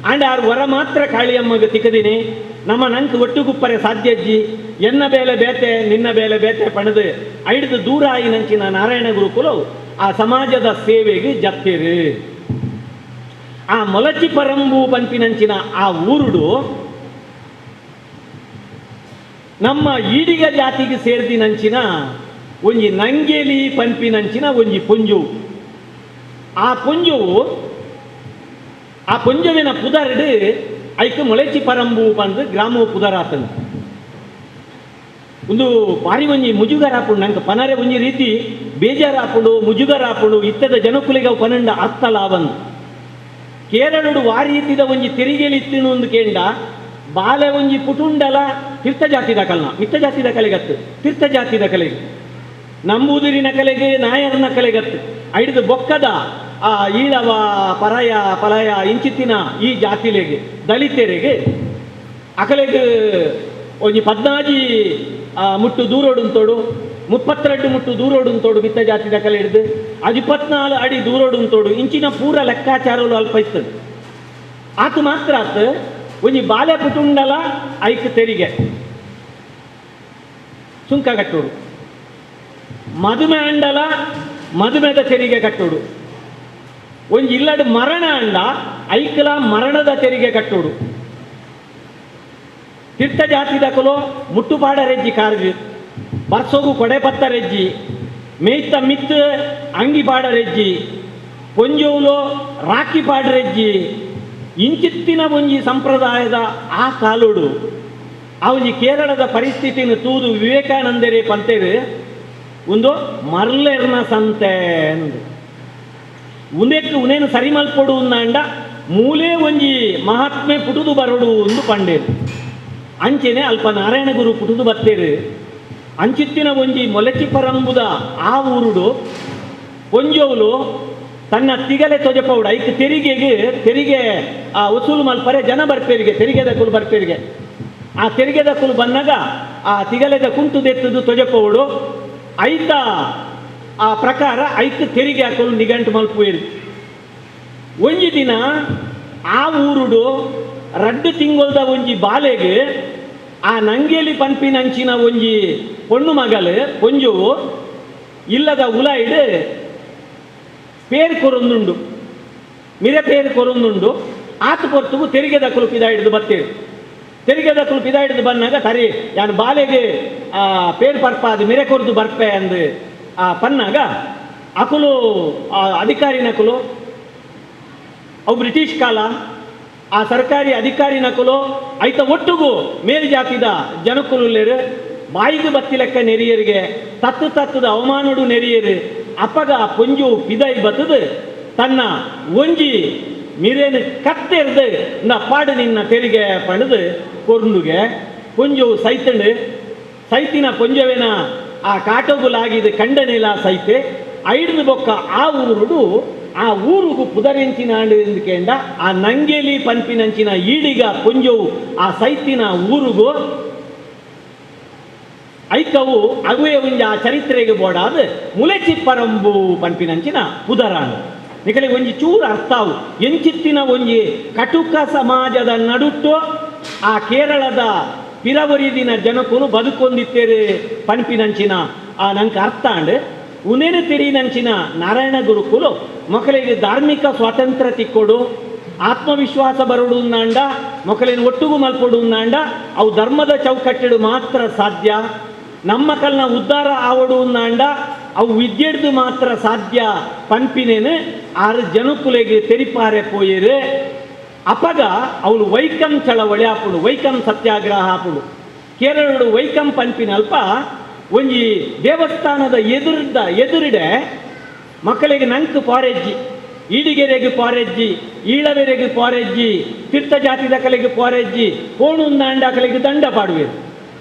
ಅಂಡ ಆರು ವರ ಮಾತ್ರ ಕಾಳಿಯಮ್ಮಗೆ ತಿಕ್ಕದಿನಿ, ನಮ್ಮ ನಂಗೆ ಒಟ್ಟುಗುಪ್ಪರೆ ಸಾಧ್ಯಜ್ಜಿ, ಎನ್ನ ಬೇಲೆ ಬೇತೆ ನಿನ್ನ ಬೇಲೆ ಬೇತೆ ಪಣದು ಐಡ್ದು ದೂರ ಆಯಿ ನಂಚಿನ ನಾರಾಯಣ ಗುರುಕುಲು ಆ ಸಮಾಜದ ಸೇವೆಗೆ ಜತ್ತೇರು. ಆ ಮೊಲಚಿ ಪರಂಬು ಪಂಪಿನಂಚಿನ ಆ ಊರುಡು ನಮ್ಮ ಈಡಿಗ ಜಾತಿಗೆ ಸೇರ್ದಿನಂಚಿನ ಒಂಜಿ ನಂಗೇಲಿ ಪಂಪಿನಂಚಿನ ಒಂಜಿ ಪುಂಜು. ಆ ಪುಂಜುವು ಆ ಪುಂಜುವಿನ ಪುದರ್ಡು ಐಕ್ ಮೊಳೆಚಿ ಪರಂಬು ಪಂದು ಗ್ರಾಮ ಪುದರಾತನು. ಒಂದು ಬಾರಿ ಒಂಜಿ ಮುಜುಗರಾಪುಂಡು ನಂಗೆ ಪನರೆ ಒಂಜಿ ರೀತಿ ಬೇಜಾರಾಪುಂಡು ಮುಜುಗರಾಪುಂಡು. ಇತ್ತದ ಜನಕುಲಿಗೆ ಅವು ಪನ್ನಂಡ ಅತ್ತಲಾವಂದು. ಕೇರಳಡು ವಾರೀತಿದ ಒಂಜಿ ತೆರಿಗೆಲಿ ಇತ್ತಿನ ಒಂದು ಕೇಂಡ ಬಾಲೆ ಒಂಜಿ ಪುಟುಂಡಲ ತೀರ್ಥ ಜಾತಿದ ಕಲ್ನ ಮಿತ್ತ ಜಾತಿದ ಕಲೆಗತ್ತು ತೀರ್ಥ ಜಾತಿದ ಕಲೆಗೆ ನಂಬೂದಿರಿನ ಕಲೆಗೆ ನಾಯರ್ನ ಕಲೆಗತ್ತು ಐಡ್ದು ಬೊಕ್ಕದ ಆ ಈಳವ ಪರಯ ಪಲಯ ಇಂಚಿತ್ತಿನ ಈ ಜಾತಿಲೆಗೆ ದಲಿತರಿಗೆ ಅಕಲೆಗೆ ಒಂಜಿ 14 ಮುಟ್ಟು ದೂರೋಡುಂತೋಡು 32 ಮುಟ್ಟು ದೂರೋಡುಂತೋಡು ಮಿತ್ತ ಜಾತಿದ ಕಲೆ ಹಿಡ್ದು ಅದು 24 ಅಡಿ ದೂರೋಡುಂತೋಡು ಇಂಚಿನ ಪೂರ ಲೆಕ್ಕಾಚಾರಲು ಅಲ್ಪ ಇತ್ತದು. ಆತು ಮಾತ್ರ ಆತು ಒಂಜಿ ಬಾಲೆ ಪುಟುಂಡಲ ಐಕ್ ತೆರಿಗೆ ಸುಂಕ ಕಟ್ಟೋಡು, ಮದುಮೆ ಅಂಡಲ ಮದುಮೆದ ತೆರಿಗೆ ಕಟ್ಟೋಡು, ಒಂಜಿ ಇಲ್ಲಡು ಮರಣ ಅಂಡ ಐಕ್ಲ ಮರಣದ ತೆರಿಗೆ ಕಟ್ಟೋಡು. ತೀರ್ಥ ಜಾತಿದಕಲು ಮುಟ್ಟುಪಾಡ ರೆಜ್ಜಿ ಕಾರ್ಗ್ ಬರ್ಸೋಗು ಕೊಡೆ ಪತ್ತ ರೆಜ್ಜಿ ಮೇಯ್ತ ಮಿತ್ ಅಂಗಿ ಪಾಡ ರೆಜ್ಜಿ ಪೊಂಜೋಲು ರಾಕಿ ಪಾಡ ರೆಜ್ಜಿ ಇಂಚಿತ್ತಿನ ಒಂಜಿ ಸಂಪ್ರದಾಯದ ಆ ಕಾಲುಡು ಆ ಒಂಜಿ ಕೇರಳದ ಪರಿಸ್ಥಿತಿನ ತೂದು ವಿವೇಕಾನಂದರೇ ಪಂತೇರು ಒಂದು ಮರ್ಲೆರ್ನ ಸಂತೆ ಅಂದು. ಉಂದೆಕ್ ಉನೇನು ಸರಿ ಮಲ್ಪೊಡು ಅಂಡ ಮೂಲೆ ಒಂಜಿ ಮಹಾತ್ಮೆ ಪುಟುದು ಬರೋಡು ಒಂದು ಪಂಡೇರು. ಅಂಚೆನೆ ಅಲ್ಪ ನಾರಾಯಣ ಗುರು ಪುಟುದು ಬತ್ತೇರು. ಅಂಚಿತ್ತಿನ ಒಂಜಿ ಮೊಲಚಿ ಪರಂಬುದ ಆ ಊರುಡು ಒಂಜೋಲು ತನ್ನ ತಿಗಲೆ ತೊಜಪೌಡ ಐಕ್ ತೆರಿಗೆಗೆ ತೆರಿಗೆ ಆ ವಸೂಲು ಮಲ್ಪರೆ ಜನ ಬರ್ಪೇರಿಗೆ ತೆರಿಗೆದ ಕುಲು ಬರ್ಪೇರಿಗೆ ಆ ತೆರಿಗೆದ ಕುಲು ಬಂದಾಗ ಆ ತಿಗಲೆದ ಕುಂಟು ದೆತ್ತದು ತೊಜಪೌಡು ಐತ ಆ ಪ್ರಕಾರ ಐಕ್ ತೆರಿಗೆ ಹಾಕಲು ನಿಘಂಟು ಮಲ್ಪುವೇರು. ಒಂಜಿ ದಿನ ಆ ಊರುಡು ರಡ್ಡು ತಿಂಗೊಲ್ದ ಒಂಜಿ ಬಾಲೆಗೆ ಆ ನಂಗೇಲಿ ಪನ್ಪಿನಂಚಿನ ಒಂಜಿ ಪೊಣ್ಣು ಮಗಲು ಪೊಂಜುವು ಇಲ್ಲದ ಉಲಾಯಿಡ್ ಪೇರ್ ಕೊರೊಂದುಂಡು, ಮಿರೆ ಪೇರ್ ಕೊರೊಂದುಂಡು. ಆತು ಪೊರ್ತುಗು ತೆರಿಗೆ ದಕ್ಕಲು ಪಿದ ಹಿಡಿದು ಬತ್ತೇರು. ತೆರಿಗೆ ದಕ್ಕಲು ಪಿದ ಹಿಡಿದು ಬಂದಾಗ ಸರಿ ಯಾನು ಬಾಲೆಗೆ ಪೇರ್ ಪರ್ಪಾದು ಮಿರೆ ಕೊರ್ದು ಬರ್ಪೆ ಅಂದು ಆ ಪನ್ನಾಗ ಅಕುಲು ಆ ಅಧಿಕಾರಿನಕುಲು, ಅವು ಬ್ರಿಟಿಷ್ ಕಾಲ, ಆ ಸರ್ಕಾರಿ ಅಧಿಕಾರಿನಕುಲು ಐತ ಒಟ್ಟುಗು ಮೇಲ್ಜಾತಿದ ಜನಕುಲುಲ್ಲೇರು ಬಾಯಿಗೆ ಬತ್ತಿಲೆಕ್ಕ ನೆರಿಯರಿಗೆ ತತ್ತು ತತ್ತದ ಅವಮಾನಡು ನೆರಿಯರು. ಅಪ್ಪಗ ಪೊಂಜು ಪಿದೈ ಬತ್ತದು ತನ್ನ ಒಂಜಿ ಮಿರೇನು ಕತ್ತೆರ್ದು ನ ಪಾಡು ನಿನ್ನ ತೆರಿಗೆ ಪಣದು ಕೊರ್ನುಗೆ ಪೊಂಜು ಸೈತಂಡು. ಸೈತಿನ ಪೊಂಜುವಿನ ಆ ಕಾಟೋಗುಲಾಗಿದ್ದು ಕಂಡನೆಲ ಸೈತೆ ಐಡ್ದು ಬೊಕ್ಕ ಆ ಊರುಡು ಆ ಊರುಗು ಪುದರೆಂಚಿನ ಕೇಂಡ ಆ ನಂಗೇಲಿ ಪನ್ಪಿನಂಚಿನ ಈಡಿಗ ಪೊಂಜೋವು ಆ ಸೈತಿನ ಊರುಗು ಐಕವು ಅಗುವೆ ಒಂಜಿ ಆ ಚರಿತ್ರೆಗೆ ಬೋಡಾದ ಮುಲೆಚಿ ಪರಂಬು ಪನ್ಪಿನಂಚಿನ ಪುದರಾನು. ನಿಕಲೆ ಒಂಜಿ ಚೂರು ಅರ್ಥಾವು ಎಂಚಿತ್ತಿನ ಒಂಜಿ ಕಟುಕ ಸಮಾಜದ ನಡುಟ್ಟು ಆ ಕೇರಳದ ಪಿರವರಿದಿನ ಜನಕುಲು ಬದುಕೊಂದಿತ್ತೇರು ಪನ್ಪಿನಂಚಿನ ಆ ನಂಗೆ ಅರ್ಥ ಅಂಡ್. ಉನೇನು ತೆರಿನಂಚಿನ ನಾರಾಯಣ ಗುರುಕುಲು ಮಕ್ಕಳಿಗೆ ಧಾರ್ಮಿಕ ಸ್ವಾತಂತ್ರ್ಯ ತಿಕ್ಕೊಡು, ಆತ್ಮವಿಶ್ವಾಸ ಬರೋಡು ನಾಂಡ, ಮಕ್ಕಳಿನ ಒಟ್ಟುಗು ಮಲ್ಪೊಡು ನಾಂಡ, ಅವು ಧರ್ಮದ ಚೌಕಟ್ಟಿಡು ಮಾತ್ರ ಸಾಧ್ಯ, ನಮ್ಮ ಕಲ್ನ ಉದ್ಧಾರ ಆವಡು ನಾಂಡ ಅವು ವಿದ್ಯೆಡ್ದು ಮಾತ್ರ ಸಾಧ್ಯ ಪನ್ಪಿನೇನು ಆರು ಜನಕುಲೆಗೆ ತೆರಿಪಾರೆ ಪೋಯೇರು. ಅಪಗ ಅವಳು ವೈಕಂ ಚಳವಳಿ ಆಪುಡು, ವೈಕಂ ಸತ್ಯಾಗ್ರಹ ಆಪುಡು. ಕೇರಳಡು ವೈಕಂ ಪನ್ಪಿನ ಅಲ್ಪ ಒಂಜಿ ದೇವಸ್ಥಾನದ ಎದುರಿಡೆ ಮಕ್ಕಳಿಗೆ ನಂಕ್ ಪಾರೆಜ್ಜಿ, ಈಡಿಗೆರೆಗೆ ಪಾರೆಜ್ಜಿ, ಈಳವೆರೆಗೆ ಪಾರೆಜ್ಜಿ, ತೀರ್ಥ ಜಾತಿದ ಕಲೆಗೆ ಪಾರೆಜ್ಜಿ, ಕೋಣುಂದಾಂಡ ಕಲೆಗೆ ದಂಡ ಪಾಡುವೆರು.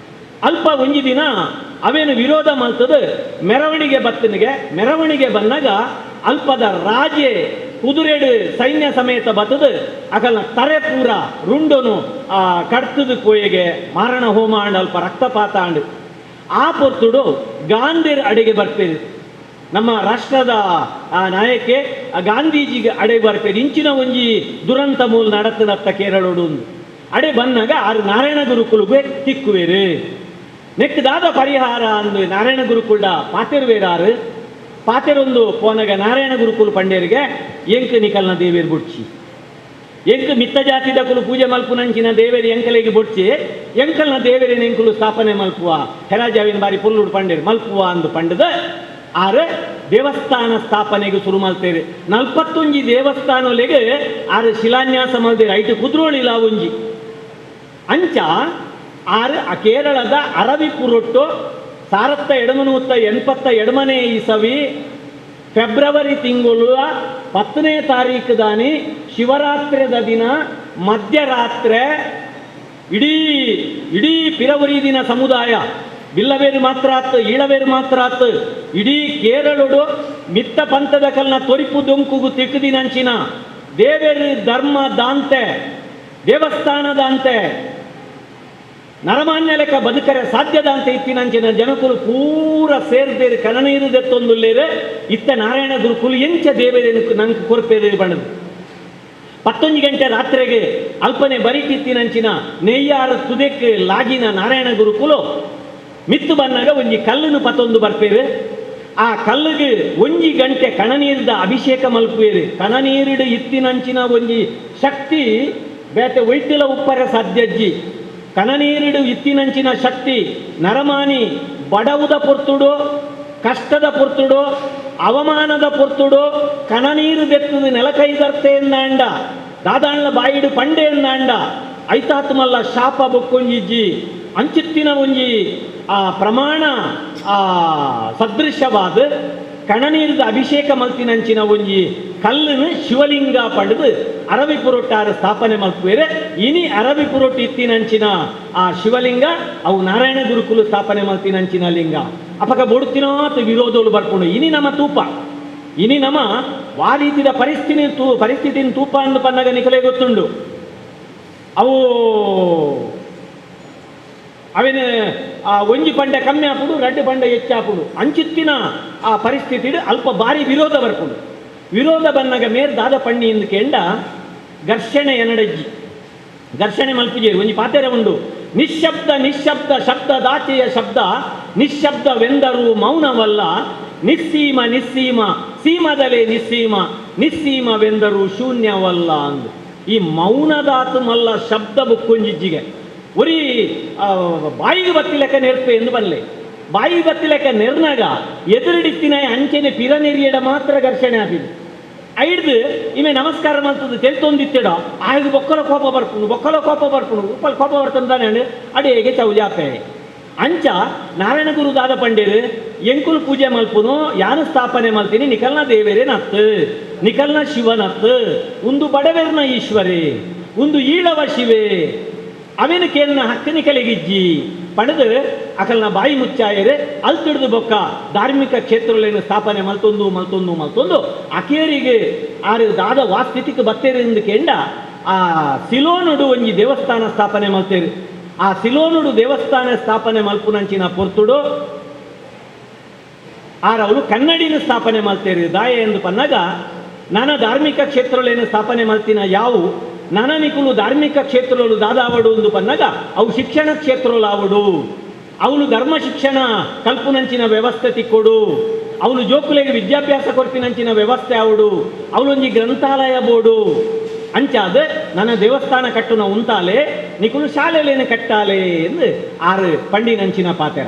ಅಲ್ಪ ಒಂಜಿ ದಿನ ಅವೇನು ವಿರೋಧ ಮಲ್ತದ ಮೆರವಣಿಗೆ ಬತ್ತನಿಗೆ. ಮೆರವಣಿಗೆ ಬಂದಾಗ ಅಲ್ಪದ ರಾಜೆ ಕುದುರೆಡು ಸೈನ್ಯ ಸಮೇತ ಬತ್ತದ ಅಕಲ್ನ ತರೆ ಪೂರ ರುಂಡನು ಆ ಕಡ್ತದ ಕೋಯೆಗೆ ಮಾರಣ ಹೋಮ ಅಂಡ್ ಅಲ್ಪ ರಕ್ತಪಾತ ಅಂಡ್. ಆ ಪೊರ್ತುಡು ಗಾಂಧಿರ್ ಅಡೆಗೆ ಬರ್ಪೇರು, ನಮ್ಮ ರಾಷ್ಟ್ರದ ಆ ನಾಯಕೆ ಆ ಗಾಂಧೀಜಿಗೆ ಅಡೆ ಬರ್ಪೇರು. ಇಂಚಿನ ಒಂಜಿ ದುರಂತ ಮೂಲ ನಡತದತ್ತ ಕೇರಳೋಡು ಅಡೆ ಬಂದಾಗ ಆರು ನಾರಾಯಣ ಗುರುಕುಲುಗೆ ತಿಕ್ಕುವೇರು. ನೆಕ್ಕದಾದ ಪರಿಹಾರ ಅಂದು ನಾರಾಯಣ ಗುರುಕುಲ್ಡ ಪಾತೆರುವೇರಾರು. ಪಾತೆರೊಂದು ಪೋನಗ ನಾರಾಯಣ ಗುರುಕುಲು ಪಂಡೇರಿಗೆ ಎಂಕ್ ನಿಕಲ್ನ ದೇವೇರು ಬುಡ್ಚಿ, ಎಂಕ್ ಮಿತ್ತ ಜಾತಿದ ಕುಲು ಪೂಜೆ ಮಲ್ಪುನಂಚಿನ ದೇವೇರಿ ಎಂಕಲೆಗೆ ಬುಡ್ಚಿ, ಎಂಕಲ್ನ ದೇವೇರಿನ ಎಂಕುಲು ಸ್ಥಾಪನೆ ಮಲ್ಪುವ ಹೆರಾಜಾವಿನ ಬಾರಿ ಪುಲ್ಲುಡು ಪಂಡೇರು ಮಲ್ಪುವ ಅಂದು ಪಂಡದ ಆರು ದೇವಸ್ಥಾನ ಸ್ಥಾಪನೆಗೆ ಶುರು ಮಲ್ತೇವೆ. 41 ದೇವಸ್ಥಾನೊಲೆಗೆ ಆರು ಶಿಲಾನ್ಯಾಸ ಮಲ್ತೇವೆ. ಐಟು ಕುದ್ರೋಳಿಲ್ಲ ಒಂಜಿ ಅಂಚ ಆರು ಆ ಕೇರಳದ ಅರವಿಪುರೊಟ್ಟು 1782 ಇಸವಿ ಫೆಬ್ರವರಿ ತಿಂಗಳು 10ನೇ ತಾರೀಕು ದಾನಿ ಶಿವರಾತ್ರಿದ ದಿನ ಮಧ್ಯರಾತ್ರಿ ಇಡೀ ಇಡೀ ಪಿರವರಿ ದಿನ ಸಮುದಾಯ ಬಿಲ್ಲವೇರು ಮಾತ್ರ ಆತು, ಈಳವೇರು ಮಾತ್ರ ಆತು, ಇಡೀ ಕೇರಳಡು ಮಿತ್ತ ಪಂಥದ ಕಲ್ನ ತೊರಿಪು ದೊಂಕುಗು ತಿಕ್ಕದಿನಂಚಿನ ದೇವೇರು ಧರ್ಮ ದಾಂತೆ ದೇವಸ್ಥಾನದಂತೆ ನರಮಾನ್ಯ ಲೆಕ್ಕ ಬದುಕರೆ ಸಾಧ್ಯದಂತೆ ಇತ್ತಿನಂಚಿನ ಜನಕುಲು ಪೂರ ಸೇರ್ದೇರು ಕನನೀರು ದೆತ್ತೊಂದುಲ್ಲೇರು. ಇತ್ತ ನಾರಾಯಣ ಗುರುಕುಲು ಎಂಚ ದೇವೇರೇನು ನಂಗೆ ಕೊರ್ಪೇರು ಬಣ್ಣದು. 11 ಗಂಟೆ ರಾತ್ರಿಗೆ ಅಲ್ಪನೆ ಬರಿಟಿತ್ತಿನಂಚಿನ ನೆಯ್ಯಾರು ತುದೆಕ್ ಲಾಗಿನ ನಾರಾಯಣ ಗುರುಕುಲು ಮಿತ್ತು ಬನ್ನಾಗ ಒಂಜಿ ಕಲ್ಲನ್ನು ಪತ್ತೊಂದು ಬರ್ಪೇರು. ಆ ಕಲ್ಲಿಗೆ ಒಂಜಿ ಗಂಟೆ ಕಣನೀರ್ದ ಅಭಿಷೇಕ ಮಲ್ಪುವೇರು. ಕಣನೀರಿಡು ಇತ್ತಿನಂಚಿನ ಒಂಜಿ ಶಕ್ತಿ ಬೇತೆ ಒಯ್ತಿಲ ಉಪ್ಪರೆ ಸಾಧ್ಯಜ್ಜಿ. ಕಣನೀರಿಡು ಇತ್ತಿನಂಚಿನ ಶಕ್ತಿ ನರಮಾನಿ ಬಡವುದ ಪೊರ್ತುಡು, ಕಷ್ಟದ ಪೊರ್ತುಡು, ಅವಮಾನದ ಪೊರ್ತುಡು ಕಣನೀರು ಬೆತ್ತದು ನೆಲಕೈದರ್ತೆ ಎಂದಾಂಡ, ದಾದಾಣ್ಲ ಬಾಯಿಡು ಪಂಡೆ ಎಂದಾಂಡ ಐತಾತ್ಮಲ್ಲ ಶಾಪ ಬೊಕ್ಕೊಂಜಿಜ್ಜಿ ಅಂಚಿತ್ತಿನ ಒಂಜಿ ಆ ಪ್ರಮಾಣ ಆ ಸದೃಶವಾದ ಕಣನೀರದ ಅಭಿಷೇಕ ಮಲ್ತಿನಂಚಿನ ಒಂಜಿ ಕಲ್ಲನ್ನು ಶಿವಲಿಂಗ ಪಡೆದು ಅರವಿಪುರೊಟ್ಟಾರ ಸ್ಥಾಪನೆ ಮಲ್ಪುವೇರೆ. ಇನಿ ಅರವಿಪುರೊಟ್ಟು ಇತ್ತಿನಂಚಿನ ಆ ಶಿವಲಿಂಗ ಅವು ನಾರಾಯಣ ಗುರುಕುಲು ಸ್ಥಾಪನೆ ಮಲ್ತಿನಂಚಿನ ಲಿಂಗ. ಅಪಕ ಬೊಡುತ್ತಿನಾತ್ ವಿರೋಧಗಳು ಬರ್ಕೊಂಡು ಇನಿ ನಮ್ಮ ತೂಪ, ಇನಿ ನಮ್ಮ ವಾ ರೀತಿಯ ಪರಿಸ್ಥಿತಿನ ತೂಪ ಅಂದು ಪನ್ನಗ ನಿಕಲೆ ಗೊತ್ತುಂಡು. ಅವು ಅವೇನು ಆ ಒಂಜಿ ಪಂಡೆ ಕಮ್ಮಿ ಆಪುಡು, ರಡ್ಡು ಪಂಡೆ ಹೆಚ್ಚಾಪುಡು ಅಂಚಿತ್ತಿನ ಆ ಪರಿಸ್ಥಿತಿ ಅಲ್ಪ ಭಾರಿ ವಿರೋಧ ಬರ್ಪುಡು. ವಿರೋಧ ಬಂದಾಗ ಮೇರ್ ದಾದ ಪಣ್ಣಿ ಎಂದು ಕೇಂಡ ಘರ್ಷಣೆ ಎನಡಜ್ಜಿ ಘರ್ಷಣೆ ಮಲ್ಪುಜೇರು ಒಂಜಿ ಪಾತೆರ ಉಂಡು. ನಿಶ್ಶಬ್ದ ನಿಶ್ಶಬ್ದ ಶಬ್ದದಾಚೆಯ ಶಬ್ದ ನಿಶ್ಶಬ್ದವೆಂದರೂ ಮೌನವಲ್ಲ ನಿಸ್ಸೀಮ ನಿಸ್ಸೀಮ ಸೀಮದಲೇ ನಿಸ್ಸೀಮ ನಿಸ್ಸೀಮವೆಂದರೂ ಶೂನ್ಯವಲ್ಲ ಅಂದು. ಈ ಮೌನದಾತು ಮಲ್ಲ ಶಬ್ದ ಬುಕ್ಕೊಂಜಿಜ್ಜಿಗೆ ಒರಿ ಬಾಯಿಗೆ ಬತ್ತಿಲೆಕ್ಕ ನೆರ್ಪೆ ಎಂದು ಬಲ್ಲೆ ಬಾಯಿ ಬತ್ತಿಲೆಕ್ಕ ನೆರ್ನಾಗ ಎದುರುಡಿತ್ತಿನ ಅಂಚೆನೆ ಪಿರನೆರಿಯಡ ಮಾತ್ರ ಘರ್ಷಣೆ ಆಪಿದ್ದು ಐಡ್ದು ಇಮೆ ನಮಸ್ಕಾರ ಮಾಡ್ತದೆ ತೆಲ್ತೊಂದಿತ್ತೆಡ ಆಗ ಬೊಕ್ಕಲ ಕೋಪ ಬರ್ಪುನು ಬೊಕ್ಕಲ ಕೋಪ ಬರ್ಪುನು ಉಪ್ಪಲ್ ಕೋಪ ಬರ್ತಂದಾನೆ ಅಡೇಗೆ ಚೌಜಾಪೆ. ಅಂಚ ನಾರಾಯಣ ಗುರು ದಾದ ಪಂಡೇರು ಎಂಕುಲು ಪೂಜೆ ಮಲ್ಪುನು ಯಾನು ಸ್ಥಾಪನೆ ಮಲ್ತೀನಿ ನಿಕಲ್ನ ದೇವೇರೇ ನತ್ತು ನಿಕಲ್ನ ಶಿವನತ್ತು ಒಂದು ಬಡವೇರ್ನ ಈಶ್ವರೇ ಒಂದು ಈಳವ ಶಿವೆ ಅವೇನು ಕೇಳಿನ ಹಕ್ಕು ನಿಕಲಿಗಿಜ್ಜಿ ಪಡೆದು ಅಕಲ್ನ ಬಾಯಿ ಮುಚ್ಚಾಯರೆ ಅಲ್ತಿಡ್ದು ಬೊಕ್ಕ ಧಾರ್ಮಿಕ ಕ್ಷೇತ್ರಗಳನ್ನು ಸ್ಥಾಪನೆ ಮಲ್ತೊಂದು ಮಲ್ತೊಂದು ಮಲ್ತೊಂದು ಅಕೇರಿಗೆ ಆರು ದಾದ ವಾಸ್ಥಿತಿಗೆ ಬತ್ತೇರಿ ಎಂದು ಕೇಂಡ ಆ ಸಿಲೋನುಡು ಒಂಜಿ ದೇವಸ್ಥಾನ ಸ್ಥಾಪನೆ ಮಲ್ತೇರು. ಆ ಸಿಲೋನುಡು ದೇವಸ್ಥಾನ ಸ್ಥಾಪನೆ ಮಲ್ಪುನಂಚಿನ ಪೊರ್ತುಡು ಆರವಳು ಕನ್ನಡಿನ ಸ್ಥಾಪನೆ ಮಲ್ತೇರು. ದಾಯ ಎಂದು ಪನ್ನಾಗ ನಾನಾ ಧಾರ್ಮಿಕ ಕ್ಷೇತ್ರಗಳೇನು ಸ್ಥಾಪನೆ ಮಲ್ತಿನ ಯಾವು ನಾನಾ ಧಾರ್ಮಿಕ ಕ್ಷೇತ್ರಗಳು ದಾದಾವಡು ಎಂದು ಪನ್ನಾಗ ಅವು ಶಿಕ್ಷಣ ಕ್ಷೇತ್ರಗಳಾವಡು ಅವನು ಧರ್ಮ ಶಿಕ್ಷಣ ಕಲ್ಪುನಂಚಿನ ವ್ಯವಸ್ಥೆ ತಿಕ್ಕೊಡು ಅವನು ಜೋಕುಲೆಗೆ ವಿದ್ಯಾಭ್ಯಾಸ ಕೊರ್ಪಿನಂಚಿನ ವ್ಯವಸ್ಥೆ ಆವಡು ಅವಳೊಂಜಿ ಗ್ರಂಥಾಲಯ ಬೋಡು ಅಂಚಾದ ನನ್ನ ದೇವಸ್ಥಾನ ಕಟ್ಟುನ ಉಂತಾಲೆ ನಿಕುಲು ಶಾಲೆಲೇನು ಕಟ್ಟಾಲೆ ಎಂದು ಆರು ಪಂಡಿನಂಚಿನ ಪಾತೆರ.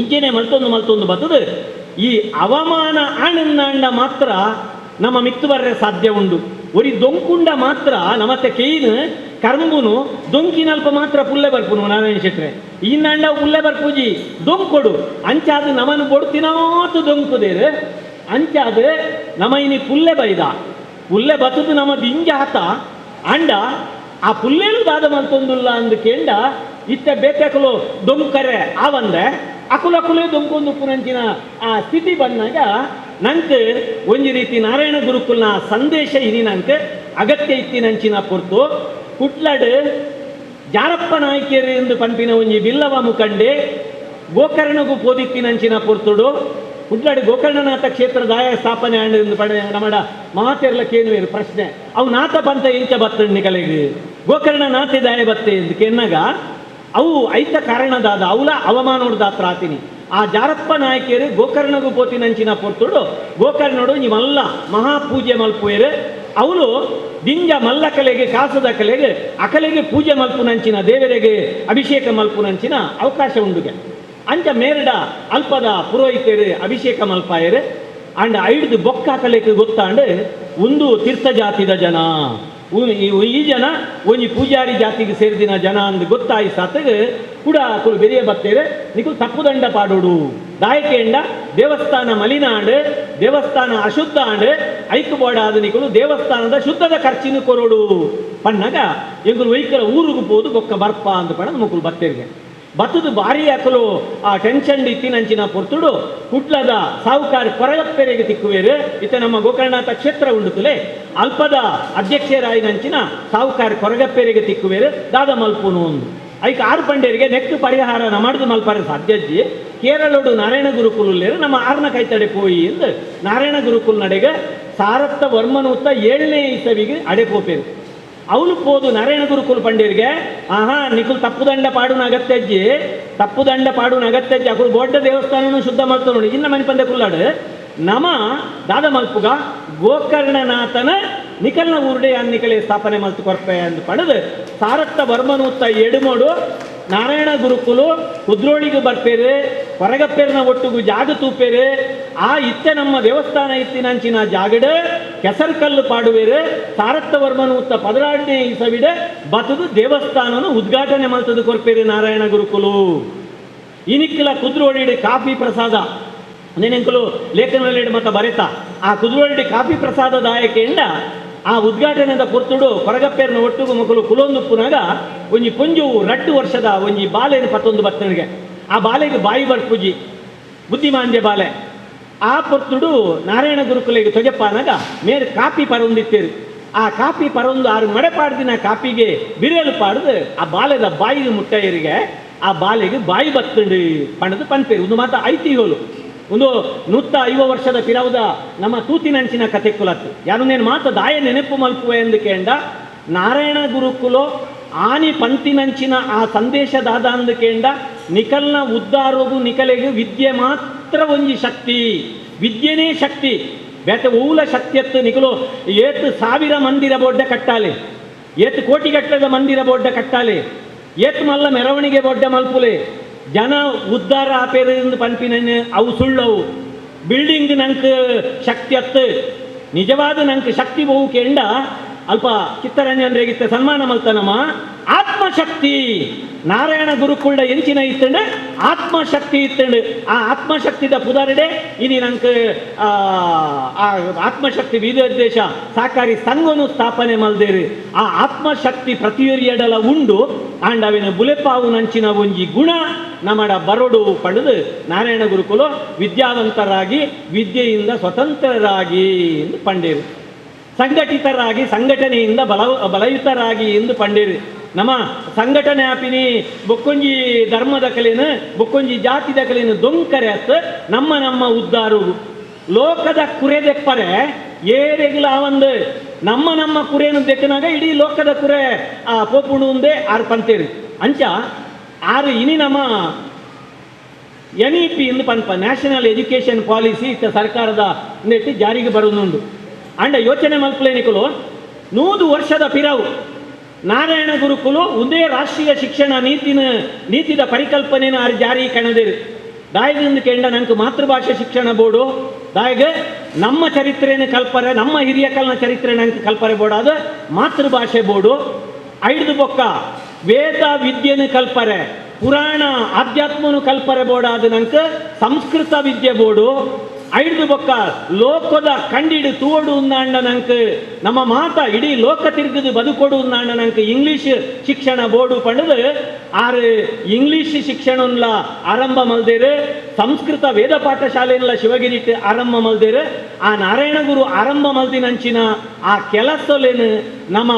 ಇಂಚೆನೆ ಮಲ್ತೊಂದು ಮಲ್ತೊಂದು ಬತ್ತದು ಈ ಅವಮಾನ ಆನಂದಾಂಡ ಮಾತ್ರ ನಮ್ಮ ಮಿತ್ತು ಬರ್ರೆ ಸಾಧ್ಯ ಉಂಡು. ಒರಿ ದೊಂಕುಂಡ ಮಾತ್ರ ನಮ್ಮತ್ತೆ ಕೇಯಿನ ಕರ್ಂಬುನು ದೊಂಕಿನಲ್ಪ ಮಾತ್ರ ಪುಲ್ಲೆ ಬರ್ಪುನು ನಾರಾಯಣ ಶೆಟ್ರೆ ಇನ್ನಂಡ ಪುಲ್ಲೆ ಬರ್ಪುಜಿ ದೊಂಕೊಡು ಅಂಚಾದ ನಮನು ಬೊಡ್ತಿನಾತು ದೊಂಕುದೇರು ಅಂಚಾದ ನಮ ಇನಿ ಪುಲ್ಲೆ ಬೈದ ಪುಲ್ಲೆ ಬತ್ತದು ನಮ್ಮ ದಿಂಜ ಆತ ಅಂಡ ಆ ಪುಲ್ಲೇಲು ದಾದ ಮಲ್ತೊಂದುಲ್ಲ ಅಂದು ಕೇಂಡ ಇತ್ತ ಬೇತೆಕಲು ದೊಂಕರೆ ಆವಂದೆ ಅಕುಲಕುಲೇ ದೊಂಕೊಂದು ಪುನಂಚಿನ ಆ ಸ್ಥಿತಿ ಬಂದಾಗ ನಂಗೆ ಒಂಜಿ ರೀತಿ ನಾರಾಯಣ ಗುರುಕುಲ್ನ ಸಂದೇಶ ಇನಿ ನಂಗೆ ಅಗತ್ಯ ಇತ್ತಿನಂಚಿನ ಪೊರ್ತು ಕುಟ್ಲಡು ಜಾರಪ್ಪ ನಾಯ್ಕೇರಿ ಎಂದು ಪಂಪಿನ ಒಂಜಿ ಬಿಲ್ಲವ ಮುಖಂಡೆ ಗೋಕರ್ಣಗೂ ಪೋದಿತ್ತಿನಂಚಿನ ಪೊರ್ತುಡು ಕುಟ್ಲಾಡಿ ಗೋಕರ್ಣನಾಥ ಕ್ಷೇತ್ರದಾಯ ಸ್ಥಾಪನೆ ಎಂದು ಪಡೆ ನಮ್ಮಡ ಮಾತೆರ್ಲ ಕೇನುವೇರು ಪ್ರಶ್ನೆ ಅವು ನಾಥ ಪಂತ ಎಂಚ ಬತ್ತಣ್ಣಿ ಕಲೆಗೆ ಗೋಕರ್ಣ ನಾಥೆ ದಾಯ ಬತ್ತೆ ಎಂದು ಕೆನ್ನಾಗ ಅವು ಐತ ಕಾರಣದಾದ ಅವಲ ಅವಮಾನೋಡ್ದಾತ್ರ ಆತೀನಿ. ಆ ಜಾರಪ್ಪ ನಾಯಕಿಯರು ಗೋಕರ್ಣಗೂ ಪೋತಿನಂಚಿನ ಪೊರ್ತುಡು ಗೋಕರ್ಣಡು ನಿಮಲ್ಲ ಮಹಾಪೂಜೆ ಮಲ್ಪುವೇರು ಅವಳು ದಿಂಜ ಮಲ್ಲ ಕಲೆಗೆ ಕಾಸದ ಕಲೆಗೆ ಅಕಲೆಗೆ ಪೂಜೆ ಮಲ್ಪುನಂಚಿನ ದೇವರಿಗೆ ಅಭಿಷೇಕ ಮಲ್ಪುನಂಚಿನ ಅವಕಾಶ ಉಂಡುಗೆ ಅಂಚ ಮೇರಡ ಅಲ್ಪದ ಪುರೋಹಿತರು ಅಭಿಷೇಕ ಮಲ್ಪಾಯರು ಅಂಡ್ ಐಡ್ದು ಬೊಕ್ಕ ಕಲೆಗೆ ಗೊತ್ತಾಂಡು ಒಂದು ತೀರ್ಥ ಜಾತಿದ ಜನ ಈ ಜನ ಒಂಜಿ ಪೂಜಾರಿ ಜಾತಿಗೆ ಸೇರಿದಿನ ಜನ ಅಂದು ಗೊತ್ತಾಯಿ ಸಾತಗೆ ಕೂಡ ಕುಳು ಬೆರಿಯ ಬತ್ತೇರೆ ನಿಕುಲು ತಪ್ಪು ದಂಡ ಪಾಡೋಡು ದಾಯಕೆಂಡ ದೇವಸ್ಥಾನ ಮಲಿನ ಆಂಡ್ ದೇವಸ್ಥಾನ ಅಶುದ್ಧ ಆಂಡ್ ಐಕು ಬೋಡ ಆದ ನಿಕುಲು ದೇವಸ್ಥಾನದ ಶುದ್ಧದ ಖರ್ಚಿನ ಕೊರೋಡು ಪಣ್ಣಾಗ ಎಂಕುಲು ವೈಕಲ ಊರುಗು ಪೋದು ಬೊಕ್ಕ ಬರ್ಪ ಅಂದ್ ಪಣ ಮುಕುಲು ಬತ್ತೇರಿಗೆ ಬತ್ತದು ಭಾರಿ ಅಕಲು ಆ ಟೆನ್ಷನ್ ಇತ್ತಿನಂಚಿನ ಪೊರ್ತುಡು ಕುಟ್ಲದ ಸಾಹುಕಾರ ಕೊರಗಪ್ಪೆರೆಗೆ ತಿಕ್ಕುವೇರು ಇತ್ತ ನಮ್ಮ ಗೋಕರ್ಣನಾಥ ಕ್ಷೇತ್ರ ಉಂಡುತ್ತಲೆ ಅಲ್ಪದ ಅಧ್ಯಕ್ಷರಾಯಿನಂಚಿನ ಸಾಹುಕಾರ ಕೊರಗಪ್ಪೆರೆಗೆ ತಿಕ್ಕುವೇರು ದಾದ ಮಲ್ಪುನು ಒಂದು ಐಕ ಆರು ಪಂಡೇರಿಗೆ ನೆಕ್ಕು ಪರಿಹಾರ ನಮಾಡ್ದು ಮಲ್ಪರೆ ಸಾಧ್ಯಜ್ಜಿ ಕೇರಳೋಡು ನಾರಾಯಣ ಗುರುಕುಲೇರು ನಮ್ಮ ಆರ್ನ ಕೈತಡೆ ಪೋಯಿ ಎಂದು ನಾರಾಯಣ ಗುರುಕುಲ್ ನಡೆಗೆ ಸಾರತ್ತ ವರ್ಮನೂತ್ತ 7ನೇ ಇಸವಿಗೆ ಅಡೆಪೋಪೇರು ಅವನು ಪೋದು ನಾರಾಯಣ ಗುರುಕುಲ್ ಪಂಡೀರಿಗೆ ಆಹಾ ನಿಕುಲ್ ತಪ್ಪುದಂಡ ಪಾಡುನ ಅಗತ್ಯಜ್ಜಿ ತಪ್ಪುದಂಡ ಪಾಡುನ ಅಗತ್ಯಜ್ಜಿ ಅಕುಲ್ ದೊಡ್ಡ ದೇವಸ್ಥಾನನು ಶುದ್ಧ ಮಾಡ್ತಾನೆ ನೋಡಿ ಇನ್ನ ಮನೆ ಪಂದೆ ಕುಲ್ಲಾಡು ನಮ ದಾದ ಮಲ್ಪುಗ ಗೋಕರ್ಣನಾಥನ ನಿಕಲ್ನ ಊರುಡೆ ಅನ್ನಿಕಲೆ ಸ್ಥಾಪನೆ ಮಲ್ತು ಕೊರ್ಪೆ ಅಂದು ಪಡೆದು ಸಾರತ್ತ ವರ್ಮನೂತ್ತ ಎಡುಮೋಡು ನಾರಾಯಣ ಗುರುಕುಲು ಕುದ್ರೋಳಿಗೆ ಬರ್ಪೇರು ಹೊರಗಪ್ಪೇರಿನ ಒಟ್ಟುಗು ಜಾಗ ತೂಪೇರು ಆ ಇತ್ತೆ ನಮ್ಮ ದೇವಸ್ಥಾನ ಇತ್ತಿನಂಚಿನ ಜಾಗಡ ಕೆಸರು ಕಲ್ಲು ಪಾಡುವೇರು ಸಾರತ್ತ ವರ್ಮನೂತ್ತ 16ನೇ ಇಸವಿಡ ಬತದು ದೇವಸ್ಥಾನನು ಉದ್ಘಾಟನೆ ಮಲ್ತದು ಕೊರ್ಪೇರು ನಾರಾಯಣ ಗುರುಕುಲು. ಇನಿಕ್ಕಿಲ ಕುದ್ರೋಳಿಡೆ ಕಾಫಿ ಪ್ರಸಾದ ನೆನೆಂಕುಲು ಲೇಖನದಲ್ಲಿ ಮತ್ತ ಬರೆತ ಆ ಕುದ್ರೋಳಿಡೆ ಕಾಫಿ ಪ್ರಸಾದ ದಾಯಕೆಂಡ ಆ ಉದ್ಘಾಟನೆದ ಪೊರ್ತುಡು ಕೊರಗಪ್ಪೇರ್ನ ಒಟ್ಟುಗು ಮಕ್ಕಳು ಕುಲೊಂದುಪ್ಪುನಾಗ ಒಂಜಿ ಪೊಂಜು 2 ವರ್ಷದ ಒಂಜಿ ಬಾಲೆನ ಪತ್ತೊಂದು ಬತ್ತನಿಗೆ ಆ ಬಾಲೆಗೆ ಬಾಯಿ ಬರ್ಪುಜಿ ಬುದ್ಧಿಮಾಂದ್ಯ ಬಾಲೆ ಆ ಪೊರ್ತುಡು ನಾರಾಯಣ ಗುರುಕುಲೆಗೆ ತೊಜಪ್ಪಾನಾಗ ಮೇರು ಕಾಪಿ ಪರೊಂದಿತ್ತೇರು ಆ ಕಾಪಿ ಪರೊಂದು ಆರು ಮಡೆ ಪಾಡ್ದಿನ ಕಾಪಿಗೆ ಬಿರಿಯಲು ಪಾಡ್ದು ಆ ಬಾಲೆದ ಬಾಯಿಗೆ ಮುಟ್ಟೈರಿಗೆ ಆ ಬಾಲೆಗೆ ಬಾಯಿ ಬತ್ತಂಡು ಪಣದು ಪನ್ಪೇರು ಒಂದು ಮಾತ ಐತಿಹೋಲು ಒಂದು 150 ವರ್ಷದ ಪಿರವುದ ನಮ್ಮ ತೂತಿನಂಚಿನ ಕತೆ ಕುಲತ್ತು ಯಾರು ನೇನು ಮಾತ ದಾಯ ನೆನಪು ಮಲ್ಪುವೆ ಎಂದು ಕೇಂಡ ನಾರಾಯಣ ಗುರುಕುಲು ಆನಿ ಪಂತಿನಂಚಿನ ಆ ಸಂದೇಶ ದಾದಾಂದು ಕೇಂಡ ನಿಕಲ್ನ ಉದ್ದಾರೋಗು ನಿಕಲೆಗೆ ವಿದ್ಯೆ ಮಾತ್ರ ಒಂಜಿ ಶಕ್ತಿ, ವಿದ್ಯೆನೇ ಶಕ್ತಿ. ಬೇತೆ ಊಲ ಶಕ್ತಿಯತ್ತು ನಿಕಲು ಏತು ಸಾವಿರ ಮಂದಿರ ಬೋಡ್ಡ ಕಟ್ಟಾಲೆ, ಏತು ಕೋಟಿಗಟ್ಟದ ಮಂದಿರ ಬೋಡ್ಡ ಕಟ್ಟಾಲೆ, ಏತು ಮಲ್ಲ ಮೆರವಣಿಗೆ ಬೋಡ್ಡ ಮಲ್ಪುಲೆ, ಜನ ಉದ್ಧಾರ ಆಪೇರಿಂದ ಪನ್ಪಿನ ಅವು ಸುಳ್ಳವು. ಬಿಲ್ಡಿಂಗ್ ನಂಗೆ ಶಕ್ತಿ ಅತ್ತು, ನಿಜವಾದ ನಂಗೆ ಶಕ್ತಿ ಬಹು ಕೇಂಡ ಅಲ್ಪ ಚಿತ್ತರಂಜನ್ ರೇಗಿತ್ತ ಸನ್ಮಾನ ಮಲ್ತನಮ್ಮ. ಆತ್ಮಶಕ್ತಿ ನಾರಾಯಣ ಗುರುಕುಳ್ಳ ಎಂಚಿನ ಇತ್ತಂಡು ಆತ್ಮಶಕ್ತಿ ಇತ್ತಂಡು. ಆ ಆತ್ಮಶಕ್ತಿದ ಪುದಾರಡೆ ಇನಿ ನಂಗೆ ಆ ಆತ್ಮಶಕ್ತಿ ವಿದ್ಯೋದ್ದೇಶ ಸಹಕಾರಿ ಸಂಘನು ಸ್ಥಾಪನೆ ಮಲ್ದೇರು. ಆ ಆತ್ಮಶಕ್ತಿ ಪ್ರತಿಯೊರಿಯಡಲ ಉಂಡು ಆಂಡ್ ಅವಿನ ಬುಲೆಪಾವು ನಂಚಿನ ಒಂಜಿ ಗುಣ ನಮ್ಮಡ ಬರೋಡು ಪಡೆದು ನಾರಾಯಣ ಗುರುಕುಲು ವಿದ್ಯಾವಂತರಾಗಿ ವಿದ್ಯೆಯಿಂದ ಸ್ವತಂತ್ರರಾಗಿ ಎಂದು ಪಂಡೇರು, ಸಂಘಟಿತರಾಗಿ ಸಂಘಟನೆಯಿಂದ ಬಲಯುತರಾಗಿ ಎಂದು ಪಂಡೇರು. ನಮ್ಮ ಸಂಘಟನೆ ಆಪಿನಿ ಬೊಕ್ಕೊಂಜಿ ಧರ್ಮದ ಕಲೆನು ಬೊಕ್ಕೊಂಜಿ ಜಾತಿದ ಕಲೆನು ದೊಂಕರೆ ಅತ್ತ ನಮ್ಮ ನಮ್ಮ ಉದ್ದಾರು ಲೋಕದ ಕುರೆ ದೆಪ್ಪರೆ ಏರೆಗಿಲ ಒಂದು ನಮ್ಮ ನಮ್ಮ ಕುರೆಯನ್ನು ದೆಕ್ಕನಾಗ ಇಡೀ ಲೋಕದ ಕುರೆ ಆ ಪೋಪುಣು ಒಂದೇ ಆರು ಪಂತೇರು. ಅಂಚ ಆರು ಇನಿ ನಮ್ಮ ಎನ್ ಇ ಪಿ ಎಂದು ಪನ್ಪ ನ್ಯಾಷನಲ್ ಎಜುಕೇಷನ್ ಪಾಲಿಸಿ ಇತ್ತ ಸರ್ಕಾರದ ನೆಟ್ಟು ಜಾರಿಗೆ ಬರುವುದುಂಡು. ಅಂಡ ಯೋಚನೆ ಮಲ್ಪಲೇನಿಕುಲು 100 ವರ್ಷದ ಪಿರವು ನಾರಾಯಣ ಗುರುಕುಲು ಒಂದೇ ರಾಷ್ಟ್ರೀಯ ಶಿಕ್ಷಣ ನೀತಿದ ಪರಿಕಲ್ಪನೆಯನ್ನು ಆರು ಜಾರಿ ಕಣದಿರು. ದಾಯದಿಂದ ಕೆಂಡ ನಂಗೆ ಮಾತೃಭಾಷೆ ಶಿಕ್ಷಣ ಬೋರ್ಡು ದಾಯಗ ನಮ್ಮ ಚರಿತ್ರೆಯನ್ನು ಕಲ್ಪರೆ, ನಮ್ಮ ಹಿರಿಯ ಕಲ್ನ ಚರಿತ್ರೆ ನಂಗೆ ಕಲ್ಪರೆ ಬೋರ್ಡ್ ಅದು ಮಾತೃಭಾಷೆ ಬೋರ್ಡು. ಐದು ಬೊಕ್ಕ ವೇದ ವಿದ್ಯೆಯನ್ನು ಕಲ್ಪರೆ, ಪುರಾಣ ಆಧ್ಯಾತ್ಮನು ಕಲ್ಪರೆ ಬೋರ್ಡ್ ಅದು ನಂಗೆ ಸಂಸ್ಕೃತ ವಿದ್ಯೆ ಬೋರ್ಡು. ಐದು ಬೊಕ್ಕ ಲೋಕದ ಕಂಡಿಡು ತೂವಡು ಉಂದಾಂಡ ನಂಗೆ ನಮ್ಮ ಮಾತ ಇಡೀ ಲೋಕ ತಿರುಗದು ಬದುಕೊಡು ಉಂದಾಂಡ ನಂಗೆ ಇಂಗ್ಲೀಷ್ ಶಿಕ್ಷಣ ಬೋರ್ಡು ಪಂಡದು ಆರು ಇಂಗ್ಲೀಷ್ ಶಿಕ್ಷಣನ್ಲ ಆರಂಭ ಮಲ್ದೇರು, ಸಂಸ್ಕೃತ ವೇದ ಪಾಠಶಾಲೆಯನ್ನೆಲ್ಲ ಶಿವಗಿರಿಟ್ ಆರಂಭ ಮಲ್ದೇರು. ಆ ನಾರಾಯಣ ಗುರು ಆರಂಭ ಮಲ್ದಿನಂಚಿನ ಆ ಕೆಲಸಲೇನು ನಮ್ಮ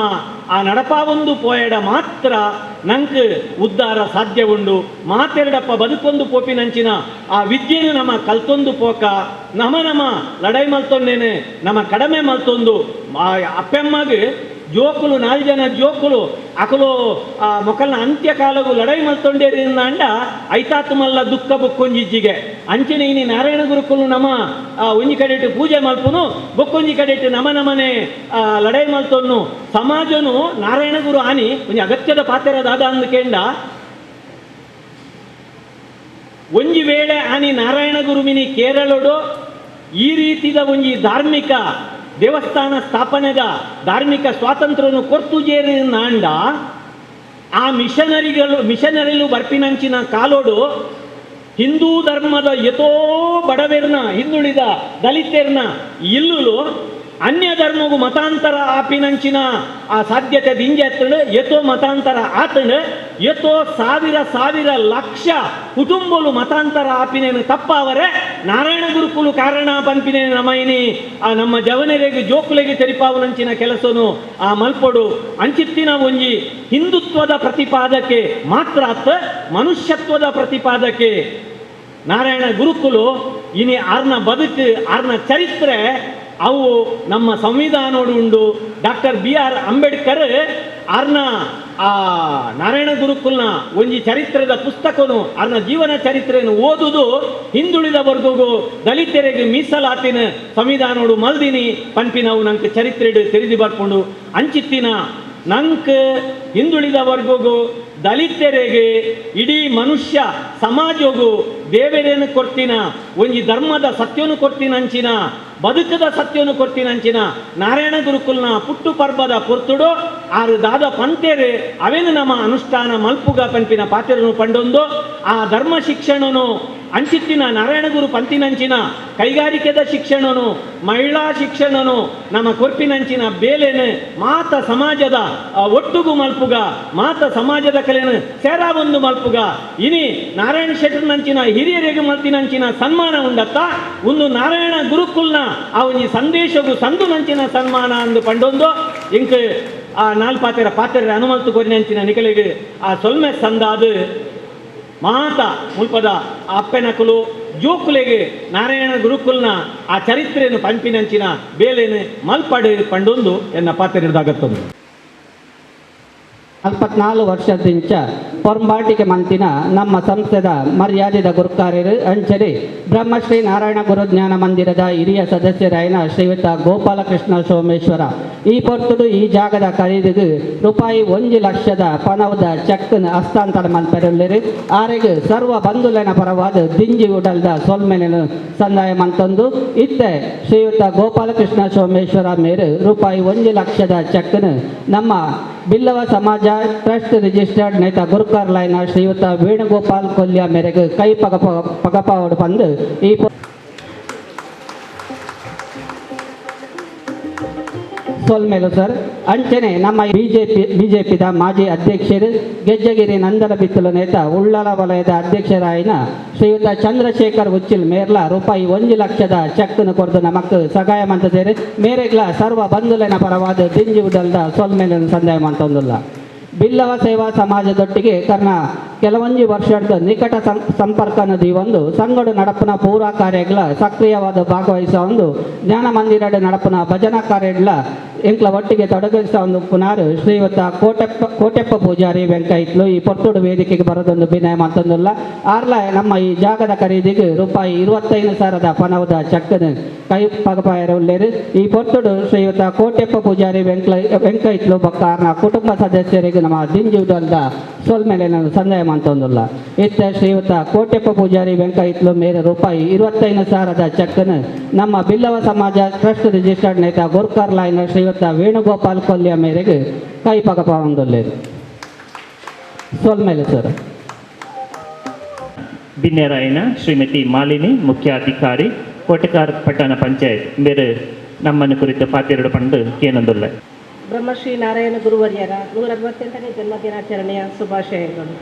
ಆ ನಡಪಾವೊಂದು ಪೋಯಡ ಮಾತ್ರ ನಂಗೆ ಉದ್ಧಾರ ಸಾಧ್ಯ ಉಂಡು. ಮಾತೆರಡಪ್ಪ ಬದುಕೊಂದು ಪೋಪಿನಂಚಿನ ಆ ವಿದ್ಯೆನು ನಮ್ಮ ಕಲ್ತೊಂದು ಪೋಕ ನಮ್ಮ ನಮ್ಮ ಲಡೈ ಮಲ್ತೊಂದೇನೆ ನಮ್ಮ ಕಡಿಮೆ ಮಲ್ತೊಂದು ಅಪ್ಪೆಮ್ಮಗೆ ಜೋಕುಲು 4 ಜನ ಜೋಕುಲು ಅಕಲು ಆ ಮೊಕಲ್ನ ಅಂತ್ಯಕಾಲಗು ಲಡೈ ಮಲ್ತೊಂಡೇರಿ ಅಂಡ ಐತಾತು ಮಲ್ಲ ದುಃಖ ಬೊಕ್ಕೊಂಜಿಜ್ಜಿಗೆ. ಅಂಚನೆ ಇನಿ ನಾರಾಯಣ ಗುರುಕುಲು ನಮ್ಮ ಒಂಜಿ ಕಡೆಟು ಪೂಜೆ ಮಲ್ಪುನು ಬೊಕ್ಕೊಂಜಿ ಕಡೆಟು ನಮ ನಮನೆ ಲಡೈ ಮಲ್ತೊನ್ನು ಸಮಾಜನು ನಾರಾಯಣ ಗುರು ಆನಿ ಒಂಜಿ ಅಗತ್ಯದ ಪಾತ್ರ ದಾದ ಅಂದು ಕೇಂಡ. ಒಂಜಿ ವೇಳೆ ಆನಿ ನಾರಾಯಣ ಗುರುಮಿನಿ ಕೇರಳಡು ಈ ರೀತಿದ ಒಂಜಿ ಧಾರ್ಮಿಕ ದೇವಸ್ಥಾನ ಸ್ಥಾಪನೆದ ಧಾರ್ಮಿಕ ಸ್ವಾತಂತ್ರ್ಯವನ್ನು ಕೊರ್ತುಜೇರಿ ನಾಂಡ ಆ ಮಿಷನರಿಲು ಬರ್ಪಿನಂಚಿನ ಕಾಲೋಡು ಹಿಂದೂ ಧರ್ಮದ ಯಥೋ ಬಡವೆರ್ನ ಹಿಂದುಳಿದ ದಲಿತೆರ್ನ ಇಲ್ಲುಲು ಅನ್ಯ ಧರ್ಮಗೂ ಮತಾಂತರ ಆಪಿನಂಚಿನ ಆ ಸಾಧ್ಯತೆ ದಿಂಜೆ ಯಥೋ ಮತಾಂತರ ಆತಂಡು ಯಥೋ ಸಾವಿರ ಸಾವಿರ ಲಕ್ಷ ಕುಟುಂಬಲು ಮತಾಂತರ ಆಪಿನೇನು ತಪ್ಪಾವರೆ ನಾರಾಯಣ ಗುರುಕುಲು ಕಾರಣ ಪನ್ಪಿನೇನು ನಮೈನಿ ಆ ನಮ್ಮ ಜವನರಿಗೆ ಜೋಕುಲೆಗೆ ತೆರಿಪಾವನಂಚಿನ ಕೆಲಸನು ಆ ಮಲ್ಪೊಡು ಅಂಚಿತ್ತಿನ ಒಂಜಿ ಹಿಂದುತ್ವದ ಪ್ರತಿಪಾದಕ್ಕೆ ಮಾತ್ರ ಅತ್ತ ಮನುಷ್ಯತ್ವದ ಪ್ರತಿಪಾದಕ್ಕೆ ನಾರಾಯಣ ಗುರುಕುಲು ಇನಿ ಆರ್ನ ಬದುಕು ಆರ್ನ ಚರಿತ್ರೆ ಅವು ನಮ್ಮ ಸಂವಿಧಾನೋಡು ಉಂಡು. ಡಾಕ್ಟರ್ ಬಿ ಆರ್ ಅಂಬೇಡ್ಕರ್ ಆರ್ನ ಆ ನಾರಾಯಣ ಗುರುಕುಲ್ನ ಒಂಜಿ ಚರಿತ್ರದ ಪುಸ್ತಕನು ಆರ್ನ ಜೀವನ ಚರಿತ್ರೆಯನ್ನು ಓದುದು ಹಿಂದುಳಿದ ವರ್ಗಗೂ ದಲಿತರಿಗೆ ಮೀಸಲಾತಿನ ಸಂವಿಧಾನೋಡು ಮಲ್ದಿನಿ ಪನ್ಪಿನವು ನಂಗೆ ಚರಿತ್ರೆಡು ತೆರೆದು ಬರ್ಕೊಂಡು ಅಂಚಿತ್ತಿನ ನಂಕ್ ಹಿಂದುಳಿದ ವರ್ಗಗೂ ದಲಿತರಿಗೆ ಇಡೀ ಮನುಷ್ಯ ಸಮಾಜಗೂ ದೇವರೇನು ಕೊಡ್ತೀನ ಒಂಜಿ ಧರ್ಮದ ಸತ್ಯನು ಕೊಡ್ತೀನ ಅಂಚಿನ ಬದುಕದ ಸತ್ಯನು ಕೊಡ್ತೀನ ಅಂಚಿನ ನಾರಾಯಣ ಗುರುಕುಲ್ನ ಪುಟ್ಟು ಪರ್ಬದ ಪೊರ್ತುಡು ಆರು ದಾದ ಪಂತೇರು ಅವೇನು ನಮ್ಮ ಅನುಷ್ಠಾನ ಮಲ್ಪುಗ ಪನ್ಪಿನ ಪಾತ್ರನು ಪಂಡೊಂದು ಆ ಧರ್ಮ ಶಿಕ್ಷಣನು ಅಂಚಿತ್ತಿನ ನಾರಾಯಣ ಗುರು ಪಂತಿನಂಚಿನ ಕೈಗಾರಿಕೆದ ಶಿಕ್ಷಣನು ಮಹಿಳಾ ಶಿಕ್ಷಣನು ನಮ್ಮ ಕೊರ್ಪಿನಂಚಿನ ಬೇಲೆನು ಮಾತ ಸಮಾಜದ ಒಟ್ಟುಗು ಮಲ್ಪುಗ ಮಾತ ಸಮಾಜದ ಕಲೆನು ಸೇರಾ ಒಂದು ಮಲ್ಪುಗ ಇನಿ ನಾರಾಯಣ ಶೆಟ್ಟರ್ನಂಚಿನ ಹಿರಿಯರಿಗೆ ಮಲ್ತಿನಂಚಿನ ಸನ್ಮಾನ ಉಂಡತ್ತ ಒಂದು ನಾರಾಯಣ ಗುರುಕುಲ್ನ ಆ ಒಂಜಿ ಸಂದೇಶಗು ಸಂದು ನಂಚಿನ ಸನ್ಮಾನ ಅಂದು ಪಂಡೊಂದು ಇಂಕ್ ಆ ನಾಲ್ಪಾತೆರ ಪಾತೆರ ಅನುಮಲ್ತು ಕೊರಿನಂಚಿನ ನಿಕಲಿಗೆ ಆ ಸೊಲ್ಮೆ ಸಂದಾದು ಮಾತ ಮುಲ್ಪದ ಅಪ್ಪೆನಕುಲು ಜೋಕುಲೆಗೆ ನಾರಾಯಣ ಗುರುಕುಲ್ನ ಆ ಚರಿತ್ರೆಯನ್ನು ಪಂಪಿನಂಚಿನ ಬೇಲೇನು ಮಲ್ಪಡು ಪಂಡೊಂದು ಎನ್ನ ಪಾತೆರದಾಗತ್ತೊಂದು. 44 ವರ್ಷದಿಂಚ ಪೊರ್ಂಬಾಟಿಕೆ ಮಂತಿನ ನಮ್ಮ ಸಂಸ್ಥೆದ ಮರ್ಯಾದಿದ ಗುರುಕಾರ್ಯರು ಅಂಚನೆ ಬ್ರಹ್ಮಶ್ರೀ ನಾರಾಯಣ ಗುರು ಜ್ಞಾನ ಮಂದಿರದ ಹಿರಿಯ ಸದಸ್ಯರಾಯನ ಶ್ರೀಯುತ ಗೋಪಾಲಕೃಷ್ಣ ಸೋಮೇಶ್ವರ ಈ ಪೊರ್ತುಡು ಈ ಜಾಗದ ಖರೀದಿಗೆ ರೂಪಾಯಿ 1 ಲಕ್ಷದ ಪಣವದ ಚೆಕ್ ಹಸ್ತಾಂತರ ಮಲ್ಪೆರುಲ್ಲೆರು. ಆರೆಗ್ ಸರ್ವ ಬಂಧುಲೆನ ಪರವಾದ ದಿಂಜಿ ಉಡಲ್ದ ಸೊಲ್ಮೆಲೆನು ಸಂದಾಯ ಮಂತೊಂದು ಇತ್ತೆ ಶ್ರೀಯುತ ಗೋಪಾಲಕೃಷ್ಣ ಸೋಮೇಶ್ವರ ಮೇರು ರೂಪಾಯಿ 1 ಲಕ್ಷದ ಚೆಕ್ನು ನಮ್ಮ ಬಿಲ್ಲವ ಸಮಾಜ ಟ್ರಸ್ಟ್ ರಿಜಿಸ್ಟರ್ಡ್ ನೇತ ಗುರುಕಾರ್ ಲೈನ ಶ್ರೀಯುತ ವೇಣುಗೋಪಾಲ್ ಕೊಲ್ಯ ಮೇರೆಗೆ ಕೈ ಪಗಪಾವಡು ಬಂದು ಈ ಸೊಲ್ಮೇಲು ಸರ್. ಅಂಚನೆ ನಮ್ಮ ಬಿಜೆಪಿದ ಮಾಜಿ ಅಧ್ಯಕ್ಷರು ಗೆಜ್ಜಗಿರಿ ನಂದನ ಬಿತ್ತಲು ನೇತ ಉಳ್ಳಾಲ ವಲಯದ ಅಧ್ಯಕ್ಷರಾಯಿನ ಶ್ರೀಯುತ ಚಂದ್ರಶೇಖರ್ ಉಚ್ಚಿಲ್ ಮೇರ್ಲ ರೂಪಾಯಿ 1 ಲಕ್ಷದ ಚೆಕ್ನು ಕೊರದು ನಮಕ್ ಸಹಾಯ ಮಂತದೇರು. ಮೇರೆಗ್ಲ ಸರ್ವ ಬಂಧುಲೆನ ಪರವಾದ ದಿಂಜಿ ಉಡಲ್ದ ಸೊಲ್ಮೇಲೆ ಸಂದಾಯ ಮಂತೊಂದುಲ್ಲ. ಬಿಲ್ಲವ ಸೇವಾ ಸಮಾಜದೊಟ್ಟಿಗೆ ಕರ್ನ ಕೆಲವೊಂಜಿ ವರ್ಷದ ನಿಕಟ ಸಂಪರ್ಕ ಒಂದು ಸಂಗಡು ನಡಪುನ ಪೂರಾ ಕಾರ್ಯಗಳ ಸಕ್ರಿಯವಾದ ಭಾಗವಹಿಸುವ ಒಂದು ಜ್ಞಾನ ಮಂದಿರಡು ನಡಪುನ ಭಜನಾ ಕಾರ್ಯಗಳ ಎಂಕ್ಲ ಒಟ್ಟಿಗೆ ತೊಡಗಿಸ ಒಂದು ಪುನಾರು ಶ್ರೀಯುತ ಕೋಟೆಪ್ಪ ಪೂಜಾರಿ ವೆಂಕೈತ್ಲು ಈ ಪೊರ್ತುಡು ವೇದಿಕೆಗೆ ಬರೋದೊಂದು ವಿನಯ ಮತ್ತೊಂದಿಲ್ಲ. ಆರ್ಲ ನಮ್ಮ ಈ ಜಾಗದ ಖರೀದಿಗೆ ರೂಪಾಯಿ 25,000 ಪಣವದ ಚೆಕ್ಕನ್ನು ಕೈ ಪಗಪಾಯರ ಉಳ್ಳೇರು. ಈ ಪೊರ್ತುಡು ಶ್ರೀಯುತ ಕೋಟೆಪ್ಪ ಪೂಜಾರಿ ವೆಂಕೈತ್ಲು ಬೊಕ್ಕ ಕುಟುಂಬ ಸದಸ್ಯರಿಗೆ ನಮ್ಮ ದಿಂಜುದಲ್ದ ಸೊಲ್ಮೇಲೆ ನಾನು ಸಂದಾಯ ಮಂತೊಂದಿಲ್ಲ. ಇತ್ತ ಶ್ರೀಯುತ ಕೋಟೆಪ್ಪ ಪೂಜಾರಿ ವೆಂಕೈತ್ಲು ಮೇರೆ ರೂಪಾಯಿ 25,000 ಚೆಕ್ಕನ್ನು ನಮ್ಮ ಬಿಲ್ಲವ ಸಮಾಜ ಟ್ರಸ್ಟ್ ರಿಜಿಸ್ಟರ್ಡ್ ನೇತ ಗುರ್ಕರ್ ಲೈನ್ ಶ್ರೀಯುತ ವೇಣುಗೋಪಾಲ್ ಕೊಲ್ಯ ಮೇರೆಗೆ ಕೈ ಪಗಪಾವೊಂದುಲ್ಲೇರು. ಸೊಲ್ಮೇಲೆ ಸರ್. ಬಿನ್ನೆರಾಯನ ಶ್ರೀಮತಿ ಮಾಲಿನಿ ಮುಖ್ಯಾಧಿಕಾರಿ ಕೋಟೆಕಾರ್ ಪಟ್ಟಣ ಪಂಚಾಯತ್ ಬೇರೆ ನಮ್ಮನ್ನು ಕುರಿತು ಪಾತಿರಡು ಪಂಡು ಕೇನೊಂದುಲ್ಲ. ಬ್ರಹ್ಮಶ್ರೀ ನಾರಾಯಣ ಗುರುವರ್ಯರ 168ನೇ ಜನ್ಮದಿನಾಚರಣೆಯ ಶುಭಾಶಯಗಳು.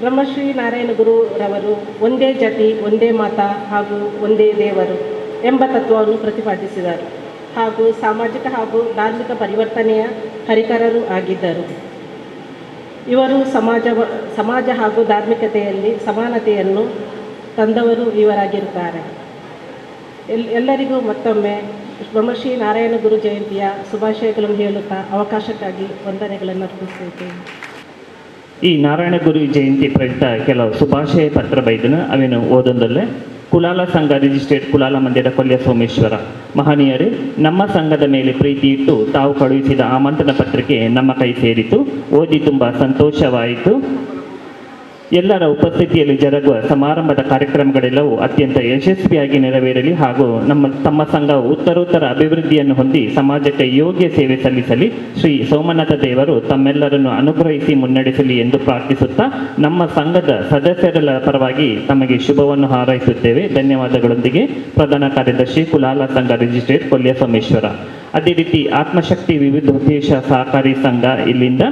ಬ್ರಹ್ಮಶ್ರೀ ನಾರಾಯಣ ಗುರುರವರು ಒಂದೇ ಜಾತಿ, ಒಂದೇ ಮಾತ ಹಾಗೂ ಒಂದೇ ದೇವರು ಎಂಬ ತತ್ವವನ್ನು ಪ್ರತಿಪಾದಿಸಿದರು ಹಾಗೂ ಸಾಮಾಜಿಕ ಹಾಗೂ ಧಾರ್ಮಿಕ ಪರಿವರ್ತನೆಯ ಹರಿಕಾರರು ಆಗಿದ್ದರು. ಇವರು ಸಮಾಜ ಹಾಗೂ ಧಾರ್ಮಿಕತೆಯಲ್ಲಿ ಸಮಾನತೆಯನ್ನು ತಂದವರು ಇವರಾಗಿರುತ್ತಾರೆ. ಎಲ್ಲರಿಗೂ ಮತ್ತೊಮ್ಮೆ ಬ್ರಹ್ಮಶ್ರೀ ನಾರಾಯಣ ಗುರು ಜಯಂತಿಯ ಶುಭಾಶಯಗಳನ್ನು ಹೇಳುತ್ತಾ ಅವಕಾಶಕ್ಕಾಗಿ ವಂದನೆಗಳನ್ನು ಅರ್ಪಿಸುತ್ತೇನೆ. ಈ ನಾರಾಯಣ ಗುರು ಜಯಂತಿ ಪ್ರಯುಕ್ತ ಕೆಲವು ಶುಭಾಶಯ ಪತ್ರ ಬೈದನು ಅವೇನು ಓದೊಂದಲ್ಲೇ. ಕುಲಾಲ ಸಂಘ ರಿಜಿಸ್ಟ್ರೇಟ್ ಕುಲಾಲ ಮಂದಿರ ಕೊಲ್ಯ ಸೋಮೇಶ್ವರ ಮಹನೀಯರೇ, ನಮ್ಮ ಸಂಘದ ಮೇಲೆ ಪ್ರೀತಿ ಇಟ್ಟು ತಾವು ಕಳುಹಿಸಿದ ಆಮಂತ್ರಣ ಪತ್ರಿಕೆ ನಮ್ಮ ಕೈ ಸೇರಿತು. ಓದಿ ತುಂಬ ಸಂತೋಷವಾಯಿತು. ಎಲ್ಲರ ಉಪಸ್ಥಿತಿಯಲ್ಲಿ ಜರುಗುವ ಸಮಾರಂಭದ ಕಾರ್ಯಕ್ರಮಗಳೆಲ್ಲವೂ ಅತ್ಯಂತ ಯಶಸ್ವಿಯಾಗಿ ನೆರವೇರಲಿ ಹಾಗೂ ತಮ್ಮ ಸಂಘವು ಉತ್ತರೋತ್ತರ ಅಭಿವೃದ್ಧಿಯನ್ನು ಹೊಂದಿ ಸಮಾಜಕ್ಕೆ ಯೋಗ್ಯ ಸೇವೆ ಸಲ್ಲಿಸಲಿ. ಶ್ರೀ ಸೋಮನಾಥ ದೇವರು ತಮ್ಮೆಲ್ಲರನ್ನು ಅನುಗ್ರಹಿಸಿ ಮುನ್ನಡೆಸಲಿ ಎಂದು ಪ್ರಾರ್ಥಿಸುತ್ತಾ ನಮ್ಮ ಸಂಘದ ಸದಸ್ಯರ ಪರವಾಗಿ ತಮಗೆ ಶುಭವನ್ನು ಹಾರೈಸುತ್ತೇವೆ. ಧನ್ಯವಾದಗಳೊಂದಿಗೆ ಪ್ರಧಾನ ಕಾರ್ಯದರ್ಶಿ ಕುಲಾಲ ಸಂಘ ರಿಜಿಸ್ಟ್ರೇಟ್ ಕೊಲ್ಯ ಸೋಮೇಶ್ವರ. ಅದೇ ರೀತಿ ಆತ್ಮಶಕ್ತಿ ವಿವಿಧೋದ್ದೇಶ ಸಹಕಾರಿ ಸಂಘ ಇಲ್ಲಿಂದ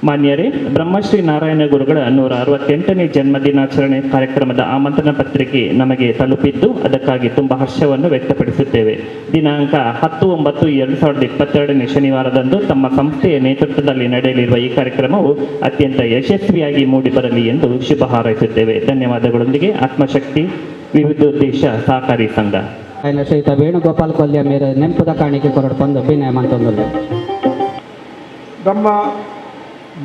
ಮಾನ್ಯರೇ, ಬ್ರಹ್ಮಶ್ರೀ ನಾರಾಯಣ ಗುರುಗಳ 168ನೇ ಜನ್ಮದಿನಾಚರಣೆ ಕಾರ್ಯಕ್ರಮದ ಆಮಂತ್ರಣ ಪತ್ರಿಕೆ ನಮಗೆ ತಲುಪಿದ್ದು ಅದಕ್ಕಾಗಿ ತುಂಬ ಹರ್ಷವನ್ನು ವ್ಯಕ್ತಪಡಿಸುತ್ತೇವೆ. ದಿನಾಂಕ 10/9/2022 ಶನಿವಾರದಂದು ತಮ್ಮ ಸಂಸ್ಥೆಯ ನೇತೃತ್ವದಲ್ಲಿ ನಡೆಯಲಿರುವ ಈ ಕಾರ್ಯಕ್ರಮವು ಅತ್ಯಂತ ಯಶಸ್ವಿಯಾಗಿ ಮೂಡಿಬರಲಿ ಎಂದು ಶುಭ ಹಾರೈಸುತ್ತೇವೆ. ಧನ್ಯವಾದಗಳೊಂದಿಗೆ ಆತ್ಮಶಕ್ತಿ ವಿವಿಧೋದ್ದೇಶ ಸಹಕಾರಿ ಸಂಘ. ಶ್ರೀಯುತ ವೇಣುಗೋಪಾಲ್ ಕೊಲ್ಯ ಮೇರೆ ನೆಂಪುದ ಕಾಣಿಕೆ ಕೊರಡು ಬಂದು ವಿನಯ ಮಂತೊಂದು. ನಮ್ಮ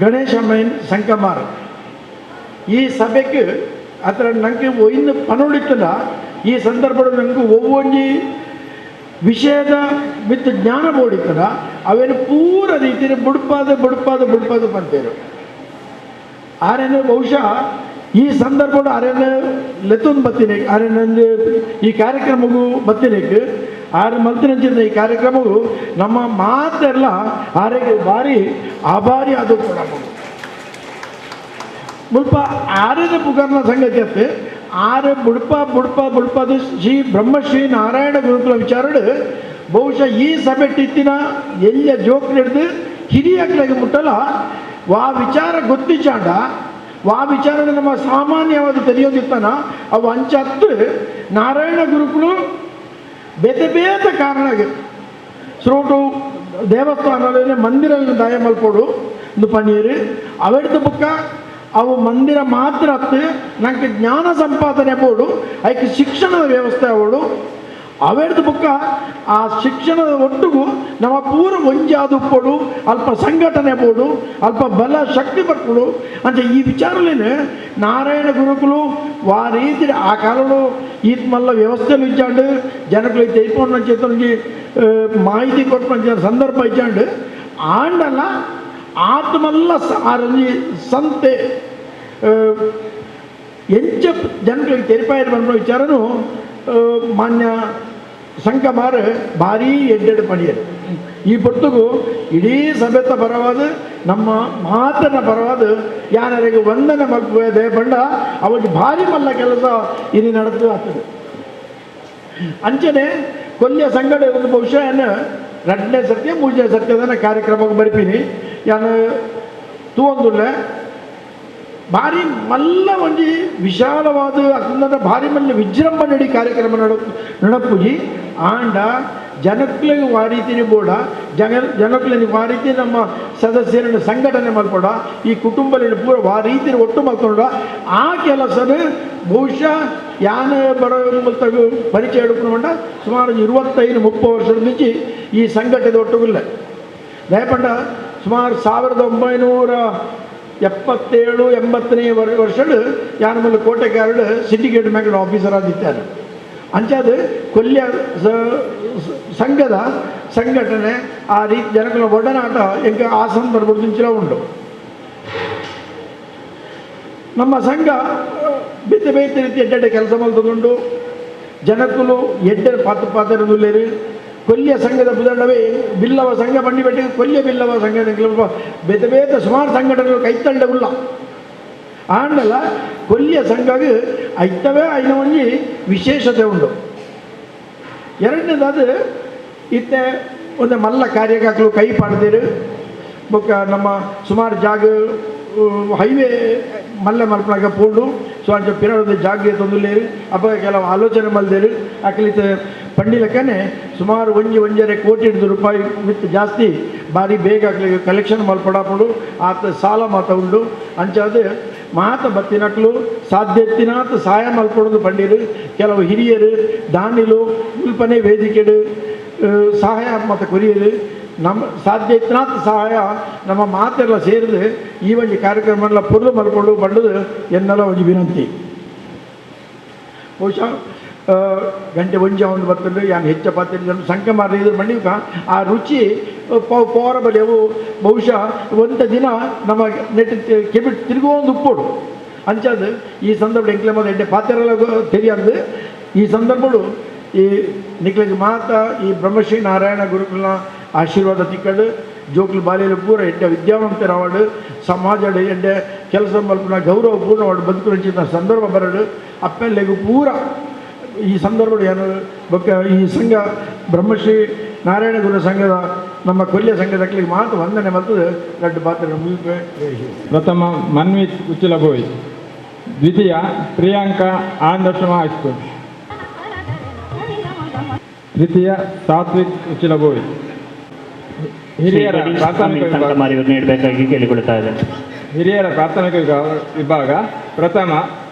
ಗಣೇಶ ಮೈನ್ ಸಂಕಮಾರ್ ಈ ಸಭೆಗೆ ಅದರ ನನಗೆ ಇನ್ನು ಪನೊಳಿತನ ಈ ಸಂದರ್ಭದಲ್ಲಿ ನನಗೆ ಒವ್ವೊಂಜಿ ವಿಷಯದ ವಿತ್ ಜ್ಞಾನ ಬೋಡಿತನ ಅವೇನು ಪೂರ ರೀತಿಯ ಬುಡ್ಪಾದ ಬುಡ್ಪಾದ ಬುಡ್ಪಾದ ಬಂತೇರು. ಆರೇನು ಬಹುಶಃ ಈ ಸಂದರ್ಭ ಆರೇನ ಲೆತ್ತೊಂದು ಬತ್ತೀನಿ ಆರೇನೊಂದು ಈ ಕಾರ್ಯಕ್ರಮಗೂ ಬತ್ತಿನೇಕ್ ಆರು ಮಲ್ತಿನಂಚಿನ ಈ ಕಾರ್ಯಕ್ರಮವು ನಮ್ಮ ಮಾತೆಲ್ಲ ಆರೆಗೆ ಭಾರಿ ಆಭಾರಿ ಅದು ಕೂಡ ಮುಲ್ಪ ಆರದ ಪುಕಾರ್ನ ಸಂಗತಿ ಅತ್ತೆ ಆರು ಬುಡ್ಪ ಬುಡ್ಪ ಬುಡ್ಪದು ಶ್ರೀ ಬ್ರಹ್ಮಶ್ರೀ ನಾರಾಯಣ ಗುರುಕುಲ ವಿಚಾರಡು ಬಹುಶಃ ಈ ಸಭೆ ಟಿತ್ತಿನ ಎಲ್ಲ ಜೋಕ್ ಹಿಡಿದು ಹಿರಿಯಕ್ಲಾಗಿ ಮುಟ್ಟಲ್ಲ ವಾ ವಿಚಾರ ಗೊತ್ತಿಚಾಂಡ ವಾ ವಿಚಾರ ನಮ್ಮ ಸಾಮಾನ್ಯವಾದ ತೆರೆಯೋದಿತ್ತನ ಅವು ಅಂಚತ್ತು ನಾರಾಯಣ ಗುರುಕುಲು ಬೇತೆ ಬೇತೆ ಕಾರಣ ಸ್ರೋಟು ದೇವಸ್ಥಾನದಲ್ಲಿ ಮಂದಿರ ದಯ ಮಲ್ಪೋಡು ಒಂದು ಪನ್ನೀರು ಅವೆಡ್ದು ಬುಕ್ಕ ಅವು ಮಂದಿರ ಮಾತ್ರ ಅತ್ತು ನಂಗೆ ಜ್ಞಾನ ಸಂಪಾದನೆ ಬೋಡು ಐಕೆ ಶಿಕ್ಷಣದ ವ್ಯವಸ್ಥೆ ಅವಳು ಅವೆರ್ದು ಬುಕ್ಕ ಆ ಶಿಕ್ಷಣದ ಒಟ್ಟುಗು ನಮ್ಮ ಪೂರ ಒಂಜಾದು ಪೋಡು, ಅಲ್ಪ ಸಂಘಟನೆ ಬೋಡು, ಅಲ್ಪ ಬಲ ಶಕ್ತಿ ಬರ್ಪುಡು ಅಂತ ಈ ವಿಚಾರಲೇನೆ ನಾರಾಯಣ ಗುರುಕುಲು ವಾ ರೀತಿ ಆ ಕಾಲಡು ಈತ್ಮಲ್ಲ ವ್ಯವಸ್ಥೆలు ಇಚ್ಚಾಂಡು ಜನಗಳು ತೈಪೊಂಡ చేతనికి ಮಾಹಿತಿ ಕೊಟ್ಟು ಸಂದರ್ಭ ಇಚ್ಚಾಂಡು ಆಂಡಲ್ಲ ಆತ್ಮಲ್ಲ ಆರಂಜಿ ಸಂತೆ ಎಂಚ ಜನಗಳಿಗೆ ತೆರಿಪಾಯರು ಬನ್ನ ವಿಚಾರನು ಮಾನ್ಯ ಸಂಕಮಾರು ಭಾರೀ ಎಡ್ಡೆಡು ಪಣಿಯರು. ಈ ಪೊರ್ತುಗು ಇಡೀ ಸಭೆತ ಪರವಾದ ನಮ್ಮ ಮಾತನ ಪರವಾದ ಯಾನರಿಗೆ ವಂದನೆ ಮಲ್ಪುವೆ ಬಂಡ ಅವರಿಗೆ ಭಾರಿ ಮಲ್ಲ ಕೆಲಸ ಇನಿ ನಡೆದು ಆಗ್ತದೆ. ಅಂಚನೆ ಕೊಲ್ಯ ಸಂಗಡ ಒಂದು ಬಹುಶಃ ಏನು 2ನೇ ಸತ್ಯ 3ನೇ ಸತ್ಯದನ್ನ ಕಾರ್ಯಕ್ರಮಕ್ಕೆ ಬರಿಪೀನಿ ಯಾನು ತೂವೊಂದುಲ್ಲ ಭಾರಿ ಮಲ್ಲ ಒಂಜಿ ವಿಶಾಲವಾದ ಅತ್ತಂದ ಭಾರಿ ಮಲ್ಲ ವಿಜೃಂಭಣೆ ಕಾರ್ಯಕ್ರಮ ನಡಪುಜಿ ಆಂಡ ಜನಕ್ಲೆಗ್ ವಾರೀತಿನಿ ಬೋಡ ಜನಕ್ಲೆಗ್ ವಾರೀತಿ ನಮ್ಮ ಸದಸ್ಯರನ್ನು ಸಂಘಟನೆ ಮಲ್ಪಡ ಈ ಕುಟುಂಬದಲ್ಲಿ ಪೂರ ವಾರೀತಿ ಒಟ್ಟು ಮಲ್ಕೊಂಡ ಆ ಕೆಲಸನ ಬಹುಶಃ ಯಾನ ಬರೋ ಪರಿಚಯ ಹಿಡ್ಕೊಂಡ ಸುಮಾರು 25-30 ವರ್ಷದ ಮುಂಚೆ ಈ ಸಂಘಟನೆ ಒಟ್ಟುಗುಲ್ಲ ದಯಪಂಡ ಸುಮಾರು 1977-80ನೇ ವರ್ಷಡು ಯಾನ ಮೇಲೆ ಕೋಟೆಗಾರಡು ಸಿಂಡಿಕೇಟ್ ಬ್ಯಾಂಕ್ನ ಆಫೀಸರ್ ಆಗಿದ್ದಾರೆ. ಅಂಚಾದ ಕೊಲ್ಯ ಸಂಘದ ಸಂಘಟನೆ ಆ ರೀತಿ ಜನಗಳ ಒಡನಾಟ ಎಂಕ ಆ ಸಂದರ್ಭದ ಉಂಟು. ನಮ್ಮ ಸಂಘ ಬೇತೆ ಬೇತೆ ರೀತಿ ಎಡ್ಡೆಡ್ಡೆ ಕೆಲಸ ಮಲ್ತದುಂಡು ಜನಕ್ಕಲು ಎಡ್ಡೆ ಪಾತ್ರ ಪಾತ್ರದುಲ್ಲೇರು ಕೊಲ್ಯ ಸಂಘದ ಬುದಂಡವೇ ಬಿಲ್ಲವ ಸಂಘ ಬಂಡಿಬೆಟ್ಟಿಗೆ ಕೊಲ್ಯ ಬಿಲ್ಲವ ಸಂಘ ಬೇತೆ ಬೇತೆ ಸುಮಾರು ಸಂಘಟನೆಗಳು ಕೈತಂಡ ಉಲ್ಲ ಆಂಡಲ ಕೊಲ್ಯ ಸಂಘಗೆ ಐತವೇ ಐನ ಒಂಜಿ ವಿಶೇಷತೆ ಉಂಟು. ಎರಡನೇದಾದ ಇತ್ತೆ ಒಂದು ಮಲ್ಲ ಕಾರ್ಯಕ್ಕಾಕಲು ಕೈ ಪಾಡ್ದಿರು ಬೊಕ್ಕ ನಮ್ಮ ಸುಮಾರು ಜಾಗ ಹೈವೇ ಮಲ್ಲ ಮಲ್ಪನಾಗ ಪೋಂಡು ಸೊ ಅಂಚ ಪಿರಳದ ಜಾಗ ತೊಂದುಲೇರು ಅಪ್ಪ ಕೆಲವು ಆಲೋಚನೆ ಮಲ್ದೇರು ಅಕ್ಲಿತ ಪಂಡಿಲಕ್ಕನೆ ಸುಮಾರು 1-1.5 ಕೋಟಿ ರೂಪಾಯಿ ಮಿತ್ ಜಾಸ್ತಿ ಭಾರಿ ಬೇಗ ಆಗ್ಲಿಕ್ಕೆ ಕಲೆಕ್ಷನ್ ಮಲ್ಪಡಾಪಡು ಆತ ಸಾಲ ಮಾತ ಉಂಡು ಅಂಚಾದ ಮಾತ ಬತ್ತಿನಕ್ಲು ಸಾಧ್ಯತಿನಾತ ಸಹಾಯ ಮಲ್ಪಡೋದು ಪಂಡಿರು ಕೆಲವು ಹಿರಿಯರು ದಾನಿಲು ಮುಲ್ಪನೆ ವೇದಿಕೆಡು ಸಹಾಯ ಮತ್ತು ಕೊರಿಯರು ನಮ್ಮ ಸಾಧ್ಯತ್ನಾಥ ಸಹಾಯ ನಮ್ಮ ಮಾತೆಲ್ಲ ಸೇರಿದು ಈ ಒಂದು ಕಾರ್ಯಕ್ರಮ ಎಲ್ಲ ಪೊರ್ಲು ಮಲ್ಕೊಂಡು ಬಂಡದು ಎನ್ನೆಲ್ಲ ಒಂದು ವಿನಂತಿ. ಬಹುಶಃ ಗಂಟೆ ಒಂಜಿ ಒಂದು ಬರ್ತದೆ ಯಾನು ಹೆಚ್ಚ ಪಾತ್ರೆ ಸಂಕ ಮಾರಿ ಇದ್ರ ಬಂಡಿ ಆ ರುಚಿ ಪೋರ ಬಲಿಯವು ಬಹುಶಃ ಒಂದು ದಿನ ನಮ್ಮ ನೆಟ್ ಕೆಬಿಟ್ ತಿರುಗುವ ಒಂದು ಉಪ್ಪೋಡು ಅಂಚಾದ ಈ ಸಂದರ್ಭ ಎಂಕ್ಲೆ ಮೊದಲು ಎಡ್ಡೆ ಪಾತ್ರೆಲ್ಲ ತೆರಿಯಂದು ಈ ಸಂದರ್ಭಡು ಈ ನಿಕ್ಲೆಗ್ ಮಾತ ಈ ಬ್ರಹ್ಮಶ್ರೀ ನಾರಾಯಣ ಗುರುಕುಲನ ಆಶೀರ್ವಾದ ತಿಕ್ಕಡು ಜೋಕ್ಲು ಬಾಲ್ಯಲು ಪೂರ ಎಡ್ಡೆ ವಿದ್ಯಾವಂತರವಾಡು ಸಮಾಜ ಎಡ್ಡೆ ಕೆಲಸ ಮಲ್ಪುನ ಗೌರವ ಪೂರ್ಣವಾಡು ಬದುಕು ಸಂದರ್ಭ ಬರಡು ಅಪ್ಪೆಲ್ಲೆಗು ಪೂರ ಈ ಸಂದರ್ಭ ಏನು ಬೊಕ್ಕ ಈ ಸಂಘ ಬ್ರಹ್ಮಶ್ರೀ ನಾರಾಯಣ ಗುರು ಸಂಘದ ನಮ್ಮ ಕೊಲ್ಯ ಸಂಘದ ಮಾತು ವಂದನೆ ಮತ್ತು ರಡ್ಡು ಪಾತ್ರ. ಪ್ರಥಮ ಮನ್ವಿತ್ ಉಚ್ಚಿಲಬೋಯಿ, ದ್ವಿತೀಯ ಪ್ರಿಯಾಂಕಾ ಆನಂದಾಶ್ರಮ ಹೈಸ್ಕೂಲ್, ತೃತೀಯ ಸಾತ್ವಿಕ್ ಉಚ್ಚಿಲಬೋಯಿ. ಹಿರಿಯರ ಪ್ರಾಥಮಿಕ ನೀಡಬೇಕಾಗಿ ಕೇಳಿಕೊಳ್ಳುತ್ತಾ ಇದೆ. ಹಿರಿಯರ ಪ್ರಾಥಮಿಕ ವಿಭಾಗ ಪ್ರಥಮ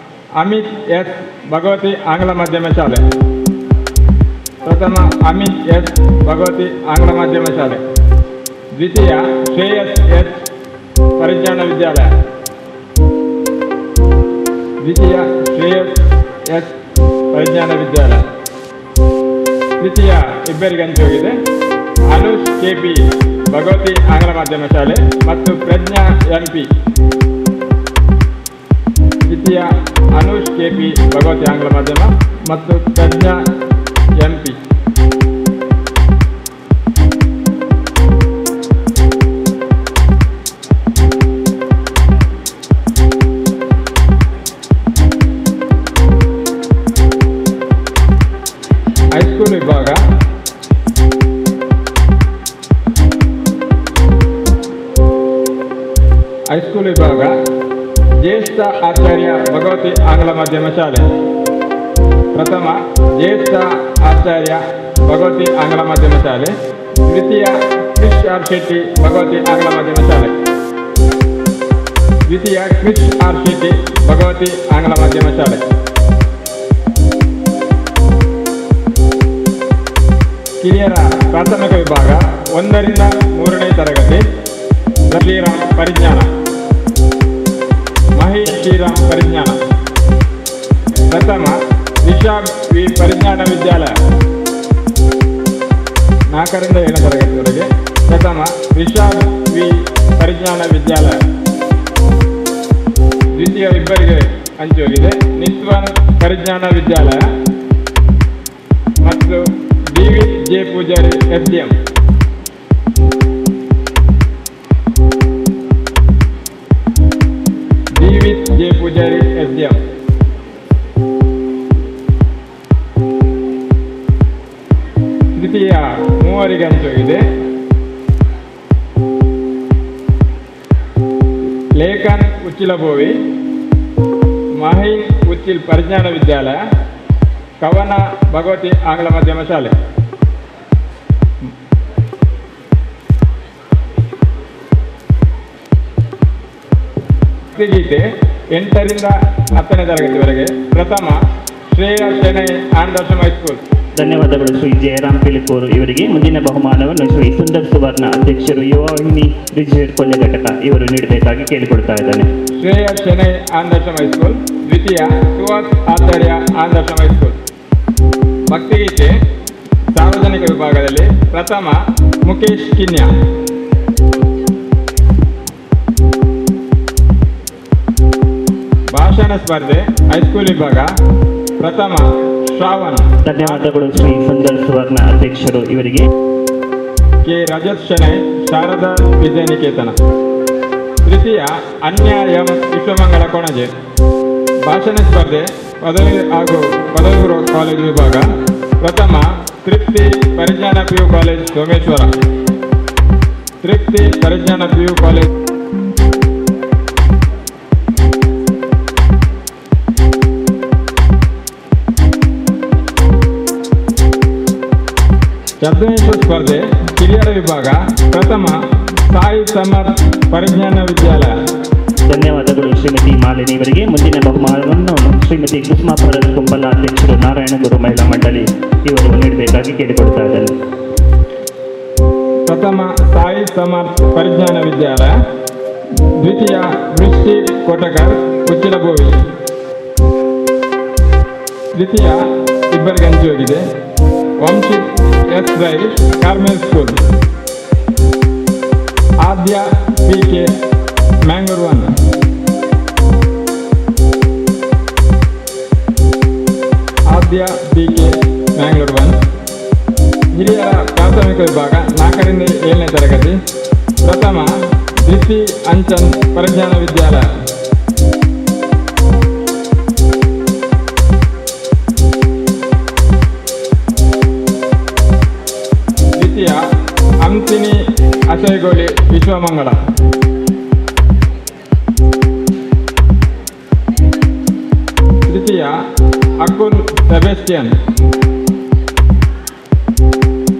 ಅಮಿತ್ ಎಸ್ ಭಗವತಿ ಆಂಗ್ಲ ಮಾಧ್ಯಮ ಶಾಲೆ, ಪ್ರಥಮ ಅಮಿತ್ ಎಸ್ ಭಗವತಿ ಆಂಗ್ಲ ಮಾಧ್ಯಮ ಶಾಲೆ, ದ್ವಿತೀಯ ಶ್ರೇಯಸ್ ಎಸ್ ಪರಿಜ್ಞಾನ ವಿದ್ಯಾಲಯ, ದ್ವಿತೀಯ ಶ್ರೇಯಸ್ ಎಸ್ ಪರಿಜ್ಞಾನ ವಿದ್ಯಾಲಯ, ತೃತೀಯ ಇಬ್ಬರಿಗೆ ಹಂಚಿ ಹೋಗಿದೆ ಅನುಷ್ ಕೆ ಪಿ ಭಗವತಿ ಆಂಗ್ಲ ಮಾಧ್ಯಮ ಶಾಲೆ ಮತ್ತು ಪ್ರಜ್ಞಾ ಎಂ ಪಿ. ದ್ವಿತೀಯ ಅನುಷ್ ಕೆ ಪಿ ಭಗವತಿ ಆಂಗ್ಲ ಮಾಧ್ಯಮ ಮತ್ತು ಪ್ರಜ್ಞಾ M P. High school ವಿಭಾಗ ಹೈಸ್ಕೂಲ್ ವಿಭಾಗ ಜ್ಯೇಷ್ಠ ಆಚಾರ್ಯ ಭಗವತಿ ಆಂಗ್ಲ ಮಾಧ್ಯಮ ಶಾಲೆ, ಪ್ರಥಮ ಜ್ಯೇಷ್ಠ ಆಚಾರ್ಯ ಭಗವತಿ ಆಂಗ್ಲ ಮಾಧ್ಯಮ ಶಾಲೆ, ದ್ವಿತೀಯ ಕ್ರಿಶ್ ಆರ್ ಶೆಟ್ಟಿ ಭಗವತಿ ಆಂಗ್ಲ ಮಾಧ್ಯಮ ಶಾಲೆ, ದ್ವಿತೀಯ ಕ್ರಿಶ್ ಆರ್ ಶೆಟ್ಟಿ ಭಗವತಿ ಆಂಗ್ಲ ಮಾಧ್ಯಮ ಶಾಲೆ. ಕಿರಿಯರ ಪ್ರಾಥಮಿಕ ವಿಭಾಗ 1ರಿಂದ 3ನೇ ತರಗತಿ ಶ್ರೀರಾಮ್ ಪರಿಜ್ಞಾನ, ಮಹಿ ಶ್ರೀರಾಮ್ ಪರಿಜ್ಞಾನ. ಪ್ರಥಮ ರಿಷಾಬ್ ವಿ ಪರಿಜ್ಞಾನ ವಿದ್ಯಾಲಯ. 4ರಿಂದ 7ನೇ ತರಗತಿವರೆಗೆ ಪ್ರಥಮ ರಿಷಾಬ್ ವಿ ಪರಿಜ್ಞಾನ ವಿದ್ಯಾಲಯ. ದ್ವಿತೀಯ ಇಬ್ಬರಿಗೆ ಹಂಚಿ ಹೋಗಿದೆ, ನಿಸ್ವಾನ್ ಪರಿಜ್ಞಾನ ವಿದ್ಯಾಲಯ ಮತ್ತು D V J Poojary S D M. D V J Poojary S D M. ದ್ವಿತೀಯ ಮೂವರಿಗೆ ಹಂಚೋಗಿದೆ, ಲೇಖನ್ ಉಚ್ಚಿಲಭೋವಿ, ಮಹಿನ್ ಉಚ್ಚಿಲ್ ಪರಿಜ್ಞಾನ ವಿದ್ಯಾಲಯ, ಕವನ ಭಗವತಿ ಆಂಗ್ಲ ಮಾಧ್ಯಮ ಶಾಲೆ. ಗೀತೆ 8ರಿಂದ 10ನೇ ತರಗತಿವರೆಗೆ ಪ್ರಥಮ ಶ್ರೇಯ ಶೆಣೈ ಆನಂದಾಶ್ರಮ ಹೈಸ್ಕೂಲ್. ಧನ್ಯವಾದಗಳು ಶ್ರೀ ಜಯರಾಮ್ ಪಿಲಿಕೂರು ಇವರಿಗೆ. ಮುಂದಿನ ಬಹುಮಾನವನ್ನು ಶ್ರೀ ಸುಂದರ್ ಸುವರ್ಣ ಅಧ್ಯಕ್ಷರು ಯುವವಾಹಿನಿ ರಿಜಿಸ್ಟರ್ಡ್ ಕೊಲ್ಯ ಘಟಕ ಇವರು ನೀಡಬೇಕಾಗಿ ಕೇಳಿಕೊಳ್ತಾ ಇದ್ದಾನೆ. ಶ್ರೇಯ ಶೆಣೈ ಆನಂದಾಶ್ರಮ ಹೈಸ್ಕೂಲ್. ದ್ವಿತೀಯ ಸುಹಾಸ್ ಆಚಾರ್ಯ ಆನಂದಾಶ್ರಮ ಹೈಸ್ಕೂಲ್. ಭಕ್ತಿಗೀತೆ ಸಾರ್ವಜನಿಕ ವಿಭಾಗದಲ್ಲಿ ಪ್ರಥಮ ಮುಖೇಶ್ ಕಿನ್ಯಾ. ಭಾಷಣ ಸ್ಪರ್ಧೆ ಹೈಸ್ಕೂಲ್ ವಿಭಾಗ ಪ್ರಥಮ ಶ್ರಾವಣ. ಧನ್ಯವಾದಗಳು ಶ್ರೀ ಸುಂದರ್ ಸುವರ್ಣ ಅಧ್ಯಕ್ಷರು ಇವರಿಗೆ. ಕೆ ರಜತ್ ಶೆಣೈ ಶಾರದಾ ವಿದ್ಯಾನಿಕೇತನ. ತೃತೀಯ ಅನ್ಯ ಎಂ ವಿಶ್ವಮಂಗಳ ಕೊಣಜೆ. ಭಾಷಣ ಸ್ಪರ್ಧೆ ಪದವಿ ಹಾಗೂ ಪದವಿ ಪೂರ್ವ ಕಾಲೇಜು ವಿಭಾಗ ಪ್ರಥಮ Tripti Parijnana P U college Someshwara. Tripti Parijnana P U college. ಶಬ್ದಮೇಶ್ವರ ಸ್ಪರ್ಧೆ ಕಿರಿಯರ ವಿಭಾಗ ಪ್ರಥಮ ಸಾಯಿ ಸಮರ್ಥ್ ಪರಿಜ್ಞಾನ ವಿದ್ಯಾಲಯ. ಧನ್ಯವಾದಗಳು ಶ್ರೀಮತಿ ಮಾಲಿನಿ ಇವರಿಗೆ. ಮುಂದಿನ ಬಹುಮಾನವನ್ನು ಶ್ರೀಮತಿ ಕುಸುಮಾ ಭರತ್ ಕುಂಬಲ ಅಧ್ಯಕ್ಷರು ನಾರಾಯಣಗುರು ಮಹಿಳಾ ಮಂಡಳಿ ಇವರು ನೀಡಬೇಕಾಗಿ ಕೇಳಿಕೊಳ್ತಾ ಇದ್ದಾರೆ. ಪ್ರಥಮ ಸಾಯಿ ಸಮರ್ಥ್ ಪರಿಜ್ಞಾನ ವಿದ್ಯಾಲಯ, ದ್ವಿತೀಯ ವೃಷ್ಟಿ ಕೋಟಕರ್ ಉಚ್ಚಿಲಭೋವಿ. ದ್ವಿತೀಯ ಇಬ್ಬರಿಗೆ ಹಂಚಿ ಹೋಗಿದೆ, Vamshith S Rai Carmel school, Aadya P K Mangalore 1. Aadya P K Mangalore 1. ಹಿರಿಯರ ಪ್ರಾಥಮಿಕ ವಿಭಾಗ 4ರಿಂದ 7ನೇ ತರಗತಿ ಪ್ರಥಮ ದ್ವಿತಿ ಅಂಚನ್ ಪರಿಜ್ಞಾನ ವಿದ್ಯಾಲಯ. ದ್ವಿತೀಯ ಅಂತಿನಿ ಅಸೈಗೋಳಿ ವಿಶ್ವಮಂಗಳ. ತೃತೀಯ ಅಕುಲ್ ಸೆಬೆಸ್ಟಿಯನ್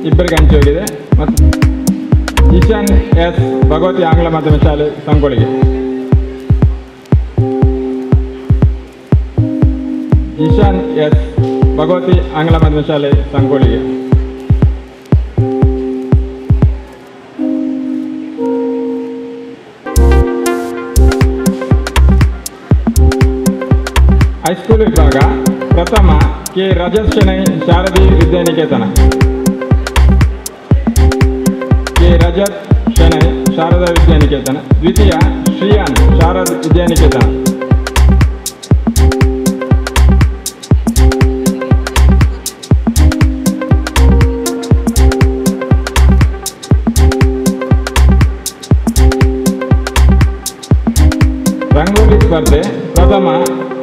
ಇಬ್ಬರಿಗೆ ಹಂಚಿ ಹೋಗಿದೆ ಮತ್ತು ಜಿಶಾನ್ ಎಸ್ ಭಗವತಿ ಆಂಗ್ಲ ಮಾಧ್ಯಮ ಶಾಲೆ ಸಂಗೊಳ್ಳಿಗೆ. ಜಿಶಾನ್ ಎಸ್ ಭಗವತಿ ಆಂಗ್ಲ ಮಾಧ್ಯಮ ಶಾಲೆ ಸಂಗೊಳ್ಳಿಗೆ. ಹೈಸ್ಕೂಲ್ ವಿಭಾಗ ಪ್ರಥಮ ಕೆ ರಜತ್ ಶೆಣೈ ಶಾರದಿ ವಿದ್ಯಾನಿಕೇತನ. ಕೆ ರಜತ್ ಶೆಣೈ ಶಾರದಾ ವಿದ್ಯಾನಿಕೇತನ. ದ್ವಿತೀಯ ಶ್ರೀಯಾನ್ ಶಾರದ್ ವಿದ್ಯಾನಿಕೇತನ. ರಂಗೋಲಿ ಸ್ಪರ್ಧೆ ಪ್ರಥಮ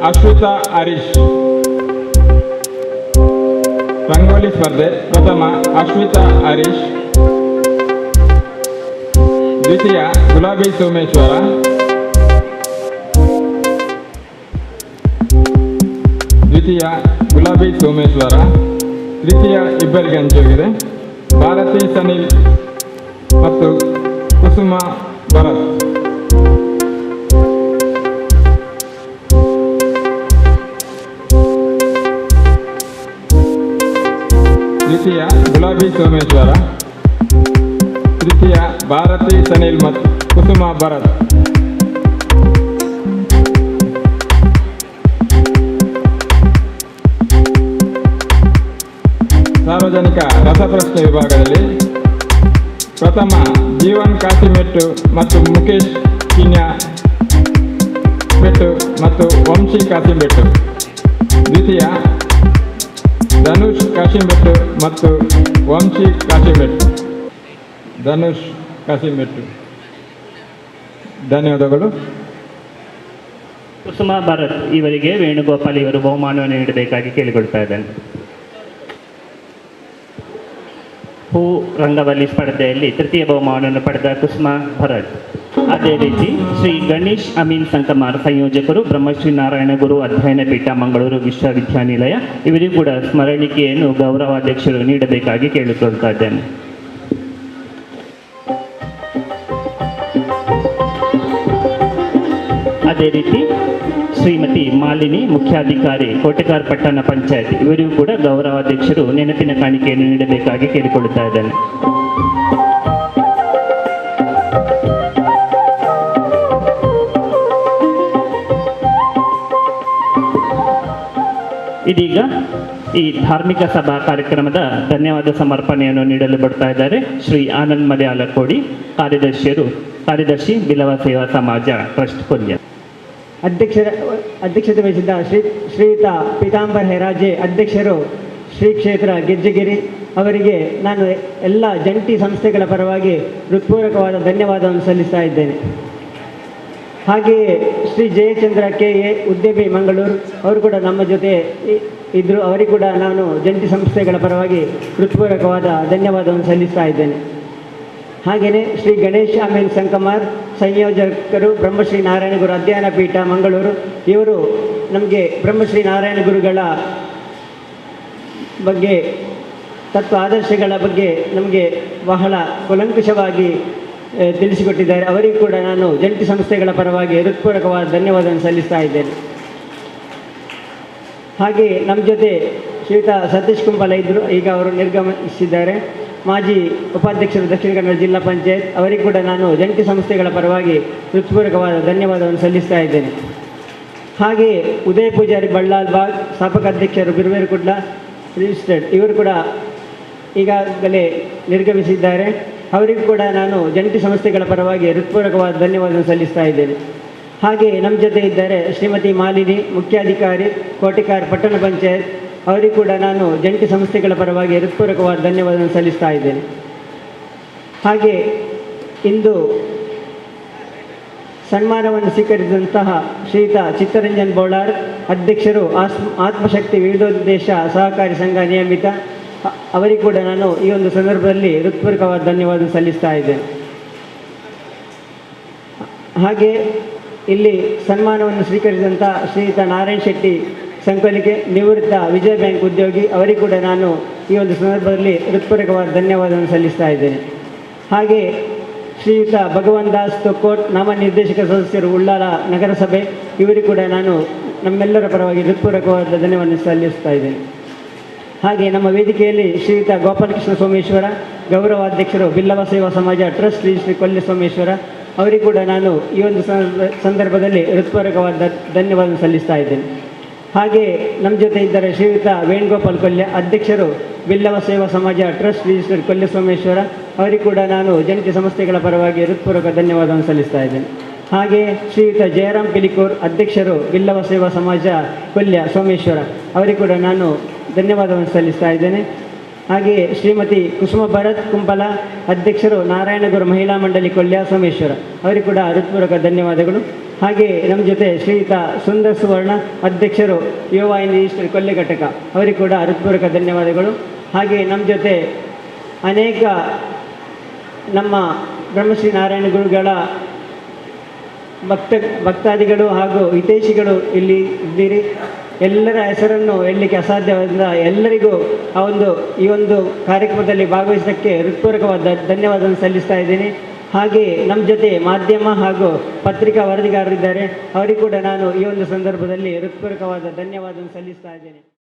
ಅಶ್ವಿತಾ ಹರೀಶ್. ರಂಗೋಲಿ ಸ್ಪರ್ಧೆ ಪ್ರಥಮ ಅಶ್ವಿತಾ ಹರೀಶ್, ದ್ವಿತೀಯ ಗುಲಾಬಿ ಸೋಮೇಶ್ವರ, ದ್ವಿತೀಯ ಗುಲಾಬಿ ಸೋಮೇಶ್ವರ, ತೃತೀಯ ಇಬ್ಬರಿಗೆ ಹಂಚೋಗಿದೆ ಭಾರತಿ ಸನಿಲ್ ಮತ್ತು ಕುಸುಮ ಭರತ್. ದ್ವಿತೀಯ ಗುಲಾಬಿ Someshwara, ತೃತೀಯ ಭಾರತಿ ಸನಿಲ್ ಮತ್ತು ಕುಸುಮ ಭರತ್. ಸಾರ್ವಜನಿಕ ರಸಪ್ರಶ್ನೆ ವಿಭಾಗದಲ್ಲಿ ಪ್ರಥಮ ಜೀವನ್ ಕಾಸಿಮೆಟ್ಟು ಮತ್ತು ಮುಖೇಶ್ ಕಿನ್ಯಾ ಬೆಟ್ಟು ಮತ್ತು ವಂಶಿ ಕಾಸಿಂಬೆಟ್ಟು, ದ್ವಿತೀಯ ಧನುಷ್ ಕಾಶಿಂಬೆಟ್ಟು ಮತ್ತು ವಂಶಿ ಕಾಶಿಂಬೆಟ್ಟು, ಧನುಷ್ ಕಾಸಿಂಬೆಟ್ಟು. ಧನ್ಯವಾದಗಳು. ಕುಸುಮಾ ಭರತ್ ಇವರಿಗೆ ವೇಣುಗೋಪಾಲ್ ಇವರು ಬಹುಮಾನವನ್ನು ನೀಡಬೇಕಾಗಿ ಕೇಳಿಕೊಳ್ತಾ ಇದ್ದೇನೆ. ಹೂ ರಂಗವಲ್ಲಿ ಸ್ಪರ್ಧೆಯಲ್ಲಿ ತೃತೀಯ ಬಹುಮಾನವನ್ನು ಪಡೆದ ಕುಸುಮಾ ಭರತ್. ಅದೇ ರೀತಿ ಶ್ರೀ ಗಣೇಶ್ ಅಮೀನ್ ಸಂಕಮಾರ್ ಸಂಯೋಜಕರು, ಬ್ರಹ್ಮಶ್ರೀ ನಾರಾಯಣ ಗುರು ಅಧ್ಯಯನ ಪೀಠ, ಮಂಗಳೂರು ವಿಶ್ವವಿದ್ಯಾನಿಲಯ, ಇವರಿಗೂ ಕೂಡ ಸ್ಮರಣಿಕೆಯನ್ನು ಗೌರವಾಧ್ಯಕ್ಷರು ನೀಡಬೇಕಾಗಿ ಕೇಳಿಕೊಳ್ತಾ ಇದ್ದೇನೆ. ಅದೇ ರೀತಿ ಶ್ರೀಮತಿ ಮಾಲಿನಿ ಮುಖ್ಯಾಧಿಕಾರಿ, ಕೋಟೆಕಾರ್ ಪಟ್ಟಣ ಪಂಚಾಯತ್, ಇವರಿಗೂ ಕೂಡ ಗೌರವಾಧ್ಯಕ್ಷರು ನೆನಪಿನ ಕಾಣಿಕೆಯನ್ನು ನೀಡಬೇಕಾಗಿ ಕೇಳಿಕೊಳ್ಳುತ್ತಾ ಇದ್ದೇನೆ. ಇದೀಗ ಈ ಧಾರ್ಮಿಕ ಸಭಾ ಕಾರ್ಯಕ್ರಮದ ಧನ್ಯವಾದ ಸಮರ್ಪಣೆಯನ್ನು ನೀಡಲು ಬರ್ತಾ ಇದ್ದಾರೆ ಶ್ರೀ ಆನಂದ್ ಮಲಯಾಳಕೋಡಿ, ಕಾರ್ಯದರ್ಶಿ ಬಿಲವ ಸೇವಾ ಸಮಾಜ ಟ್ರಸ್ಟ್ ಕೊಲ್ಯ. ಅಧ್ಯಕ್ಷತೆ ವಹಿಸಿದ್ದ ಶ್ರೀಯುತ ಪೀತಾಂಬರ್ ಹೆರಾಜೆ ಅಧ್ಯಕ್ಷರು ಶ್ರೀ ಕ್ಷೇತ್ರ ಗೆಜ್ಜೆಗಿರಿ ಅವರಿಗೆ ನಾನು ಎಲ್ಲ ಜಂಟಿ ಸಂಸ್ಥೆಗಳ ಪರವಾಗಿ ಹೃತ್ಪೂರ್ವಕವಾದ ಧನ್ಯವಾದವನ್ನು ಸಲ್ಲಿಸ್ತಾ ಇದ್ದೇನೆ. ಹಾಗೆಯೇ ಶ್ರೀ ಜಯಚಂದ್ರ ಕೆ ಎ ಉದ್ಯಮಿ ಮಂಗಳೂರು ಅವರು ಕೂಡ ನಮ್ಮ ಜೊತೆ ಇದ್ದರು, ಅವರಿಗೂ ಕೂಡ ನಾನು ಜಂಟಿ ಸಂಸ್ಥೆಗಳ ಪರವಾಗಿ ಹೃತ್ಪೂರ್ವಕವಾದ ಧನ್ಯವಾದವನ್ನು ಸಲ್ಲಿಸ್ತಾ ಇದ್ದೇನೆ. ಹಾಗೆಯೇ ಶ್ರೀ ಗಣೇಶ್ ಅಮೀನ್ ಸಂಕಮಾರ್ ಸಂಯೋಜಕರು ಬ್ರಹ್ಮಶ್ರೀ ನಾರಾಯಣ ಗುರು ಅಧ್ಯಯನ ಪೀಠ ಮಂಗಳೂರು, ಇವರು ನಮಗೆ ಬ್ರಹ್ಮಶ್ರೀ ನಾರಾಯಣ ಗುರುಗಳ ಬಗ್ಗೆ ತತ್ವ ಆದರ್ಶಗಳ ಬಗ್ಗೆ ನಮಗೆ ಬಹಳ ಕೂಲಂಕುಷವಾಗಿ ತಿಳಿಸಿಕೊಟ್ಟಿದ್ದಾರೆ. ಅವರಿಗೂ ಕೂಡ ನಾನು ಜಂಟಿ ಸಂಸ್ಥೆಗಳ ಪರವಾಗಿ ಹೃತ್ಪೂರ್ವಕವಾದ ಧನ್ಯವಾದವನ್ನು ಸಲ್ಲಿಸ್ತಾ ಇದ್ದೇನೆ. ಹಾಗೆಯೇ ನಮ್ಮ ಜೊತೆ ಶ್ರೀಯುತ ಸತೀಶ್ ಕುಂಬಾಲ ಇದ್ದರು, ಈಗ ಅವರು ನಿರ್ಗಮಿಸಿದ್ದಾರೆ. ಮಾಜಿ ಉಪಾಧ್ಯಕ್ಷರು ದಕ್ಷಿಣ ಕನ್ನಡ ಜಿಲ್ಲಾ ಪಂಚಾಯತ್, ಅವರಿಗೂ ಕೂಡ ನಾನು ಜಂಟಿ ಸಂಸ್ಥೆಗಳ ಪರವಾಗಿ ಹೃತ್ಪೂರ್ವಕವಾದ ಧನ್ಯವಾದವನ್ನು ಸಲ್ಲಿಸ್ತಾ ಇದ್ದೇನೆ. ಹಾಗೆಯೇ ಉದಯ ಪೂಜಾರಿ ಬಳ್ಳಾಲ್ ಬಾಗ್ ಸ್ಥಾಪಕ ಅಧ್ಯಕ್ಷರು ಬಿರುವೇರುಕುಡ್ಲ ರಿಜಿಸ್ಟರ್ಡ್, ಇವರು ಕೂಡ ಈಗಾಗಲೇ ನಿರ್ಗಮಿಸಿದ್ದಾರೆ. ಅವರಿಗೂ ಕೂಡ ನಾನು ಜಂಟಿ ಸಂಸ್ಥೆಗಳ ಪರವಾಗಿ ಹೃತ್ಪೂರ್ವಕವಾದ ಧನ್ಯವಾದವನ್ನು ಸಲ್ಲಿಸ್ತಾ ಇದ್ದೇನೆ. ಹಾಗೆಯೇ ನಮ್ಮ ಜೊತೆ ಇದ್ದಾರೆ ಶ್ರೀಮತಿ ಮಾಲಿನಿ ಮುಖ್ಯಾಧಿಕಾರಿ ಕೋಟಿಕಾರ್ ಪಟ್ಟಣ ಪಂಚಾಯತ್, ಅವರಿಗೂ ಕೂಡ ನಾನು ಜಂಟಿ ಸಂಸ್ಥೆಗಳ ಪರವಾಗಿ ಹೃತ್ಪೂರ್ವಕವಾದ ಧನ್ಯವಾದವನ್ನು ಸಲ್ಲಿಸ್ತಾ ಇದ್ದೇನೆ. ಹಾಗೆ ಇಂದು ಸನ್ಮಾನವನ್ನು ಸ್ವೀಕರಿಸಿದಂತಹ ಶ್ರೀಯುತ ಚಿತ್ತರಂಜನ್ ಬೋಳಾರ್ ಅಧ್ಯಕ್ಷರು ಆತ್ಮಶಕ್ತಿ ವಿವಿಧೋದ್ದೇಶ ಸಹಕಾರಿ ಸಂಘ ನಿಯಮಿತ, ಅವರಿಗೂ ಕೂಡ ನಾನು ಈ ಒಂದು ಸಂದರ್ಭದಲ್ಲಿ ಹೃತ್ಪೂರ್ವಕವಾದ ಧನ್ಯವಾದ ಸಲ್ಲಿಸ್ತಾ ಇದ್ದೇನೆ. ಹಾಗೆ ಇಲ್ಲಿ ಸನ್ಮಾನವನ್ನು ಸ್ವೀಕರಿಸಿದಂಥ ಶ್ರೀಯುತ ನಾರಾಯಣ್ ಶೆಟ್ಟಿ ಸಂಕೊಲಿಕೆ ನಿವೃತ್ತ ವಿಜಯ ಬ್ಯಾಂಕ್ ಉದ್ಯೋಗಿ, ಅವರಿಗೂ ಕೂಡ ನಾನು ಈ ಒಂದು ಸಂದರ್ಭದಲ್ಲಿ ಹೃತ್ಪೂರ್ವಕವಾದ ಧನ್ಯವಾದವನ್ನು ಸಲ್ಲಿಸ್ತಾ ಇದ್ದೇನೆ. ಹಾಗೆ ಶ್ರೀಯುತ ಭಗವಾನ್ ದಾಸ್ ತೊಕ್ಕೋಟ್ ನಾಮನಿರ್ದೇಶಕ ಸದಸ್ಯರು ಉಳ್ಳಾಲ ನಗರಸಭೆ, ಇವರಿಗೂ ಕೂಡ ನಾನು ನಮ್ಮೆಲ್ಲರ ಪರವಾಗಿ ಹೃತ್ಪೂರ್ವಕವಾದ ಧನ್ಯವಾದ ಸಲ್ಲಿಸ್ತಾ ಇದ್ದೇನೆ. ಹಾಗೆ ನಮ್ಮ ವೇದಿಕೆಯಲ್ಲಿ ಶ್ರೀಯುತ ಗೋಪಾಲಕೃಷ್ಣ ಸೋಮೇಶ್ವರ ಗೌರವಾಧ್ಯಕ್ಷರು ಬಿಲ್ಲವ ಸೇವಾ ಸಮಾಜ ಟ್ರಸ್ಟ್ ಶ್ರೀ ಶ್ರೀ ಕೊಲ್ಯ ಸೋಮೇಶ್ವರ ಅವರಿಗೂ ಕೂಡ ನಾನು ಈ ಒಂದು ಸಂದರ್ಭದಲ್ಲಿ ಹೃತ್ಪೂರ್ವಕವಾದ ಧನ್ಯವಾದ ಸಲ್ಲಿಸ್ತಾ ಇದ್ದೇನೆ. ಹಾಗೆ ನಮ್ಮ ಜೊತೆ ಇದ್ದಾರೆ ಶ್ರೀಯುತ ವೇಣುಗೋಪಾಲ್ ಕೊಲ್ಯ ಅಧ್ಯಕ್ಷರು ಬಿಲ್ಲವ ಸೇವಾ ಸಮಾಜ ಟ್ರಸ್ಟ್ ರಿಜಿಸ್ಟರ್ ಕೊಲ್ಯ ಸೋಮೇಶ್ವರ ಅವರಿಗೂ ಕೂಡ ನಾನು ಜಂಟಿ ಸಂಸ್ಥೆಗಳ ಪರವಾಗಿ ಹೃತ್ಪೂರ್ವಕ ಧನ್ಯವಾದವನ್ನು ಸಲ್ಲಿಸ್ತಾ ಇದ್ದೇನೆ. ಹಾಗೆ ಶ್ರೀಯುತ ಜಯರಾಮ್ ಪಿಲಿಕೂರ್ ಅಧ್ಯಕ್ಷರು ಬಿಲ್ಲವ ಸೇವಾ ಸಮಾಜ ಕೊಲ್ಯ ಸೋಮೇಶ್ವರ ಅವರಿಗೂ ಕೂಡ ನಾನು ಧನ್ಯವಾದವನ್ನು ಸಲ್ಲಿಸ್ತಾ ಇದ್ದೇನೆ. ಹಾಗೆಯೇ ಶ್ರೀಮತಿ ಕುಸುಮ ಭರತ್ ಕುಂಪಲ ಅಧ್ಯಕ್ಷರು ನಾರಾಯಣಗುರು ಮಹಿಳಾ ಮಂಡಳಿ ಕೊಲ್ಯ ಸೋಮೇಶ್ವರ ಅವರಿಗೂ ಕೂಡ ಹೃತ್ಪೂರ್ವಕ ಧನ್ಯವಾದಗಳು. ಹಾಗೆಯೇ ನಮ್ಮ ಜೊತೆ ಶ್ರೀಯುತ ಸುಂದರ್ ಸುವರ್ಣ ಅಧ್ಯಕ್ಷರು ಯುವವಾಹಿನಿ ರಿಜಿಸ್ಟರ್ ಕೊಲ್ಯ ಘಟಕ ಅವರಿಗೂ ಕೂಡ ಹೃತ್ಪೂರ್ವಕ ಧನ್ಯವಾದಗಳು. ಹಾಗೆಯೇ ನಮ್ಮ ಜೊತೆ ಅನೇಕ ನಮ್ಮ ಬ್ರಹ್ಮಶ್ರೀ ನಾರಾಯಣ ಗುರುಗಳ ಭಕ್ತಾದಿಗಳು ಹಾಗೂ ಹಿತೈಷಿಗಳು ಇಲ್ಲಿ ಇದ್ದೀರಿ. ಎಲ್ಲರ ಹೆಸರನ್ನು ಹೇಳಲಿಕ್ಕೆ ಅಸಾಧ್ಯವಾದ ಎಲ್ಲರಿಗೂ ಈ ಒಂದು ಕಾರ್ಯಕ್ರಮದಲ್ಲಿ ಭಾಗವಹಿಸೋಕ್ಕೆ ಹೃತ್ಪೂರ್ವಕವಾದ ಧನ್ಯವಾದವನ್ನು ಸಲ್ಲಿಸ್ತಾ ಇದ್ದೀನಿ. ಹಾಗೆಯೇ ನಮ್ಮ ಜೊತೆ ಮಾಧ್ಯಮ ಹಾಗೂ ಪತ್ರಿಕಾ ವರದಿಗಾರರಿದ್ದಾರೆ, ಅವರಿಗೂ ಕೂಡ ನಾನು ಈ ಒಂದು ಸಂದರ್ಭದಲ್ಲಿ ಹೃತ್ಪೂರ್ವಕವಾದ ಧನ್ಯವಾದವನ್ನು ಸಲ್ಲಿಸ್ತಾ ಇದ್ದೇನೆ.